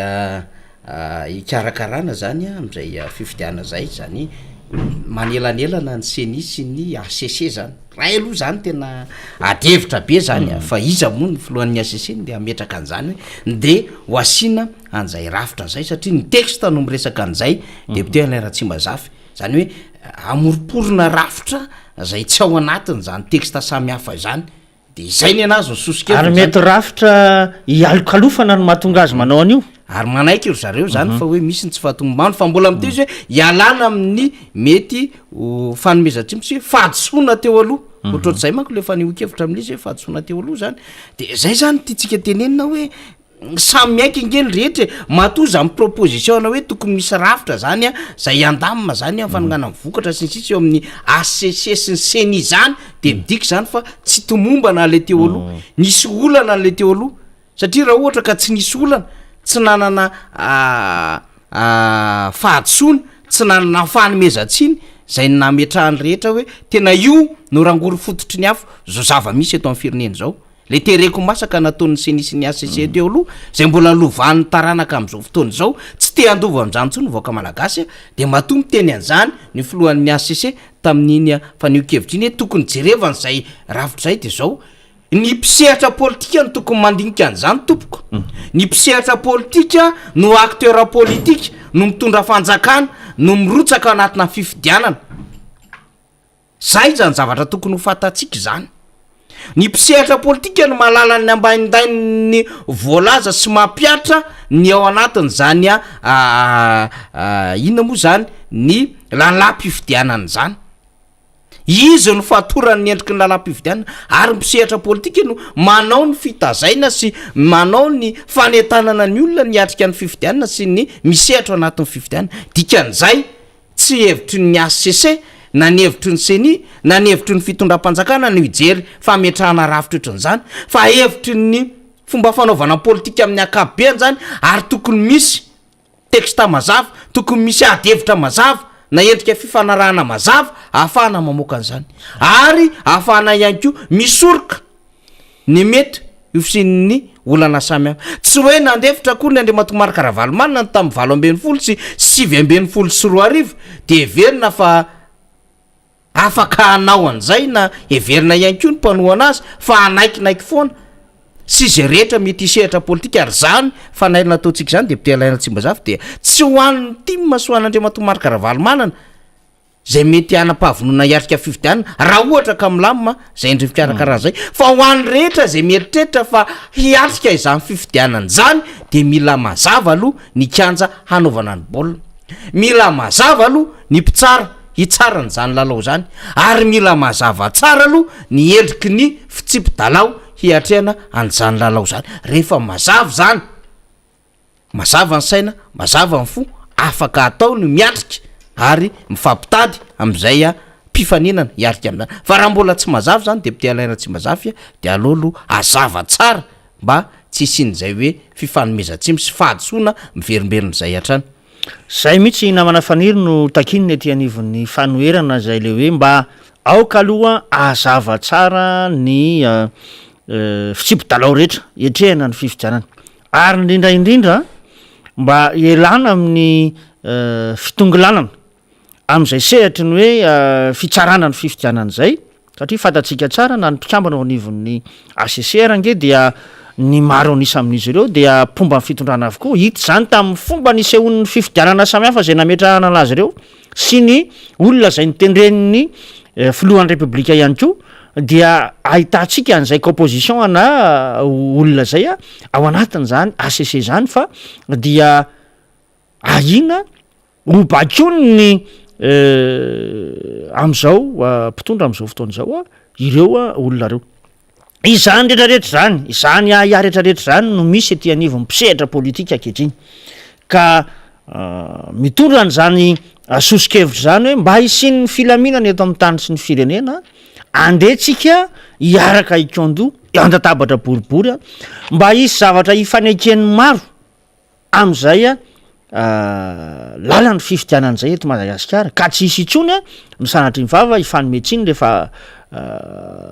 hikarakarana zany a am'zay fifidianana zay, zany manelanelana ny ceni sy ny HCC zany. Ray aloha zany tena ady hevitra be zany a, fa iza moa ny filohan'ny HCC no ndeha hametraka an'zany hoe ndeha ho asiana an'zay rafitra zay satria ny texte no miresaka an'zay, député Alain Ratsimbazafy, zany hoe hamoromporona rafitra zay tsy ao anatin'zany texte samihafa izany. De izay ny anazy ny soso-kevitra Ary mety rafitra hialokalofana no mahatonga azy manao an'io. Ary manaiky ry zareo zany fa hoe misy ny tsy fahatomombano fa mbola miteny izy hoe ialana amin'ny mety ho fanomezan-tsiny sy fahadisoana teo aloha. Ohatrohatr'izay manko le fanehoan-kevitra amin'izy hoe fahadisoana teo aloha zany. De zay zany tiantsika tenenina hoe Samy miaiky ange ny rehetra e! Matoa zany proposition ana hoe tokony misy rafitra zany a, zay handamina zany a fanongana ny vokatra sy ny sisa eo amin'ny HCC sy ny ceni zany de midika zany fa tsy tomombana le teo aloha, nisy olana le teo aloha satria raha ohatra ka tsy nisy olana, tsy nanana fahadisoana, tsy nanana fanomezan-tsiny zay nametrahan'ny rehetra hoe tena io no rangory fototry ny afo zao zava-misy eto amin'ny firenena zao. Le tereko masaka nataon'ny ceni sy ny HCC teo aloha, zay mbola lovan'ny taranaka amin'izao fotoana izao, tsy te handova an'izany intsony ny vahoaka malagasy, dia matoa miteny an'izany ny filohan'ny HCC tamin'iny fanehoan-kevitra iny hoe tokony jerevana izay rafitra izay dia izao, ny mpisehatra politika no tokony mandinika an'izany tompoko, ny mpisehatra politika no acteur politique no mitondra fanjakana no mirotsaka anatina fifidianana. Zay izany zavatra tokony ho fantatsika izany. Ny mpisehatra politika no mahalala ny ambaindain'ny voalaza sy mampihatra ny ao anatin'izany inona moa izany ny lalam-pifidianana izany. Izy no fatoran'ny endriky ny lalam-pifidianana ary ny mpisehatra politika no manao ny fitazaina sy manao ny fanentanana ny olona ny hiatrika ny fifidianana sy ny misehatra ao anatin'ny fifidianana. Dikan'izay, Tsy hevitry ny HCC na ny hevitry ny Ceni na ny hevitry ny fitondram-panjakana no hijery fametrahana rafitra ohatran'izany fa hevitry ny fomba fanaovana politika amin'ny ankapobeny izany ary tokony misy texte mazava, tokony misy ady hevitra mazava na endrika fifanarahana mazava ahafahana mamoaka an'izany ary ahafahana ihany koa misoroka ny mety ho fisian'ny olana samihafa. Tsy hoe nandefitra akory ny Andriamatoa Marc Ravalomanana ny tamin'ny 2018 sy 2019 dia heverina fa afaka hanao an'izay na heverina ihany koa ny mpanohana azy fa hanaikinaiky foana sy izay rehetra mety hisehatra politika ary izany fanairana ataontsika izany Député Alain Ratsimbazafy dia tsy ho an'ny tim sy ho an'Andriamatoa Marc Ravalomanana izay mety hanam-pahavonona hiatrika fifidianana raha ohatra ka milamina izay endriny fikarakarana izay fa ho an'ny rehetra izay mieritreritra fa hiatrika izany fifidianana izany dia mila mazava aloha ny kianja hanaovana ny baolina, mila mazava aloha ny mpitsara hitsara an'izany lalao izany ary mila mazava tsara aloha ny endriky ny fitsipi-dalao hiatrehana an'izany lalao izany, rehefa mazava izany. Mazava ny saina, mazava ny fo, afaka atao ny miatrika ary mifampitady amin'izay mpifaninana hiarika amin'izany. Fa raha mbola tsy mazava izany Député Alain Ratsimbazafy dia aleo aloha hazava tsara mba tsy hisian'izay hoe fifanomezan-tsiny sy fahadisoana miverimberina izay hatrany. Zay mihitsy namana Faniry no takian'ny ety anivon'ny fanoherana izay le hoe mba aoka aloha hazava tsara ny fitsipi-dalao rehetra hiatrehana ny fifidianana. Ary indrindra indrindra mba hialana amin'ny fitongilanana amin'izay sehatry ny hoe fitsarana ny fifidianana izay satria fantatsika tsara na ny mpikambana ao anivon'ny HCC ary ange dia ny maro an'isa amin'izy ireo dia mpomba ny fitondrana avokoa. Hita izany tamin'ny fomba nisehoan'ny fifidianana samihafa izay nametrahana anazy ireo sy ny olona izay notendren'ny filohan'ny Repoblika ihany koa dia ahitantsika an'izay composition ana olona izay ao anatin'izany HCC izany fa dia ahiana ho baikoin'ny amin'izao mpitondra amin'izao fotoana izao ireo olona ireo. Izany rehetra rehetra izany, izany ahiahy rehetra rehetra izany no misy ety anivon'ny mpisehatra politika ankehitriny. Ka mitondra an'izany soso-kevitra izany hoe mba hisian'ny filaminana eto amin'ny tany sy ny firenena, andeha tsika hiaraka hikaon-doha eo an-databatra boribory mba hisy zavatra hifaneken'ny maro amin'izay lalan'ny fifidianana izay eto Madagasikara ka tsy hisy intsony ny sanatria ny vava hifanome tsiny rehefa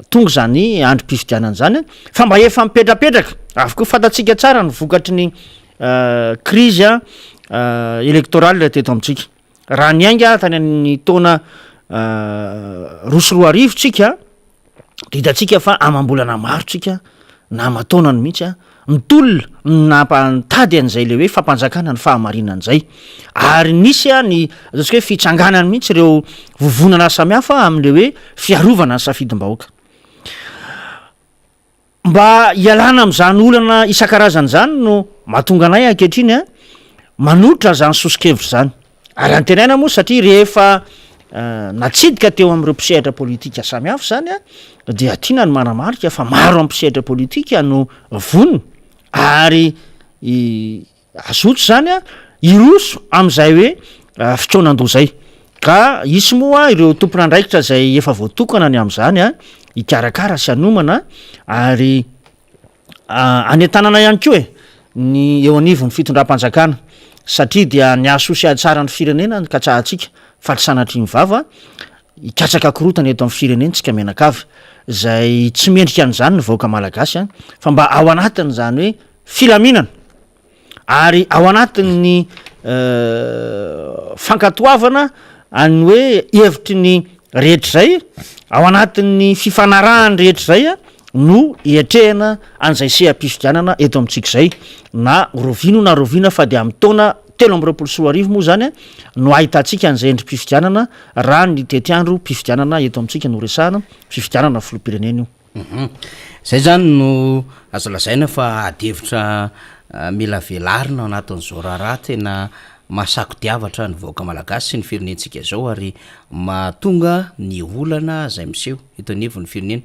tonga izany androm-pifidianana izany fa mba efa mipetrapetraka avokoa. Fantatsika tsara ny vokatry ny crise électorale teto amintsika. Raha niainga tany amin'ny taona 2002 tsika de hitantsika fa amam-bolana maro tsika na aman-taonany mihitsy a, nitolona nampa- nitady an'izay le hoe fampanjakana ny fahamarinana izay, ary nisy a ny ataontsika hoe fitsanganany mihitsy ireo vovonana samihafa amin'le hoe fiarovana ny safidim-bahoaka. Mba hialana amin'izany olana isan-karazany izany no mahatonga anay ankehitriny manolotra izany soso-kevitra izany. Ary antenaina moa satria rehefa natsidika teo amin'ireo mpisehatra politika samihafa izany dia tiana ny manamarika fa maro amin'ny mpisehatra politika no vonona ary Hazoto izany hiroso amin'izay hoe fikaonandoha izay. Ka hisy moa ireo tompon'andraikitra izay efa voatokana ny amin'izany hikarakara sy hanomana ary hanentanana ihany koa e, ny eo anivon'ny fitondram-panjakana satria dia ny hahasoa sy hahatsara ny firenena no katsahantsika fa tsy sanatria ny vava hikatsaka korontana eto amin'ny firenentsika mianakavy izay tsy mendrika an'izany ny vahoaka malagasy fa mba ao anatin'izany hoe filaminana ary ao anatin'ny fankatoavana an'ny hoe hevitry ny rehetra izay, ao anatin'ny fifanarahan'ny rehetra izay no hiatrehana an'izay seha-pifidianana eto amintsika izay, na rahoviana io na rahoviana fa dia amin'ny taona 2023 moa izany no ahitantsika an'izay endri-pifidianana raha ny tetiandrom-pifidianana eto amintsika no resahana, fifidianana filoham-pirenena io. Zay zany no azo lazaina fa ady hevitra mila velarina ao anatin'izao raharaha tena mahasakodiavatra ny vahoaka malagasy sy ny firenentsika izao ary mahatonga ny olana izay miseho eto anivon'ny firenena.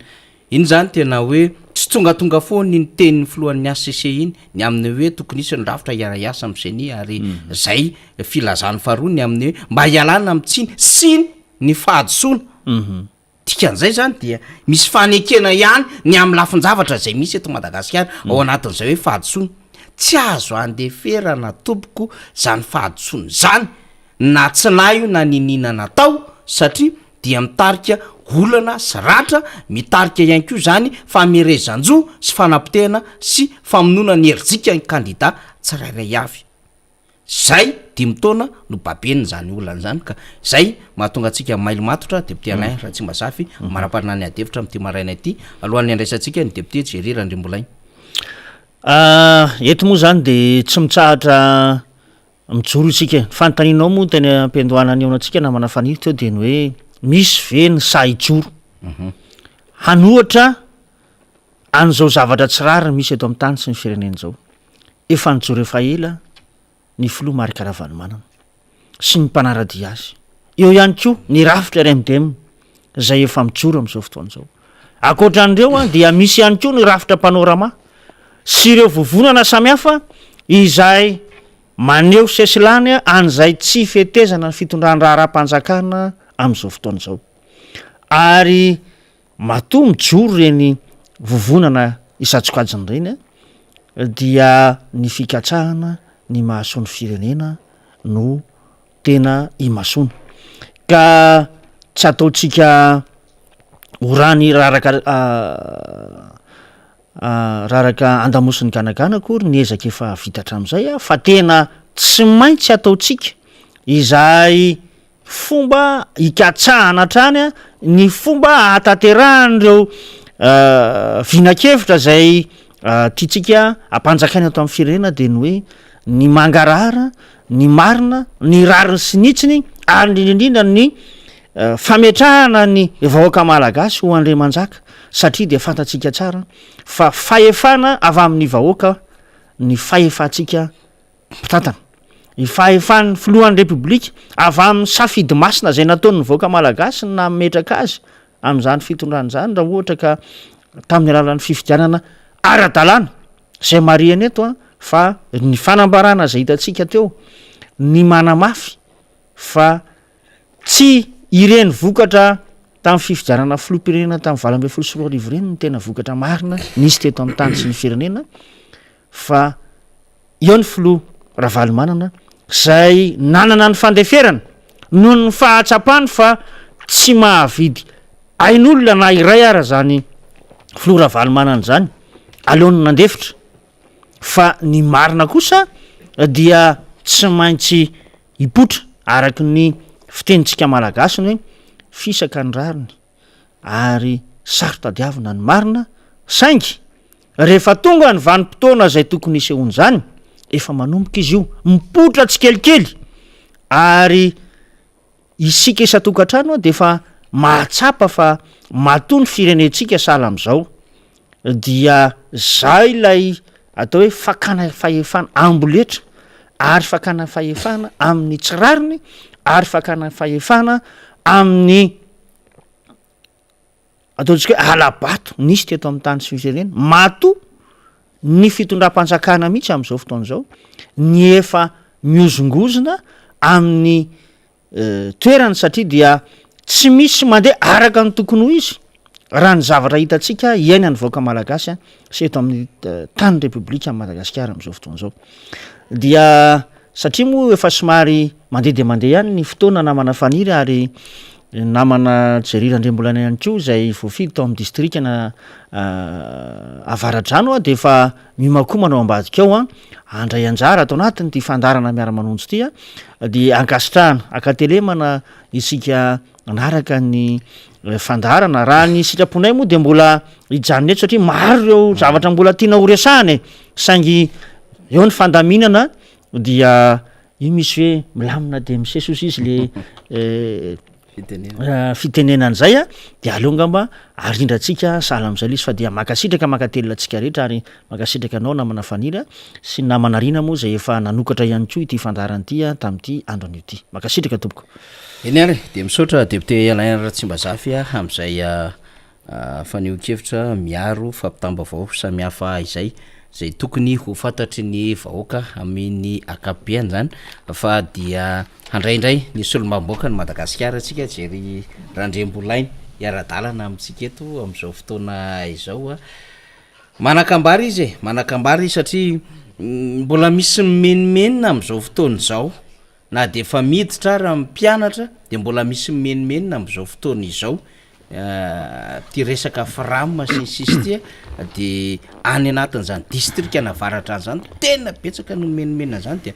Iny zany tena hoe tsy tongatonga foana iny tenin'ny filohan'ny HCC iny ny amin'ny hoe tokony hisy ny rafitra hiara-hiasa amin'ny ceni ary zay filazany faharoa ny amin'ny hoe mba hialana amin'ny tsiny sy ny fahadisoana. Dikan'izay izany dia misy fanekena ihany ny amin'ny lafin-javatra izay misy eto Madagasikara ao anatin'izay hoe fahadisoana. Tsy azo andeferana tompoko izany fahadisoana izany na tsy nahy io na niniana natao satria dia mitarika olana sy ratra, mitarika ihany koa izany famerezan-jo sy fanapotehana sy famonoana ny herijika ny kandida tsirairay avy. Zay dimy taona no babeny zany olana zany ka zay mahatonga antsika mailo matotra Député Alain Ratsimbazafy manamparana ny ady hevitra amin'ity maraina ity alohan'ny handraisantsika ny Député Jerry Randriambolaina. Eto moa zany de tsy mitsahatra mijoro isika e. Ny fanontanianao moa teny am-piandohana nihaonantsika namana Faniry teo dia ny hoe misy ve ny sahy hijoro hanohatra an'izao zavatra tsy rariny misy eto amin'ny tany sy ny firenena izao? Efa nijoro efa ela ny filoha Marc Ravalomanana sy ny mpanara-dia azy. Eo ihany koa ny rafitra RMDM izay efa mijoro amin'izao fotoana izao. Ankoatra an'ireo dia misy ihany koa ny rafitra Panorama sy ireo vovonana samihafa izay maneho sesilany an'izay tsy fetezana ny fitondran-draharaham-panjakana amin'izao fotoana izao. Ary Matoa mijoro ireny vovonana isan-tsokajiny ireny dia ny fikatsahana ny mahasoa ny firenena no tena imasoana. Ka tsy ataontsika ho rany raraka raraka andamosin'ny ganagana akory ny ezaka efa vita hatramin'izay fa tena tsy maintsy ataontsika izay fomba hikatsahana hatrany ny fomba hahatanterahan'ireo vina-kevitra izay tiantsika hampanjakaina eto amin'ny firenena dia ny hoe ny mangarahara, ny marina, ny rariny sy ny hitsiny ary indrindra indrindra ny fametrahana ny vahoaka malagasy ho andriamanjaka satria dia fantatsika tsara fa fahefana avy amin'ny vahoaka ny fahefantsika mpitantana. Ny fahefan'ny filohan'ny Repoblika, avy amin'ny safidy masina izay nataon'ny vahoaka malagasy no nametraka azy amin'izany fitondrana izany raha ohatra ka tamin'ny alalan'ny fifidianana ara-dalàna, izay marihana eto fa ny fanambarana izay hitantsika teo ny manamafy fa tsy ireny vokatra tamin'ny fifidianana filoham-pirenena tamin'ny 2018 ireny no tena vokatra marina nisy teto amin'ny tany sy ny firenena fa eo ny filoha Ravalomanana izay nanana ny fandeferana noho ny fahatsapany fa tsy mahavidy ain'olona na iray ara zany filoha Ravalomanana izany, aleony nandefitra fa ny marina kosa dia tsy maintsy hipoitra araky ny fitenintsika malagasy ny hoe fisaka ny rariny ary saro-tadiavina ny marina saingy rehefa tonga ny vanim-potoana izay tokony hisehoan'izany, efa manomboka izy io, mipoitra tsikelikely ary isika isan-tokantrano dia efa mahatsapa fa matoa ny firenentsika sahala amin'izao. dia zay ilay atao hoe fakana fahefana amboletra ary fakana fahefana amin'ny tsy rariny ary fakana fahefana amin'ny ataontsika hoe hala-bato nisy teto amin'ny tany sy firenena, matoa ny fitondram-panjakana mihitsy amin'izao fotoana izao ny efa mihozongozona amin'ny toerany satria dia tsy misy mandeha araka ny tokony ho izy raha ny zavatra hitantsika iainan'ny vahoaka malagasy sy eto amin'ny tany Repoblikan'i Madagasikara amin'izao fotoana izao. Dia satria moa efa somary mandeha dia mandeha ihany ny fotoana namana Faniry ary namana Jerry Randriambolana ihany koa izay voafidy tao amin'ny distrikana Avaradrano dia efa miomankomana ao ambadika ao handray anjara ato anatin'ity fandaharana miara-manonja ity dia ankasitrahana ankatelemana isika nanaraka ny fandaharana. Raha ny sitraponay moa dia mbola hijanona eto satria maro ireo zavatra mbola tiana ho resahana e, saingy eo ny fandaminana dia io misy hoe milamina dia misesy ozy izy le fitenenana izay a, de aleo angamba arindrantsika sahala am'zay le izy fa dia mankasitraka mankatelina antsika rehetra ary mankasitraka anao namana Faniry a sy ny namana Rina moa zay efa nanokatra ihany koa ity fandaharana ity a tamin'ity andro anio ity. Mankasitraka tompoko. Eny ary, dia misaotra député Alain Ratsimbazafy amin'izay fanehoan-kevitra miaro fampitam-baovao samihafa izay, izay tokony ho fantatry ny vahoaka amin'ny ankapobeny izany fa dia handray indray ny solombavambahoakan'i Madagasikara isika, Jerry Randriambolaina hiara-dalana amintsika eto amin'izao fotoana izao. Manan-kambara izy e, manan-kambara izy satria mbola misy mimenomenona amin'izao fotoana izao. Na dia efa miditra ara ny mpianatra dia mbola misy mimenomenona amin'izao fotoana izao ity resaka fram sy ny sisa ity a, de any anatin'izany distrikan'Avaradrano zany tena betsaka no mimenomenona an'izany dia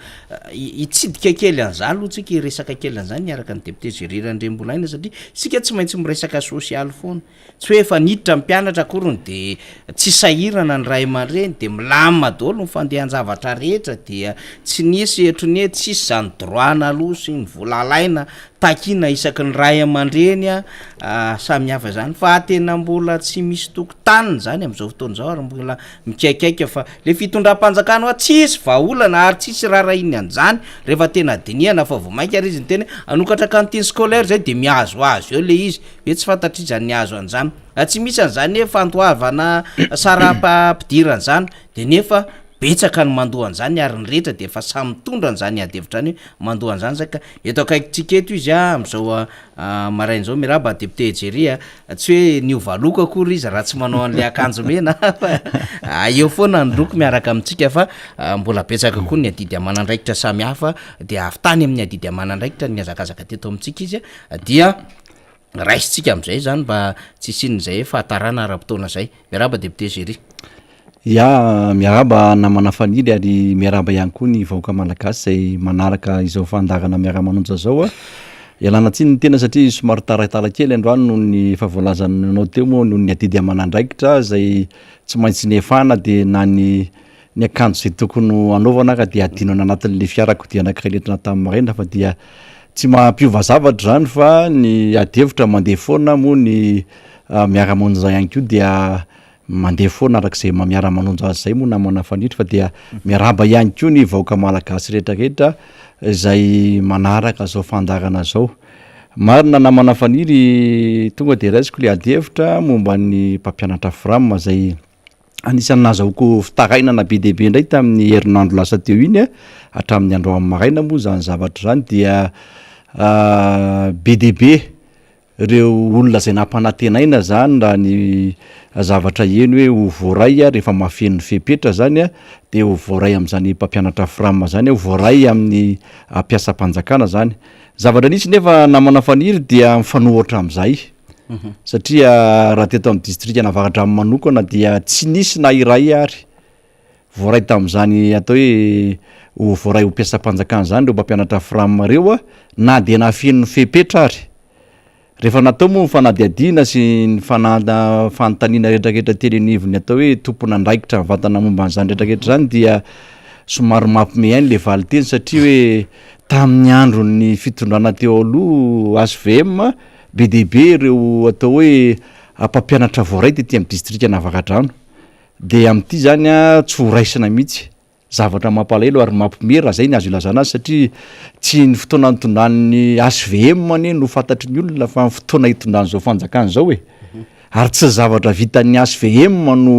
hitsidika kely an'zany aloha tsika hiresaka kely an'zany miaraka ny député Jerry Randriambolaina satria isika tsy maintsy miresaka sosialy foana. Tsy hoe efa niditra ny mpianatra akoriny de tsy sahirana ny ray aman-dreny de milamina daholo ny fandehan-javatra rehetra dia tsy nisy ohatry ny hoe tsisy zany droit naloa sy ny vola alaina takiana isaky ny ray aman-dreny a samihafa zany fa tena mbola tsy misy tokotaniny zany am'zao fotoana zao ary mbola mikaikaika fa le fitondram-panjakana hoa tsisy vahaolana ary tsisy raharahiany an'zany rehefa tena dinihana fa vao mainka ary izy niteny hoe hanokatra cantine scolaire zay de mihazohazo eo le izy Hoe tsy fantatr'iza ny hahazo an'izany. Raha tsy misy an'izany hoe fandoavana saram-pidirana izany de nefa betsaka ny mandoa an'izany ary ny rehetra de efa samy mitondra an'izany ady hevitra any hoe mandoa an'izany zay ka eto akaikintsika eto izy a am'zao maraina izao miarahaba député Jerry a, tsy hoe niova loko akory izy raha tsy manao an'le akanjo mena fa eo foana ny loko miaraka amintsika fa mbola betsaka koa ny adidy aman'andraikitra samihafa de avy tany amin'ny adidy aman'andraikitra nihazakazaka teto amintsika izy a dia Raisintsika amin'izay izany mba tsy hisian'izay hoe fahatarana ara-potoana izay. Miarahaba Député Jerry. Ya, miarahaba namana Fanily ary miarahaba ihany koa ny vahoaka malagasy izay manaraka izao fandaharana miara-manonja izao. Ialana tsiny ny tena satria somary taratara kely androany noho ny efa voalazanao teo moa noho ny adidy aman'andraikitra izay tsy maintsy nefana dia na ny ny akanjo izay tokony ho hanaovana ara dia adino any anatin'ilay fiarakodia anankiray nentina tamin'ny maraina fa dia tsy mampiova zavatra izany fa ny ady hevitra mandeha foana moa ny miara-monja ihany koa dia mandeha foana araka izay maha miara-manonja azy izay moa namana Fanitry fa dia miarahaba ihany koa ny vahoaka malagasy rehetrarehetra izay manaraka izao fandaharana izao. Marina namana Faniry tonga dia raisiko ilay ady hevitra momba ny mpampianatra fram izay Anisan'ny nahazahoako fitarainana be dia be indray tamin'ny herinandro lasa teo iny hatramin'ny androany maraina moa izany zavatra izany dia be dia be ireo olona izay nampanantenaina izany raha ny zavatra heno hoe ho voaray rehefa mahafeno ny fepetra izany dia ho voaray amin'izany mpampianatra fram izany, ho voaray amin'ny mpiasam-panjakana izany. Zavatra nisy nefa namana Faniry dia mifanohitra amin'izay. Satria raha teto amin'ny distrikan'Avaradrano manokana dia tsy nisy na iray ary voaray tamin'izany atao hoe ho voaray ho mpiasam-panjakana izany ireo mpampianatra fram ireo na dia nahafeno ny fepetra ary. Rehefa natao moa ny fanadihadiana sy ny fana- fanontaniana rehetrarehetra teny anivon'ny atao hoe tompon'andraikitra mivantana momba an'izany rehetrarehetra izany dia somary mampiomehy ahy ilay valin-teny satria hoe tamin'ny andron'ny fitondrana teo aloha HVM Be dia be ireo atao hoe mpampianatra voaray tety amin'ny distrikan'Avaradrano. de amin'ity zany a tsy ho raisina mihitsy. Zavatra mampalahelo ary mampiomehy raha zay ny azo ilazana azy satria tsy ny fotoana nitondran'ny HVM anie no fantatry ny olona fa ny fotoana itondran'izao fanjakana izao e. Ary tsy ny zavatra vitan'ny HVM no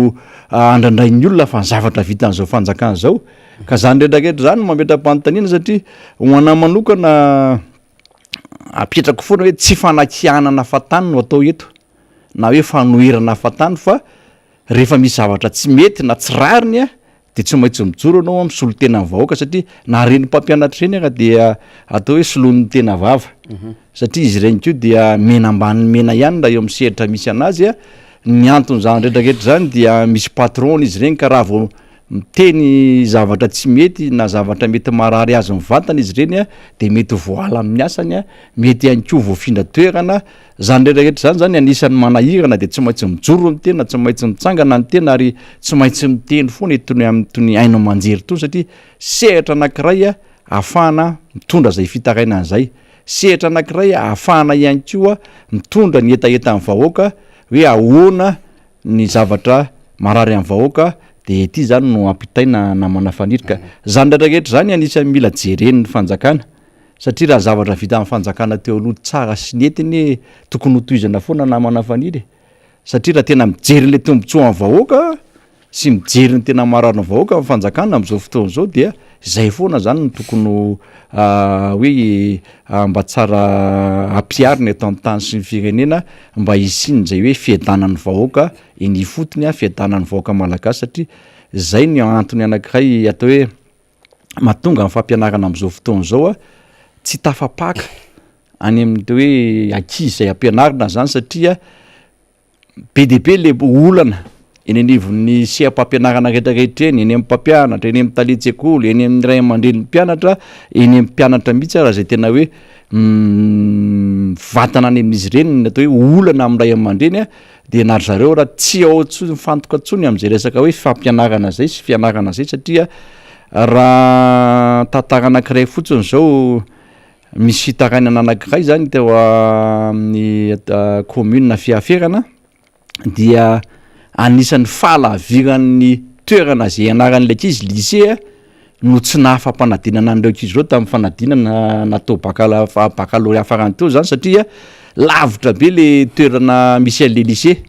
andrandrain'ny olona fa ny zavatra vitan'izao fanjakana izao. Ka zany rehetra rehetra zany no mametra-panontaniana satria ho anah manokana apetrako foana hoe tsy fanakianana fahatany no atao eto na hoe fanoherana fahatany fa rehefa misy zavatra tsy mety na tsy rariny a de tsy maintsy mijoro ianao a misolo tena ny vahoaka satria na reny mpampianatra ireny ara dia atao hoe soloin'ny tena vava satria izy ireny koa dia mena ambanin'ny mena ihany raha eo amin'ny sehatra misy anazy a, ny anton'izany rehetra rehetra izany dia misy patron izy ireny ka raha vao miteny zavatra tsy mety na zavatra mety marary azy mivantana izy ireny a de mety ho voahala amin'ny asany a, mety ihany koa voafindra toerana, zany rehetra rehetra zany zany anisan'ny manahirana de tsy maintsy mijoro ny tena, tsy maintsy mitsangana ny tena ary tsy maintsy miteny foana itony amin'itony haino aman-jery itony satria sehatra anankiray a ahafahana mitondra zay fitarainana zay, sehatra anankiray ahafahana ihany koa mitondra ny hetahetan'ny vahoaka hoe ahoana ny zavatra marary amin'ny vahoaka de ity zany no ampitaina namana Faniry ka zany rehetra rehetra zany anisan'ny mila jeren'ny fanjakana satria raha zavatra vitan'ny fanjakana teo aloha tsara sy nety anie tokony ho tohizana foana namana Faniry e, satria raha tena mijery an'le tombotsoan'ny vahoaka sy mijery ny tena marary ny vahoaka ny fanjakana amin'izao fotoana izao dia zay foana zany no tokony ho hoe mba tsara ampiharina eto amin'ny tany sy ny firenena mba hisian'izay hoe fiadanan'ny vahoaka eny ifotony, fiadanan'ny vahoaka malagasy satria zay ny antony anankiray atao hoe mahatonga ny fampianarana amin'izao fotoana izao a tsy tafapaka any amin'ny atao hoe ankizy izay ampianarina zany satria Be dia be le olana eny anivon'ny seha-pampianarana rehetrarehetra eny, eny amin'ny mpampianatra, eny amin'ny talen-tsekoly, eny amin'ny ray aman-drenin'ny mpianatra, eny amin'ny mpianatra mihitsy ara izay tena hoe mivantana any amin'izy ireny ny atao hoe olana amin'ny ray aman-dreny a, de na ry zareo ara tsy ao intsony mifantoka intsony amin'izay resaka hoe fampianarana zay sy fianarana zay satria raha tantara anankiray fotsiny zao Misy fitarainana anankiray zany teo amin'ny commune Fiaferana dia anisan'ny fahalaviran'ny toerana zay ianaran'ilay ankizy lycée no tsy nahafa-panadinana an'ireo ankizy ireo tamin'ny fanadinana natao bacala- baccalauréat farany teo zany satria lavitra be le toerana misy an'le lycée,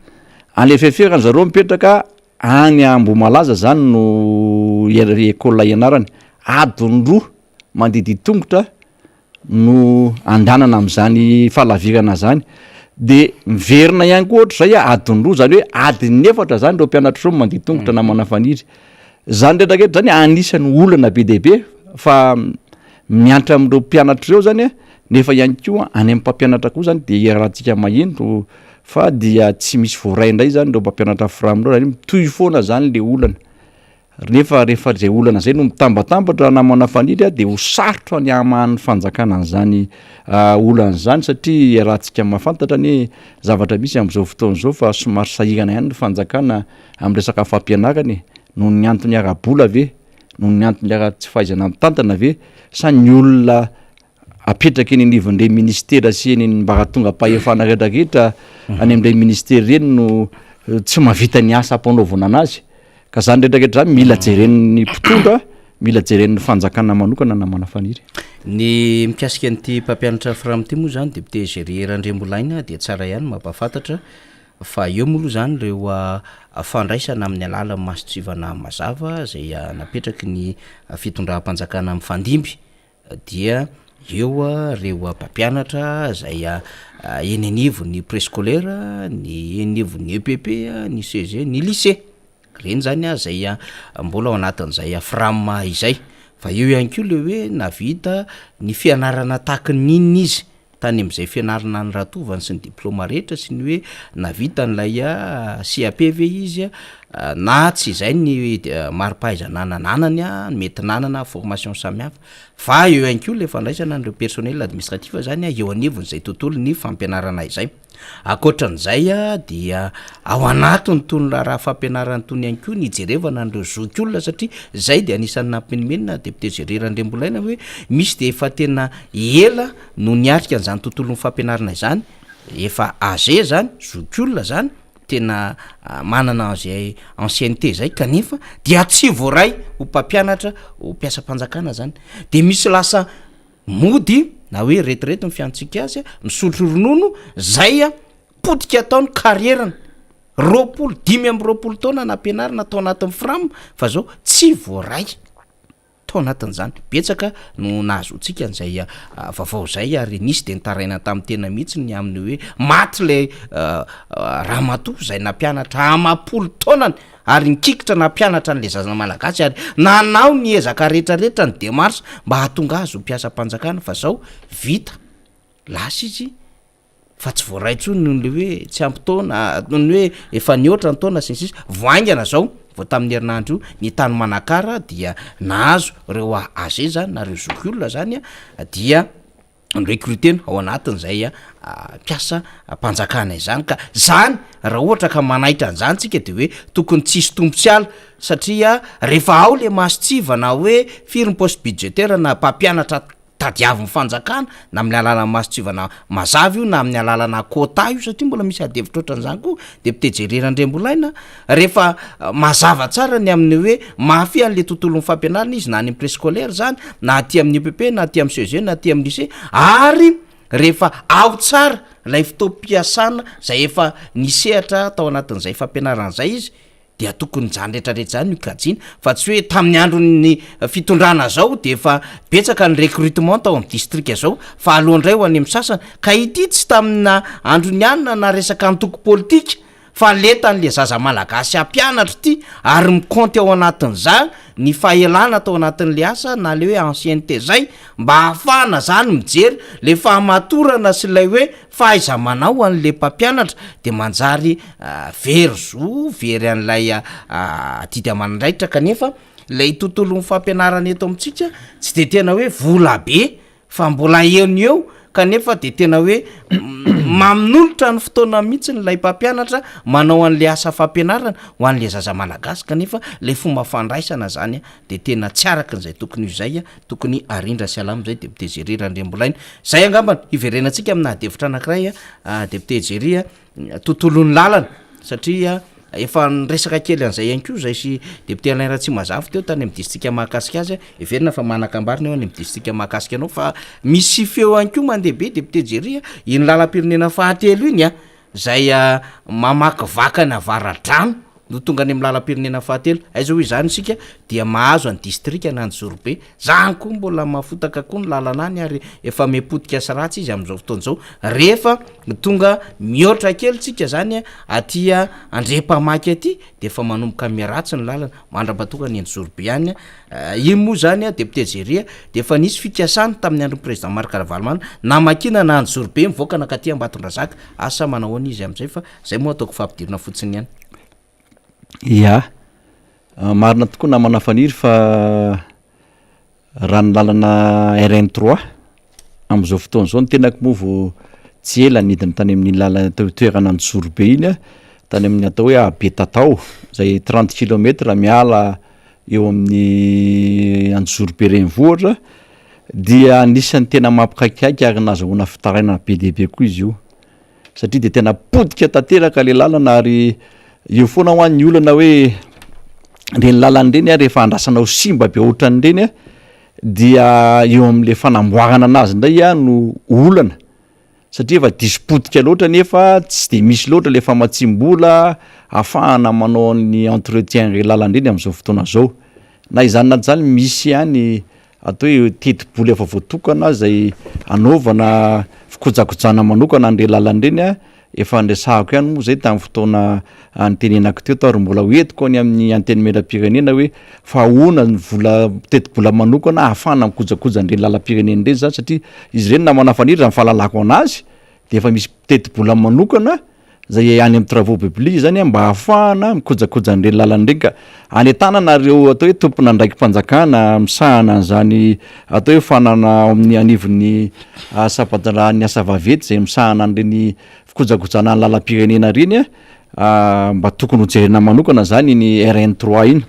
any Fiaferana zareo mipetraka any Ambohimalaza zany no école ianarany, adiny roa mandidy tongotra no andanana amin'izany fahalavirana zany, de miverina ihany koa ohatr'izay a adiny roa zany hoe adiny efatra zany ireo mpianatra ireo no mandeha tongotra namana Faniry, zany rehetrarehetra zany anisan'ny olana be dia be fa miantra amin'ireo mpianatra ireo zany a nefa ihany koa any amin'ny mpampianatra koa zany de iarahantsika maheno fa dia tsy misy voaray indray zany ireo mpampianatra fram ireo, zany hoe mitohy foana zany le olana. Nefa rehefa izay olana izay no mitambatambatra namana Faniry a de ho sarotra ny hamahan'ny fanjakana an'izany olana izany satria iarahantsika mahafantatra anie zavatra misy amin'izao fotoana izao fa somary sahirana ihany ny fanjakana amin'ny resaka fampianarana e, noho ny antony ara-bola ve, noho ny antony ara-tsy fahaizana mitantana ve sa ny olona apetraka eny anivon'ireny ministera sy eny ambaratongam-pahefana rehetra rehetra any amin'ireny ministera ireny no tsy mahavita ny asa ampanaovina anazy ka zany rehetra rehetra zany mila jeren'ny mpitondra mila jeren'ny fanjakana manokana namana Faniry. Ny mikasika an'ity mpampianatra fram ity moa zany député Géry Randriambolaina dia tsara ihany mampahafantatra fa eo moa aloha zany ireo fandraisana amin'ny alalan'ny mason-tsivana mazava izay napetraky ny fitondram-panjakana mifandimby dia eo ireo mpampianatra izay eny anivon'ny préscolaire, ny eny anivon'ny EPP, ny CEG, ny lycée, ireny zany a zay mbola ao anatin'izay fram izay, fa eo ihany koa le hoe nahavita ny fianarana tahaky ny inona izy tany amin'izay fianarana niratovany sy ny diplaoma rehetra sy ny hoe nahavita an'ilay CAP ve izy na tsy izay ny mari-pahaizana nananany, mety nanana formation samihafa, fa eo ihany koa le fandraisana an'ireo personnel administratif zany eo anivon'izay tontolon'ny fampianarana izay. Ankoatran'izay dia ao anatin'itony raharaha fampianarana itony ihany koa ny hijerevana an'ireo zokiolona satria izay dia anisan'ny nampimenomenona député Géry Randriambolaina hoe misy dia efa tena ela no niatrika an'izany tontolon'ny fampianarana izany, efa âgé zany, zokiolona zany. tena manana an'izay ancienneté zay kanefa dia tsy voaray ho mpampianatra ho mpiasam-panjakana zany de misy lasa mody na hoe retirety ny fiantsika azy misotro ronono zay a potika atao ny carrière-ny 20, 25 taona nampianarina tao anatin'ny FRAM fa zao tsy voaray tao anatin'izany. Betsaka no nahazoantsika an'izay vaovao izay ary nisy dia nitaraina tamin'ny tena mihitsy ny amin'ny hoe maty ilay ramatoa izay nampianatra amam-polo taonany ary nikikitra nampianatra an'ilay zaza malagasy ary nanao ny ezaka rehetrarehetra ny démarche mba hahatonga azy ho mpiasam-panjakana fa zao vita lasa izy. fa tsy voaray intsony noho ny le hoe tsy ampy taona, noho ny hoe efa nihoatra ny taona sy ny sisa, vao haingana zao, vao tamin'ny herinandro io, ny tany Manakara dia nahazo ireo AG zany na ireo zokiolona zany dia ni-recruter-na ao anatin'izay mpiasa mpanjakana izany ka zany raha ohatra ka manaitra an'izany tsika de hoe tokony tsisy tompo tsy ala satria rehefa ao le mason-tsivana hoe firy ny poste budgetaire na mpampianatra tadiavin'ny fanjakana na amin'ny alalan'ny mason-tsivana mazava io na amin'ny alalana quota io satria mbola misy ady hevitra ohatran'izany koa député Jerry Randriambolaina rehefa mazava tsara ny amin'ny hoe mahafehy an'le tontolon'ny fampianarana izy na any amin'ny préscolaire zany na aty amin'ny EPP na aty amin'ny CEG na aty amin'ny lycée ary rehefa ao tsara ilay fotoam-piasana zay efa nisehatra tao anatin'izay fampianarana zay izy dia tokony izany rehetra rehetra izany no kajiana fa tsy hoe tamin'ny andron'ny fitondrana zao de efa betsaka ny recrutement tao amin'ny distrika zao fa aleo indray ho any amin'ny sasany ka ity tsy tamina andron'ny anona na resaka antoko politika fa lentan'le zaza malagasy hampianatra ity ary mi-compte ao anatin'izany ny fahelana tao anatin'le asa na le hoe ancienneté zay mba hahafahana zany mijery le fahamatorana sy ilay hoe fahaiza-manao an'le mpampianatra de manjary very zo, very an'ilay adidy aman'andraikitra kanefa ilay tontolon'ny fampianarana eto amintsika tsy de tena hoe vola be fa mbola eo no eo kanefa de tena hoe manolotra ny fotoana mihitsy ilay mpampianatra manao an'le asa fampianarana ho an'le zaza malagasy kanefa le fomba fandraisana zany de tena tsy araka an'izay tokony ho izay tokony arindra sy alamo zay député Jerry Randriambolaina zay angambany hiverenantsika amina adihevitra anankiray a député Jerry a tontolon'ny lalana satria efa niresaka kely an'izay ihany koa zay sy député Alain Ratsimazafy teo tany amin'ny distrika mahakasika azy heverina fa manan-kambarina eo any amin'ny distrika mahakasika anao fa misy feo ihany koa mandeha be député Jerry a iny lalam-pirenena fahatelo iny a Izay mamakivaky any Avaradrano no tonga any amin'ny lalam-pirenena fahatelo. Aiza hoy izany isika dia mahazo an'i distrikan' Anjozorobe. Zany koa mbola mafotaka koa ny lalana any ary efa miha-potika sy ratsy izy amin'izao fotoana izao. Rehefa tonga mihoatra kely tsika zany aty Andriampamaky aty dia efa manomboka miharatsy ny lalana mandra-pahatonga any Anjozorobe any. Iny moa izany député Jerry dia efa nisy fikasana tamin'ny andron'ny président Marc Ravalomanana namakiana na Anjozorobe mivoaka nankaty Ambatondrazaka. Asa manahoana izy amin'izay fa izay moa ataoko fampidirana fotsiny ihany. Ya, marina tokoa namana Faniry fa raha ny lalana RN trois amin'izao fotoana izao ny tenako moa vao tsy ela nidina tany amin'iny lalana teo toerana Anjozorobe iny aho, tany amin'ny atao hoe Betatao izay trente kilomètre miala eo amin'ny Anjozorobe renivohitra dia anisan'ny tena mampikaikaika ary nazahoana fitarainana be dia be koa izy io satria dia tena potika tanteraka le lalana ary eo foana hoa ny olana hoe ireny lalana ireny a rehefa andrasana ho simba be ohatran'ireny a dia eo amin'le fanamboarana anazy indray a no olana satria efa diso potika loatra nefa tsy de misy loatra le famatsiam-bola ahafahana manao ny entretien ireny lalana ireny amin'izao fotoana izao. Na izany na tsy izany misy ihany atao hoe tetibola efa voatokana izay anaovana fikojakojana manokana an'ireny lalana ireny a, efa niresahako ihany moa zay tamin'ny fotoana nitenenako teto ary mbola hoentiko any amin'ny antenimierampirenena hoe fa ahoana ny vola tetibola manokana ahafahana mikojakoja an'ireny lalam-pirenena ireny zany satria izy ireny namana Faniry raha ny fahalalako anazy de efa misy tetibola manokana zay any amin'ny travaux publics zany mba ahafahana mikojakoja an'ireny lalana ireny ka any an-tanana ireo atao hoe tompon'andraiki-panjakana misahana an'izany atao hoe fanana ao amin'ny anivon'ny sampan-draharahan'ny asa vaventy izay misahana an'ireny fikojakojana ny lalam-pirenena ireny a, mba tokony ho jerena manokana zany iny RN trois iny.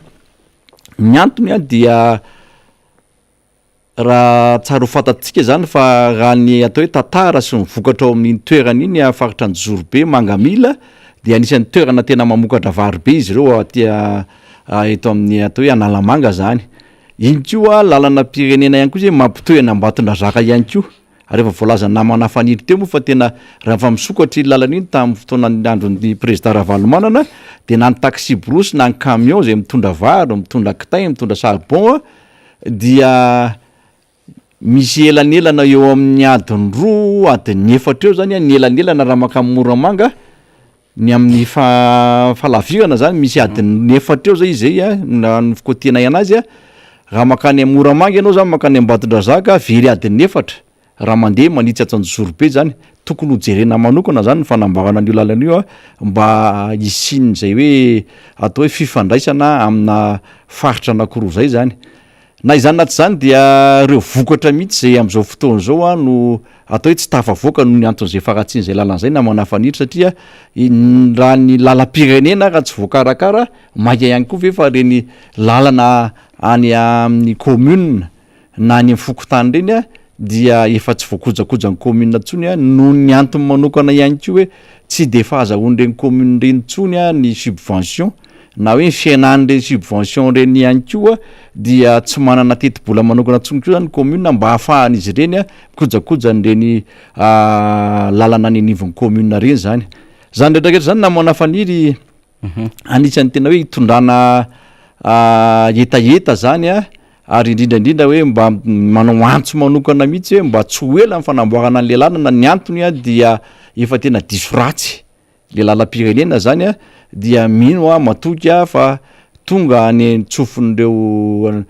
Ny antony a dia raha tsara ho fantatsika zany fa raha ny atao hoe tantara sy ny vokatra ao amin'iny toerana iny faritra Anjozorobe, Mangamila. dia anisan'ny toerana tena mamokatra vary be izy ireo aty eto amin'ny atao hoe Analamanga zany. Iny koa lalanam-pirenena ihany koa zay mampitohy an'Ambatondrazaka ihany koa. Ary efa voalazan'ny namana Faniry teo moa fa tena rehefa misokatra iny lalana iny tamin'ny fotoanan'ny andron'ny Prezida Ravalomanana dia na ny taxi-brousse na ny camion izay mitondra vary, mitondra kitay, mitondra charbon dia misy elanelana eo amin'ny adiny roa, adiny efatra eo zany ny elanelana raha mankany Moramanga. Ny amin'ny fahalavirana zany misy adiny efatra eo zay izy zay a, raha ny fikotianay anazy a, raha mankany Moramanga ianao zany mankany Ambatondrazaka very adiny efatra raha mandeha manitsy atsy Anjozorobe zany, tokony ho jerena manokana zany ny fanamboarana an'io lalana io a mba hisian'izay hoe atao hoe fifandraisana amina faritra anakiroa zay zany. Na izany na tsy izany dia ireo vokatra mihitsy izay amin'izao fotoana izao no atao hoe tsy tafavoaka noho ny anton'izay faharatsian'izay lalana izay namana Faniry satria raha ny lalam-pirenena raha tsy voakarakara mainka ihany koa ve fa ireny lalana any amin'ny commune na any amin'ny fokontany ireny dia efa tsy voakojakojan'ny commune intsony noho ny antony manokana ihany koa hoe tsy dia fahazahoan'ireny commune ireny intsony ny subvention na hoe ny fihenan'ireny subvention ireny ihany koa dia tsy manana tetibola manokana intsony koa zany ny commune mba hahafahan'izy ireny mikojakoja an'ireny lalana any anivon'ny commune ireny zany. Zany rehetra rehetra zany namana Faniry anisan'ny tena hoe hitondrana hetaheta zany a, ary indrindra indrindra hoe mba manao antso manokana mihitsy hoe mba tsy ho ela ny fanamboarana an'le lalana, ny antony a dia efa tena diso ratsy le lalam-pirenena zany a, dia mino aho matoky aho fa tonga any an-tsofin'ireo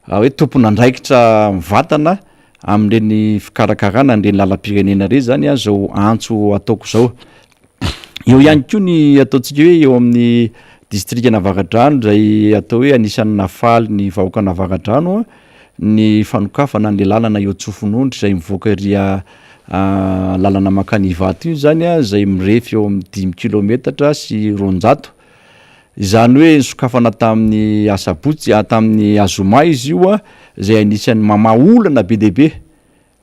hoe tompon'andraikitra mivantana amin'ireny fikarakarana an'ireny lalam-pirenena ireny zany a zao antso ataoko zao. Eo ihany koa ny ataontsika hoe eo amin'ny distrikan'Avaradrano izay atao hoe anisan'ny nahafaly ny vahoakan'Avaradrano ny fanokafana an'ilay lalana eo Antsofonondry izay mivoaka ery lalana mankany Ivato iny zany izay mirefy eo amin'ny dimy kilaometatra sy 200. Izany hoe nisokafana tamin'ny asabotsy tamin'ny azoma izy io izay anisan'ny mamaha olana be dia be.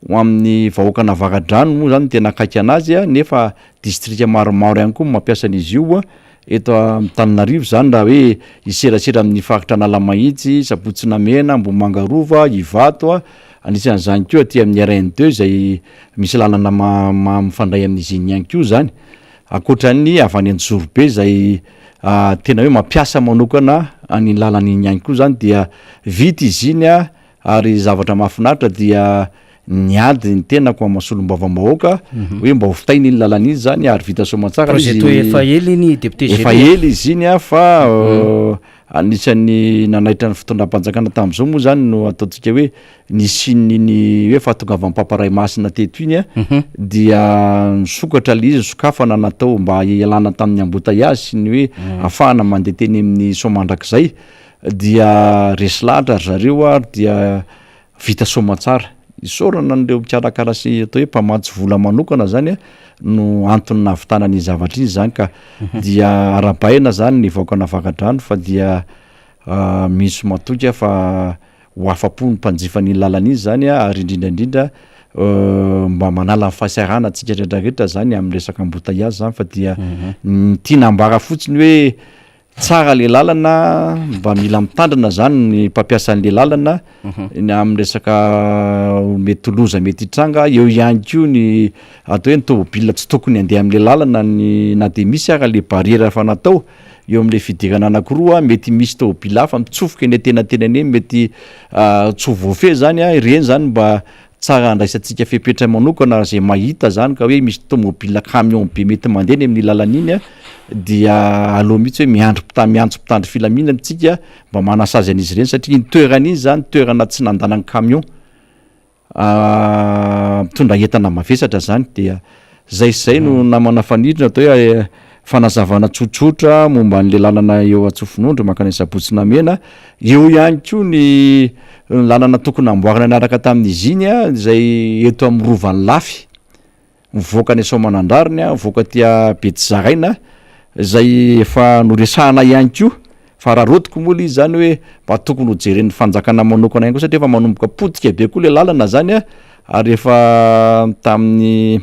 Ho amin'ny vahoakan'Avaradrano moa zany no tena akaiky anazy nefa distrika maromaro ihany koa no mampiasa an'izy io eto Antananarivo zany raha hoe hiserasera amin'ny faritra Analamahitsy, Sabotsy Namehana, Ambohimanga Rova, Ivato, anisan'izany koa aty amin'ny RN deux izay misy lalana mifandray amin'izy iny ihany koa zany, ankoatran'ny avy any Anjozorobe izay tena hoe mampiasa manokana an'iny lalana iny ihany koa zany dia vita izy iny Ary zavatra mahafinaritra dia niady ny tenako amin'ny solombavambahoaka hoe mba ho vitaina iny lalana iny zany ary vita soamantsara Projet izy. toa efa ela iny député Efa Géry. ela izy iny a fa anisan'ny nanaitra ny fitondram-panjakana tamin'izao moa zany no ataontsika hoe nisian'iny hoe fahatongavan'ny Papa Ray Masina teto iny a dia nisokatra le izy nisokafana natao mba hialana tamin'ny embouteillage sy ny hoe ahafahana mandeha teny amin'ny Soamandrakizay. dia resy lahatra ry zareo ary dia vita soamantsara. Isaorana an'ireo mpikarakara sy atao hoe mpamatsy vola manokana zany no antony nahavitana an'iny zavatra iny zany ka dia arahabaina zany ny vahoakan'Avaradrano fa dia misy matoky aho fa ho afa-po ny mpanjifa an'iny lalana iny zany ary indrindra indrindra mba manala ny fahasahiranana antsika rehetra rehetra zany amin'ny resaka embouteillage zany fa dia ny tiana ambara fotsiny hoe Tsara le lalana, mba mila mitandrina zany ny mpampiasa an'le lalana ny amin'ny resaka mety ho loza mety hitranga, eo ihany koa ny atao hoe ny tômôbila tsy tokony handeha am'le lalana ny na de misy ara le barrière efa natao eo am'le fidirana anakiroa mety misy tômôbila hafa mitsofoka eny antenatenany eny mety tsy ho voafehy zany a, ireny zany mba Tsara andraisantsika fepetra manokana raha zay mahita zany ka hoe misy tomobile camion be mety mandeha eny amin'ny lalana iny dia aleo mihitsy hoe miandry mpita- miantso mpitandro filaminana tsika mba manasazy an'izy ireny satria iny toerana iny zany toerana tsy nandanan'ny camion mitondra entana mavesatra zany dia Zay sy zay no namana Fanilo no atao hoe fanazavana tsotsotra momba an'le lalana eo Antsofinondry mankany Sabotsy Namehana. Eo ihany koa ny lalana tokony namboarina niaraka tamin'izy iny izay eto amin'ny Rovan'i Lafy, mivoaka any Soamanandrariny, mivoaka aty Betsizaraina izay efa noresahana ihany koa fa raha rotiko moa le izy zany hoe mba tokony ho jeren'ny fanjakana manokana ihany koa satria efa manomboka potika be koa le lalana zany a ary efa tamin'ny.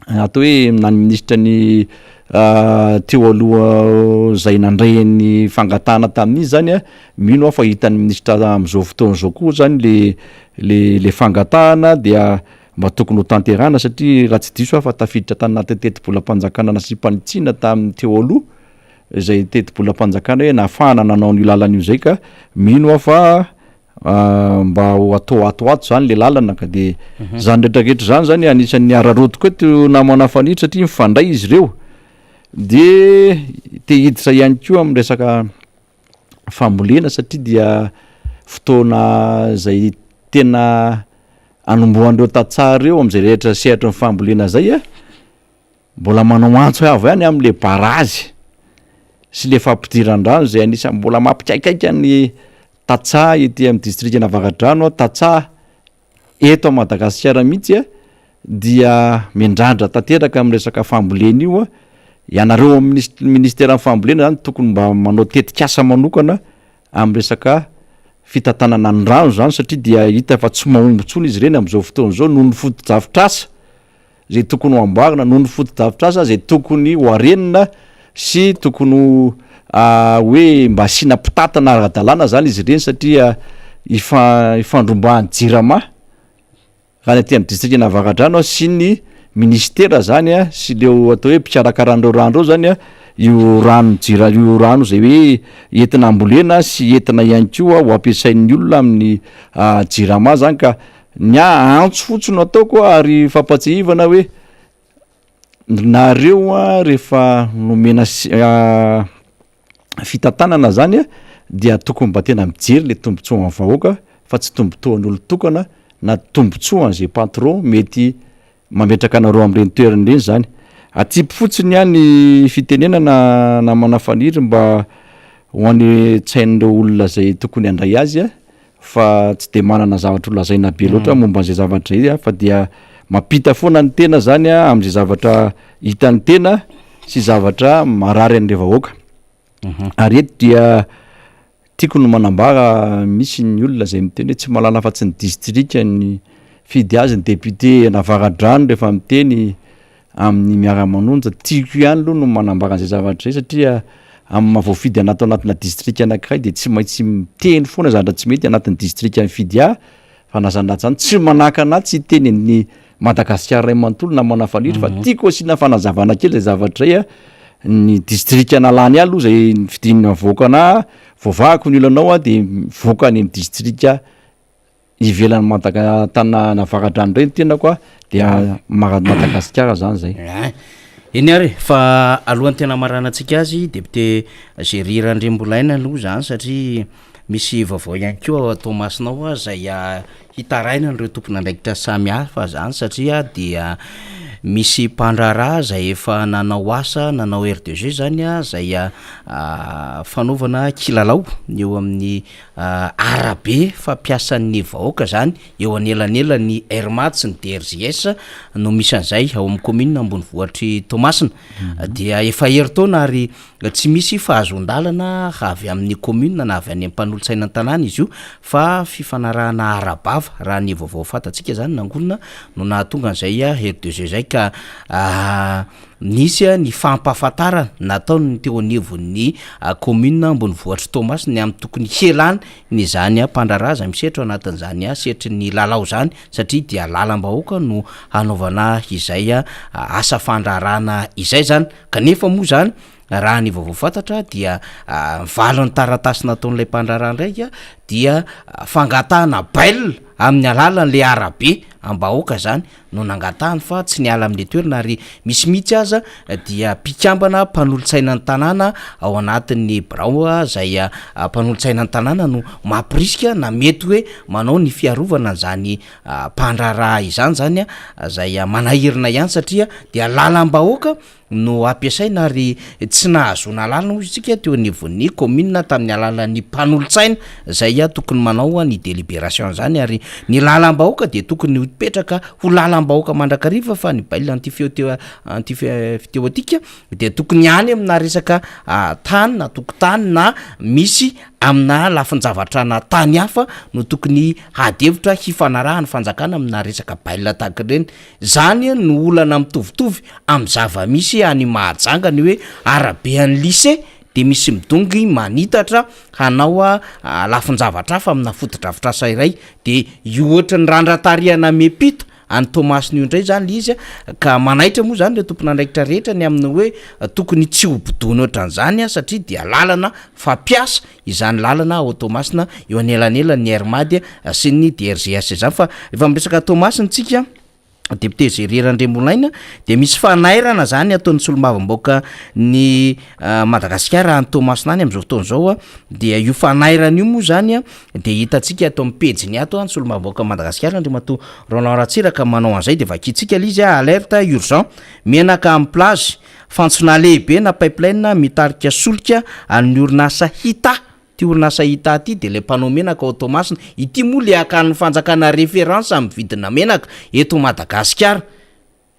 atao hoe na ny minisitra ny teo aloha zay nandray ny fangatahana tamin'izy zany a, mino aho fa hitan'ny minisitra am'zao fotoana zao koa zany le le le fangatahana dia mba tokony ho tanterahana, satria raha tsy diso aho fa tafiditra tanatin'ny tetibolam-panjakana nasiam-panitsiana tamin'ny teo aloha zay tetibolam-panjakana hoe nahafahana nanao an'io lalana io zay, ka mino aho fa mba ho atao ato ho ato zany le lalana. Ka de zany rehetrarehetra zany zany anisan'ny araraotiko eto namana Fanitry, satria mifandray izy ireo. De te hiditra ihany koa amin'ny resaka fambolena, satria dia fotoana zay tena anombohan'ireo tantsaha ireo am'izay rehetra sehatry ny fambolena zay a. Mbola manao antso avo ihany am'le barazy sy le fampidiran-drano zay anisan'ny mbola mampikaikaika ny tantsaha ety amin'ny distrikan'Avaradrano a, tantsaha eto Madagasikara mihitsy a, dia miandrandra tanteraka amin'ny resaka fambolena io a. Ianareo ao amin'ny ministeran'ny fambolena zany tokony mba manao tetikasa manokana amin'ny resaka fitantanana ny rano zany, satria dia hita fa tsy mahomby intsony izy ireny amin'izao fotoana izao noho ny fotodrafitrasa zay tokony ho amboarina, noho ny fotodrafitrasa zay tokony ho arenina sy tokony ho hoe mba asiana mpitantana ara-dalàna zany izy ireny, satria ifa- ifandrombahan'ny Jirama raha ny aty amin'ny distrikan'Avaradrano sy ny ministera zany a, sy leo atao hoe mpikarakara an'ireo rano ireo zany a, io rano jira io, rano zay hoe entina ambolena sy entina ihany koa ho ampiasain'ny olona amin'ny Jirama zany. Ka ny ahy antso fotsiny no ataoko ary fampatsiahivana hoe nareo a, rehefa nomena fitantanana zany a, dia tokony mba tena mijery le tombontsoan'ny vahoaka fa tsy tombontsoan'olon-tokana na tombontsoan'izay patron mety mametraka anareo amin'ireny toerana ireny zany. Atsipy fotsiny ihany ny fitenenana namana Faniry mba ho any an-tsain'ireo olona zay tokony handray azy a, fa tsy de manana zavatra ho lazaina be loatra momba an'izay zavatra izay aho, fa dia mampita foana ny tena zany a amin'izay zavatra hitan'ny tena sy zavatra marary an'ireo vahoaka. Ary eto dia tiako no manambara, misy ny olona zay miteny hoe tsy mahalala afa-tsy ny distrika ny fidy azy ny député an'Avaradrano rehefa miteny amin'ny miara-manonja. Tiako ihany aloha no manambara an'izay zavatra izay, satria amin'ny maha voafidy anaty anatina distrika anankiray dia tsy maintsy miteny foana zavatra tsy mety anatin'ny distrika mifidy ahy, fa na zany na zany tsy manakana ahy tsy hiteny ny Madagasikara iray manontolo namana Faniry, fa tiako asiana fanazavana kely zay zavatra izay a. Ny distrika nalany ahy aloha zay nifidin'ny avoaka anahy, voavahako ny olanao a, de mivoaka any amin'ny distrika ivelan'i Madaga- tanàna Avaradrano indray ny tenako a, dia mara- Madagasikara zany zay. Ein, eny ary e, fa alohan'ny tena hamaranantsika azy, député Jerry Randriambolaina aloha zany, satria misy vaovao ihany koa ao Toamasina ao zay hitarainan'ireo tompon'andraikitra samihafa zany, satria dia misy mpandraharaha zay efa nanao asa, nanao aire de jeu zany a, zay fanaovana kilalao eo amin'ny Arabe fampiasan'ny vahoaka zany eo anelanelan'ny Air Mad sy ny DRJS no misy an'izay ao amin'ny kaominina ambonivohitr'i Toamasina. Dia efa herintaona ary tsy misy fahazoan-dalana avy amin'ny kaominina na avy any amin'ny mpanolotsaina an-tanàna izy io fa fifanarahana ara-bava raha ny vaovao fantatsika zany nangonina no nahatonga an'izay aire de jeu zay ka Nisy ny fampahafantarana nataon'ny teo anivon'ny kaominina ambonivohitr'i Toamasina ny amin'ny tokony hialany izany mpandraharaha izay misetra ao anatin'izany sehatrin'ny lalao izany satria dia lalam-bahoaka no hanaovana izay asa fandraharahana izay izany. Kanefa moa izany raha ny vaovao fantatra dia ny valin'ny taratasy nataon'ilay mpandraharaha indray dia fangatahana bail amin'ny alalan'ilay arabe am-bahoaka izany no nangatahany fa tsy niala amin'ilay toerana ary misy mihitsy aza dia mpikambana mpanolotsaina ny tanàna ao anatin'ny birao izay mpanolotsaina ny tanàna no mampirisika na mety hoe manao ny fiarovana an'izany mpandraharaha izany zany izay manahirana ihany satria dia lalam-bahoaka no ampiasaina ary tsy nahazoana alalana hoy isika teo anivon'ny commune tamin'ny alalan'ny mpanolotsaina izay tokony manao ny délibération izany ary ny lalam-bahoaka dia tokony hipetraka ho lalam-bahoaka. lalam-bahoaka mandrakariva fa ny bail antifeoteo antifeotika dia tokony any amina resaka tany na tokotany na misy amina lafin-javatra na tany hafa no tokony hady hevitra hifanarahan'ny fanjakana amina resaka bail tahaka ireny. Zany no olana mitovitovy amin'ny zava-misy any Mahajanga ny hoe arabe an'ny lycée dia misy midongy manitatra hanao lafin-javatra hafa amina fotodrafitrasa iray dia io ohatry ny randran-tarihana miampita any Toamasina io indray zany le izy ka manaitra moa zany ireo tompon'andraikitra rehetra ny amin'ny hoe tokony tsy ho bodoina ohatran'izany satria dia lalana fampiasa izany lalana ao Toamasina eo anelanelan'ny Air Mad sy ny DRGS izany fa rehefa miresaka Toamasina tsika Député Jerry Randriamolaina dia misy fanairana zany ataon'ny solombavambahoaka ny Madagasikara any Toamasina any amin'izao fotoana izao dia io fanairana io moa zany dia hitantsika ato amin'ny pejiny ato ny solombavambahoaka Madagasikara Andriamatoa Roland Ratsiraka manao an'izay dia vakintsika ilay izy alerte urgent menaka amin'ny plage fantsona lehibe na pipeline mitarika solika an'ny orinasa Hita Ity orinasa Hita ity dia ilay mpanao menaka ao Toamasina. Ity moa ilay hakan'ny fanjakana référence amin'ny vidina menaka eto Madagasikara.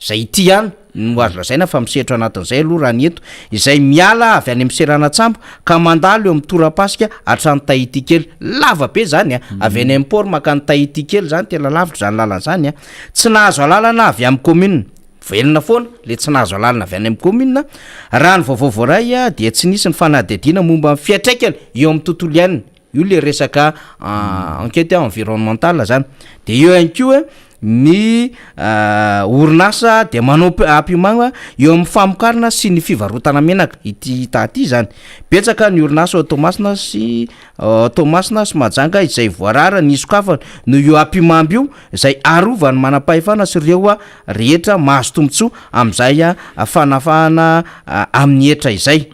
Izay ity ihany no azo lazaina fa misetra anatin'izay aloha raha ny eto. Izay miala avy any amin'ny seranan-tsambo ka mandalo eo amin'ny torapasika hatrany Tahiti kely. Lava be izany a! Avy any amin'ny port mankany Tahiti kely izany, tena lavitra izany lalana izany a! Tsy nahazo alalana avy amin'ny commune. Velona foana le tsy nahazo alalana avy any amin'ny commune. Raha ny vaovao voaray dia tsy nisy ny fanadihadiana momba ny fiantraikany eo amin'ny tontolo iainana. Io le resaka enquête environnementale zany. De eo ihany koa ny orinasa dia manao ampiomagna eo amin'ny famokarana sy ny fivarotana menaka ity hita aty zany. Betsaka ny orinasa ao Toamasina sy Toamasina sy Mahajanga izay voarara ny hisokafana noho io ampihimamba io izay arovan'ny manam-pahefana sy ireo rehetra mahazo tombontsoa amin'izay fanafahana amin'ny hetra izay.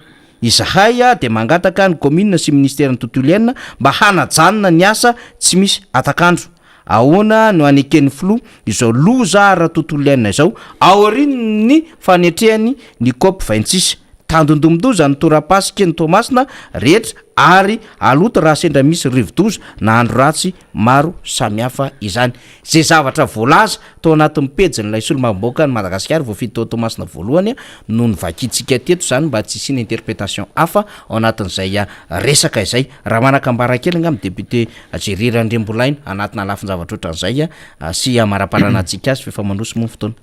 Izahay dia mangataka ny kaominina sy minisiteran'ny tontolo iainana mba hanajanona ny asa tsy misy hatak'andro. Ahoana no haneken'ny filoha izao loza ara-tontolo iainana izao aorian'ny fanetrehany ny cop 26? Tandindomin-doza ny torapasiky ny Toamasina rehetra ary haloto raha sendra misy rivodoza na andro ratsy maro samihafa izany. Izay zavatra voalaza tao anatin'ny pejin'ilay solombavambahoakan'i Madagasikara voafidy tao Toamasina voalohany no novakintsika teto izany mba tsy hisian'ny interprétation hafa ao anatin'izay resaka izay. Raha manan-kambara kely angamba député Jerry Randriambolaina anatina lafin-javatra ohatran'izay sy hamaraparana antsika azy f'efa mandroso moa ny fotoana.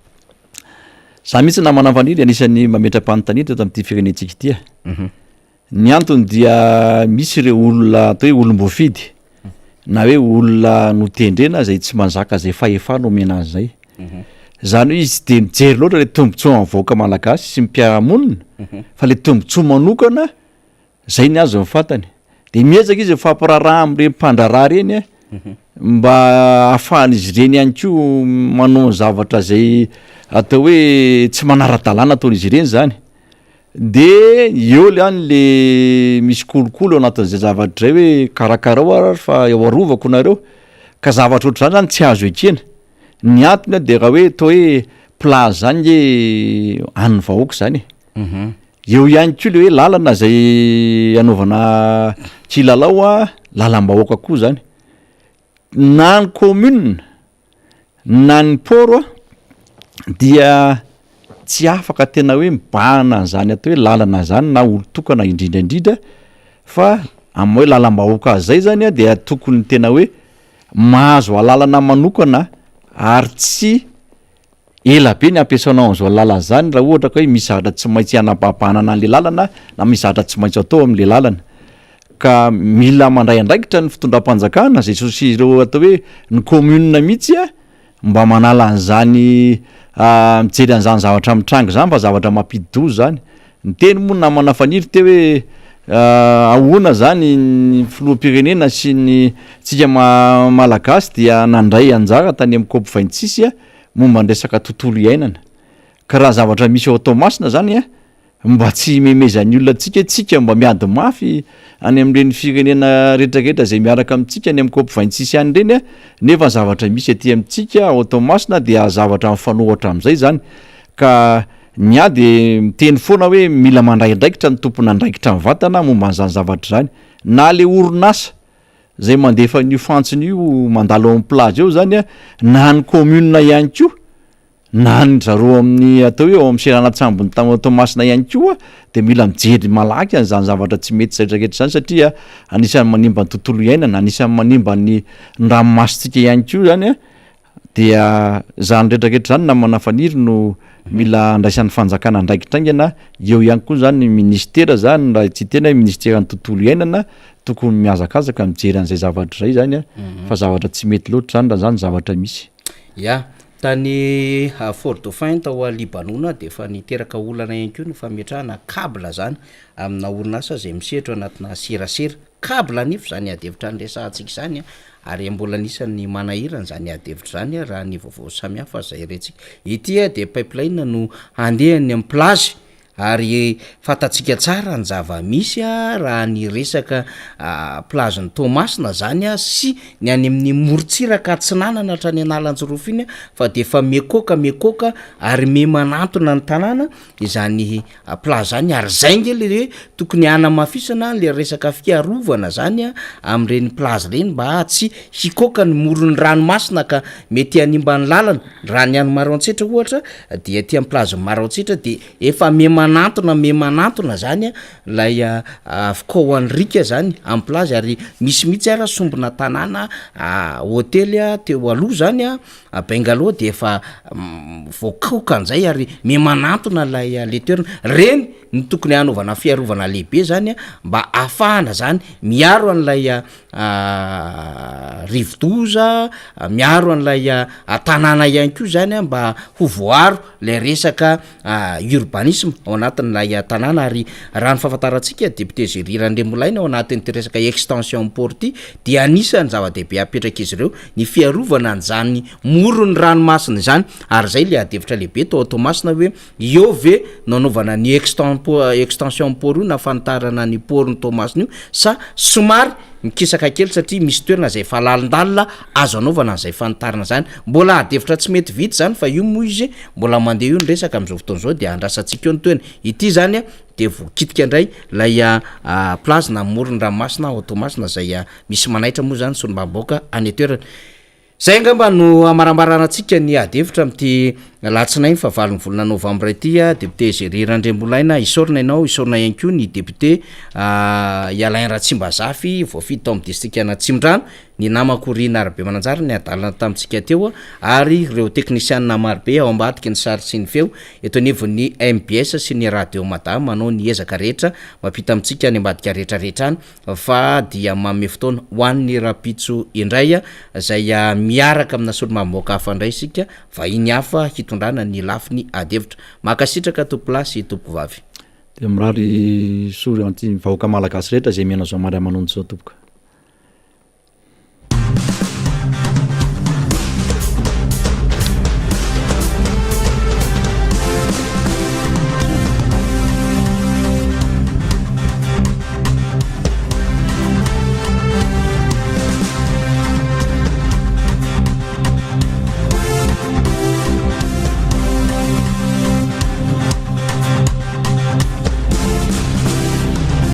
Za mihitsy namana Faniry anisan'ny mametra-panontaniana teto amin'ity firenentsika ity a. Ny antony dia misy ireo olona atao hoe olom-boafidy na hoe olona notendrena izay tsy manjaka izay fahefana omena azy izay. Izany hoe izy tsy dia mijery loatra ilay tombontsoa amin'ny vahoaka malagasy sy ny mpiara-monina fa ilay tombontsoa manokana izay ny azy no fantany. Dia miezaka izy mifampiraharaha amin'ireny mpandraharaha ireny mba ahafahan'izy ireny ihany koa manao ny zavatra izay atao hoe tsy manara-dalàna ataon'izy ireny izany. De eo le any le misy kolikoly ao anatin'izay zavatra izay hoe karakarao ary fa eo arovako nareo, ka zavatra ohatr'izany zany tsy azo ekena, ny antony de raha hoe atao hoe plage zany nge an'ny vahoaka zany e, eo ihany koa le hoe lalana zay anaovana kilalao a, lalam-bahoaka koa zany, na ny commune Na ny port dia tsy afaka tena hoe mibahana an'izany atao hoe lalana zany na olon-tokana indrindra indrindra fa amin'ny hoe lalam-bahoaka zay zany a dia tokony tena hoe mahazo alalana manokana ary tsy ela be ny ampiasanao an'izao lalana zany raha ohatra ka hoe misy zavatra tsy maintsy hanababanana an'le lalana na misy zavatra tsy maintsy atao am'le lalana. Ka mila mandray andraikitra ny fitondram-panjakana izay sy ireo atao hoe ny commune mihitsy a, mba manala an'izany mijery an'izany zavatra mitranga izany fa zavatra mampidi-doza izany. Niteny moa ny namana Faniry teo hoe ahoana izany ny filoham-pirenena sy ny tsika malagasy dia nandray anjara tany amin'ny cop 26 momba ny resaka tontolo iainana. Ka raha zavatra misy ao Toamasina izany a, Mba tsy himemezan'ny olona antsika hoe tsika mba miady mafy any amin'ireny firenena rehetrarehetra izay miaraka amintsika any amin'ny cop 26 any ireny a, nefa ny zavatra misy aty amintsika ao Toamasina dia zavatra mifanohitra amin'izay izany. Ka ny ahy dia miteny foana hoe mila mandray andraikitra ny tompon'andraikitra mivantana momba an'izany zavatra izany. Na le orinasa izay mandefa an'io fantsona io mandalo ao amin'ny plage eo izany a, na ny commune ihany koa. Na ny zareo amin'ny atao hoe ao amin'ny seranan-tsambon'i Tao Toamasina ihany koa dia mila mijery malaky an'izany zavatra tsy mety izay rehetra izany satria anisan'ny manimba ny tontolo iainana, anisan'ny manimba ny ny ranomasintsika ihany koa izany an, dia izany rehetra rehetra izany namana Faniry no mila andraisan'ny fanjakana andraikitra haingana, eo ihany koa izany ny ministera izany raha tsy hiteny hoe ministeran'ny tontolo iainana tokony mihazakazaka mijery an'izay zavatra izay izany an, fa zavatra tsy mety loatra izany raha izany ny zavatra misy. Ya, Tany Fort Dauphin tao Libanona dia efa niteraka olana ihany koa ny fametrahana cable izany amina orinasa izay misehatra ao anatina serasera. Cable anefa izany ady hevitra niresahantsika izany ary mbola anisan'ny manahirana izany ady hevitra izany raha ny vaovao samihafa izay rentsika. Ity dia pipeline no handeha any amin'ny plage Ary fantatsika tsara ny zava-misy raha ny resaka plage-n'i Toamasina zany sy ny any amin'ny morontsiraka atsinanana hatrany Analanjirofo iny fa de efa mihoakoaka mihoakoaka ary miha manantona ny tanàna izany plage zany ary zay nge le hoe tokony hanamafisana le resaka fiarovana zany amin'ireny plage reny mba tsy hikoaka ny moron'ny ranomasina ka mety hanimba ny lalana. Raha ny any Maroantsetra ohatra dia aty amin'ny plage Maroantsetra dia efa miha manantona miha manantona zany ilay fikaohan'ny riaka zany amin'ny plage ary misy mihitsy ara sombina tanàna hotely teo aloha zany a bungalow dia efa voakaoka an'izay ary miha manantona ilay le toerana, reny no tokony hanaovana fiarovana lehibe zany mba ahafahana zany miaro an'ilay rivodoza, miaro an'ilay tanàna ihany koa zany a mba ho voaaro lay resaka urbanisme ao anatin'ilay tanàna ary raha ny fahafantarantsika député Jerry Randriamolaina ao anatin'ity resaka extension port ity dia anisan'ny zava-dehibe apetrak'izy ireo ny fiarovana an'izany moron'ny ranomasina izany ary zay le adihevitra lehibe tao Toamasina hoe Eo ve no anaovana ny extension port io na fanitarana ny port ny Toamasina io sa somary mikisaka kely satria misy toerana izay efa lalindalina azo anaovana an'izay fanitarana izany. Mbola ady hevitra tsy mety vita izany fa io moa izy mbola mandeha io ny resaka amin'izao fotoana izao dia andrasantsika eo ny tohiny. Ity izany dia voakitika indray ilay plage na moron-dranomasina ao Toamasina izay misy manaitra moa izany solombavambahoaka any an-toerana. Izay angamba no hamarambaranantsika ny ady hevitra amin'ity alatsinainy fahavalon'ny volana novambra ity. Député Jerry Randriambolaina, isaorana ianao, isaorana ihany koa ny député i Alain Ratsimbazafy voafidy tao amin'ny distrikan'Atsimondrano, ny namako Rina Rabemananjara niadalana tamintsika teo ary ireo teknisianina marobe ao ambadiky ny sary sy ny feo eto anivon'ny mbs sy ny Radio Mada manao ny ezaka rehetra mampita amintsika any ambadika rehetra rehetra any. fa dia manome fotoana ho an'ny rahampitso indray izay miaraka amina solombavambahoaka hafa indray isika, vahiny hafa hitondrana ny lafiny ady hevitra. Mankasitraka tompolahy sy tompovavy. Dia mirary soa ho an'ity vahoaka malagasy rehetra izay mihaino izao Maria Manonja izao tompoko.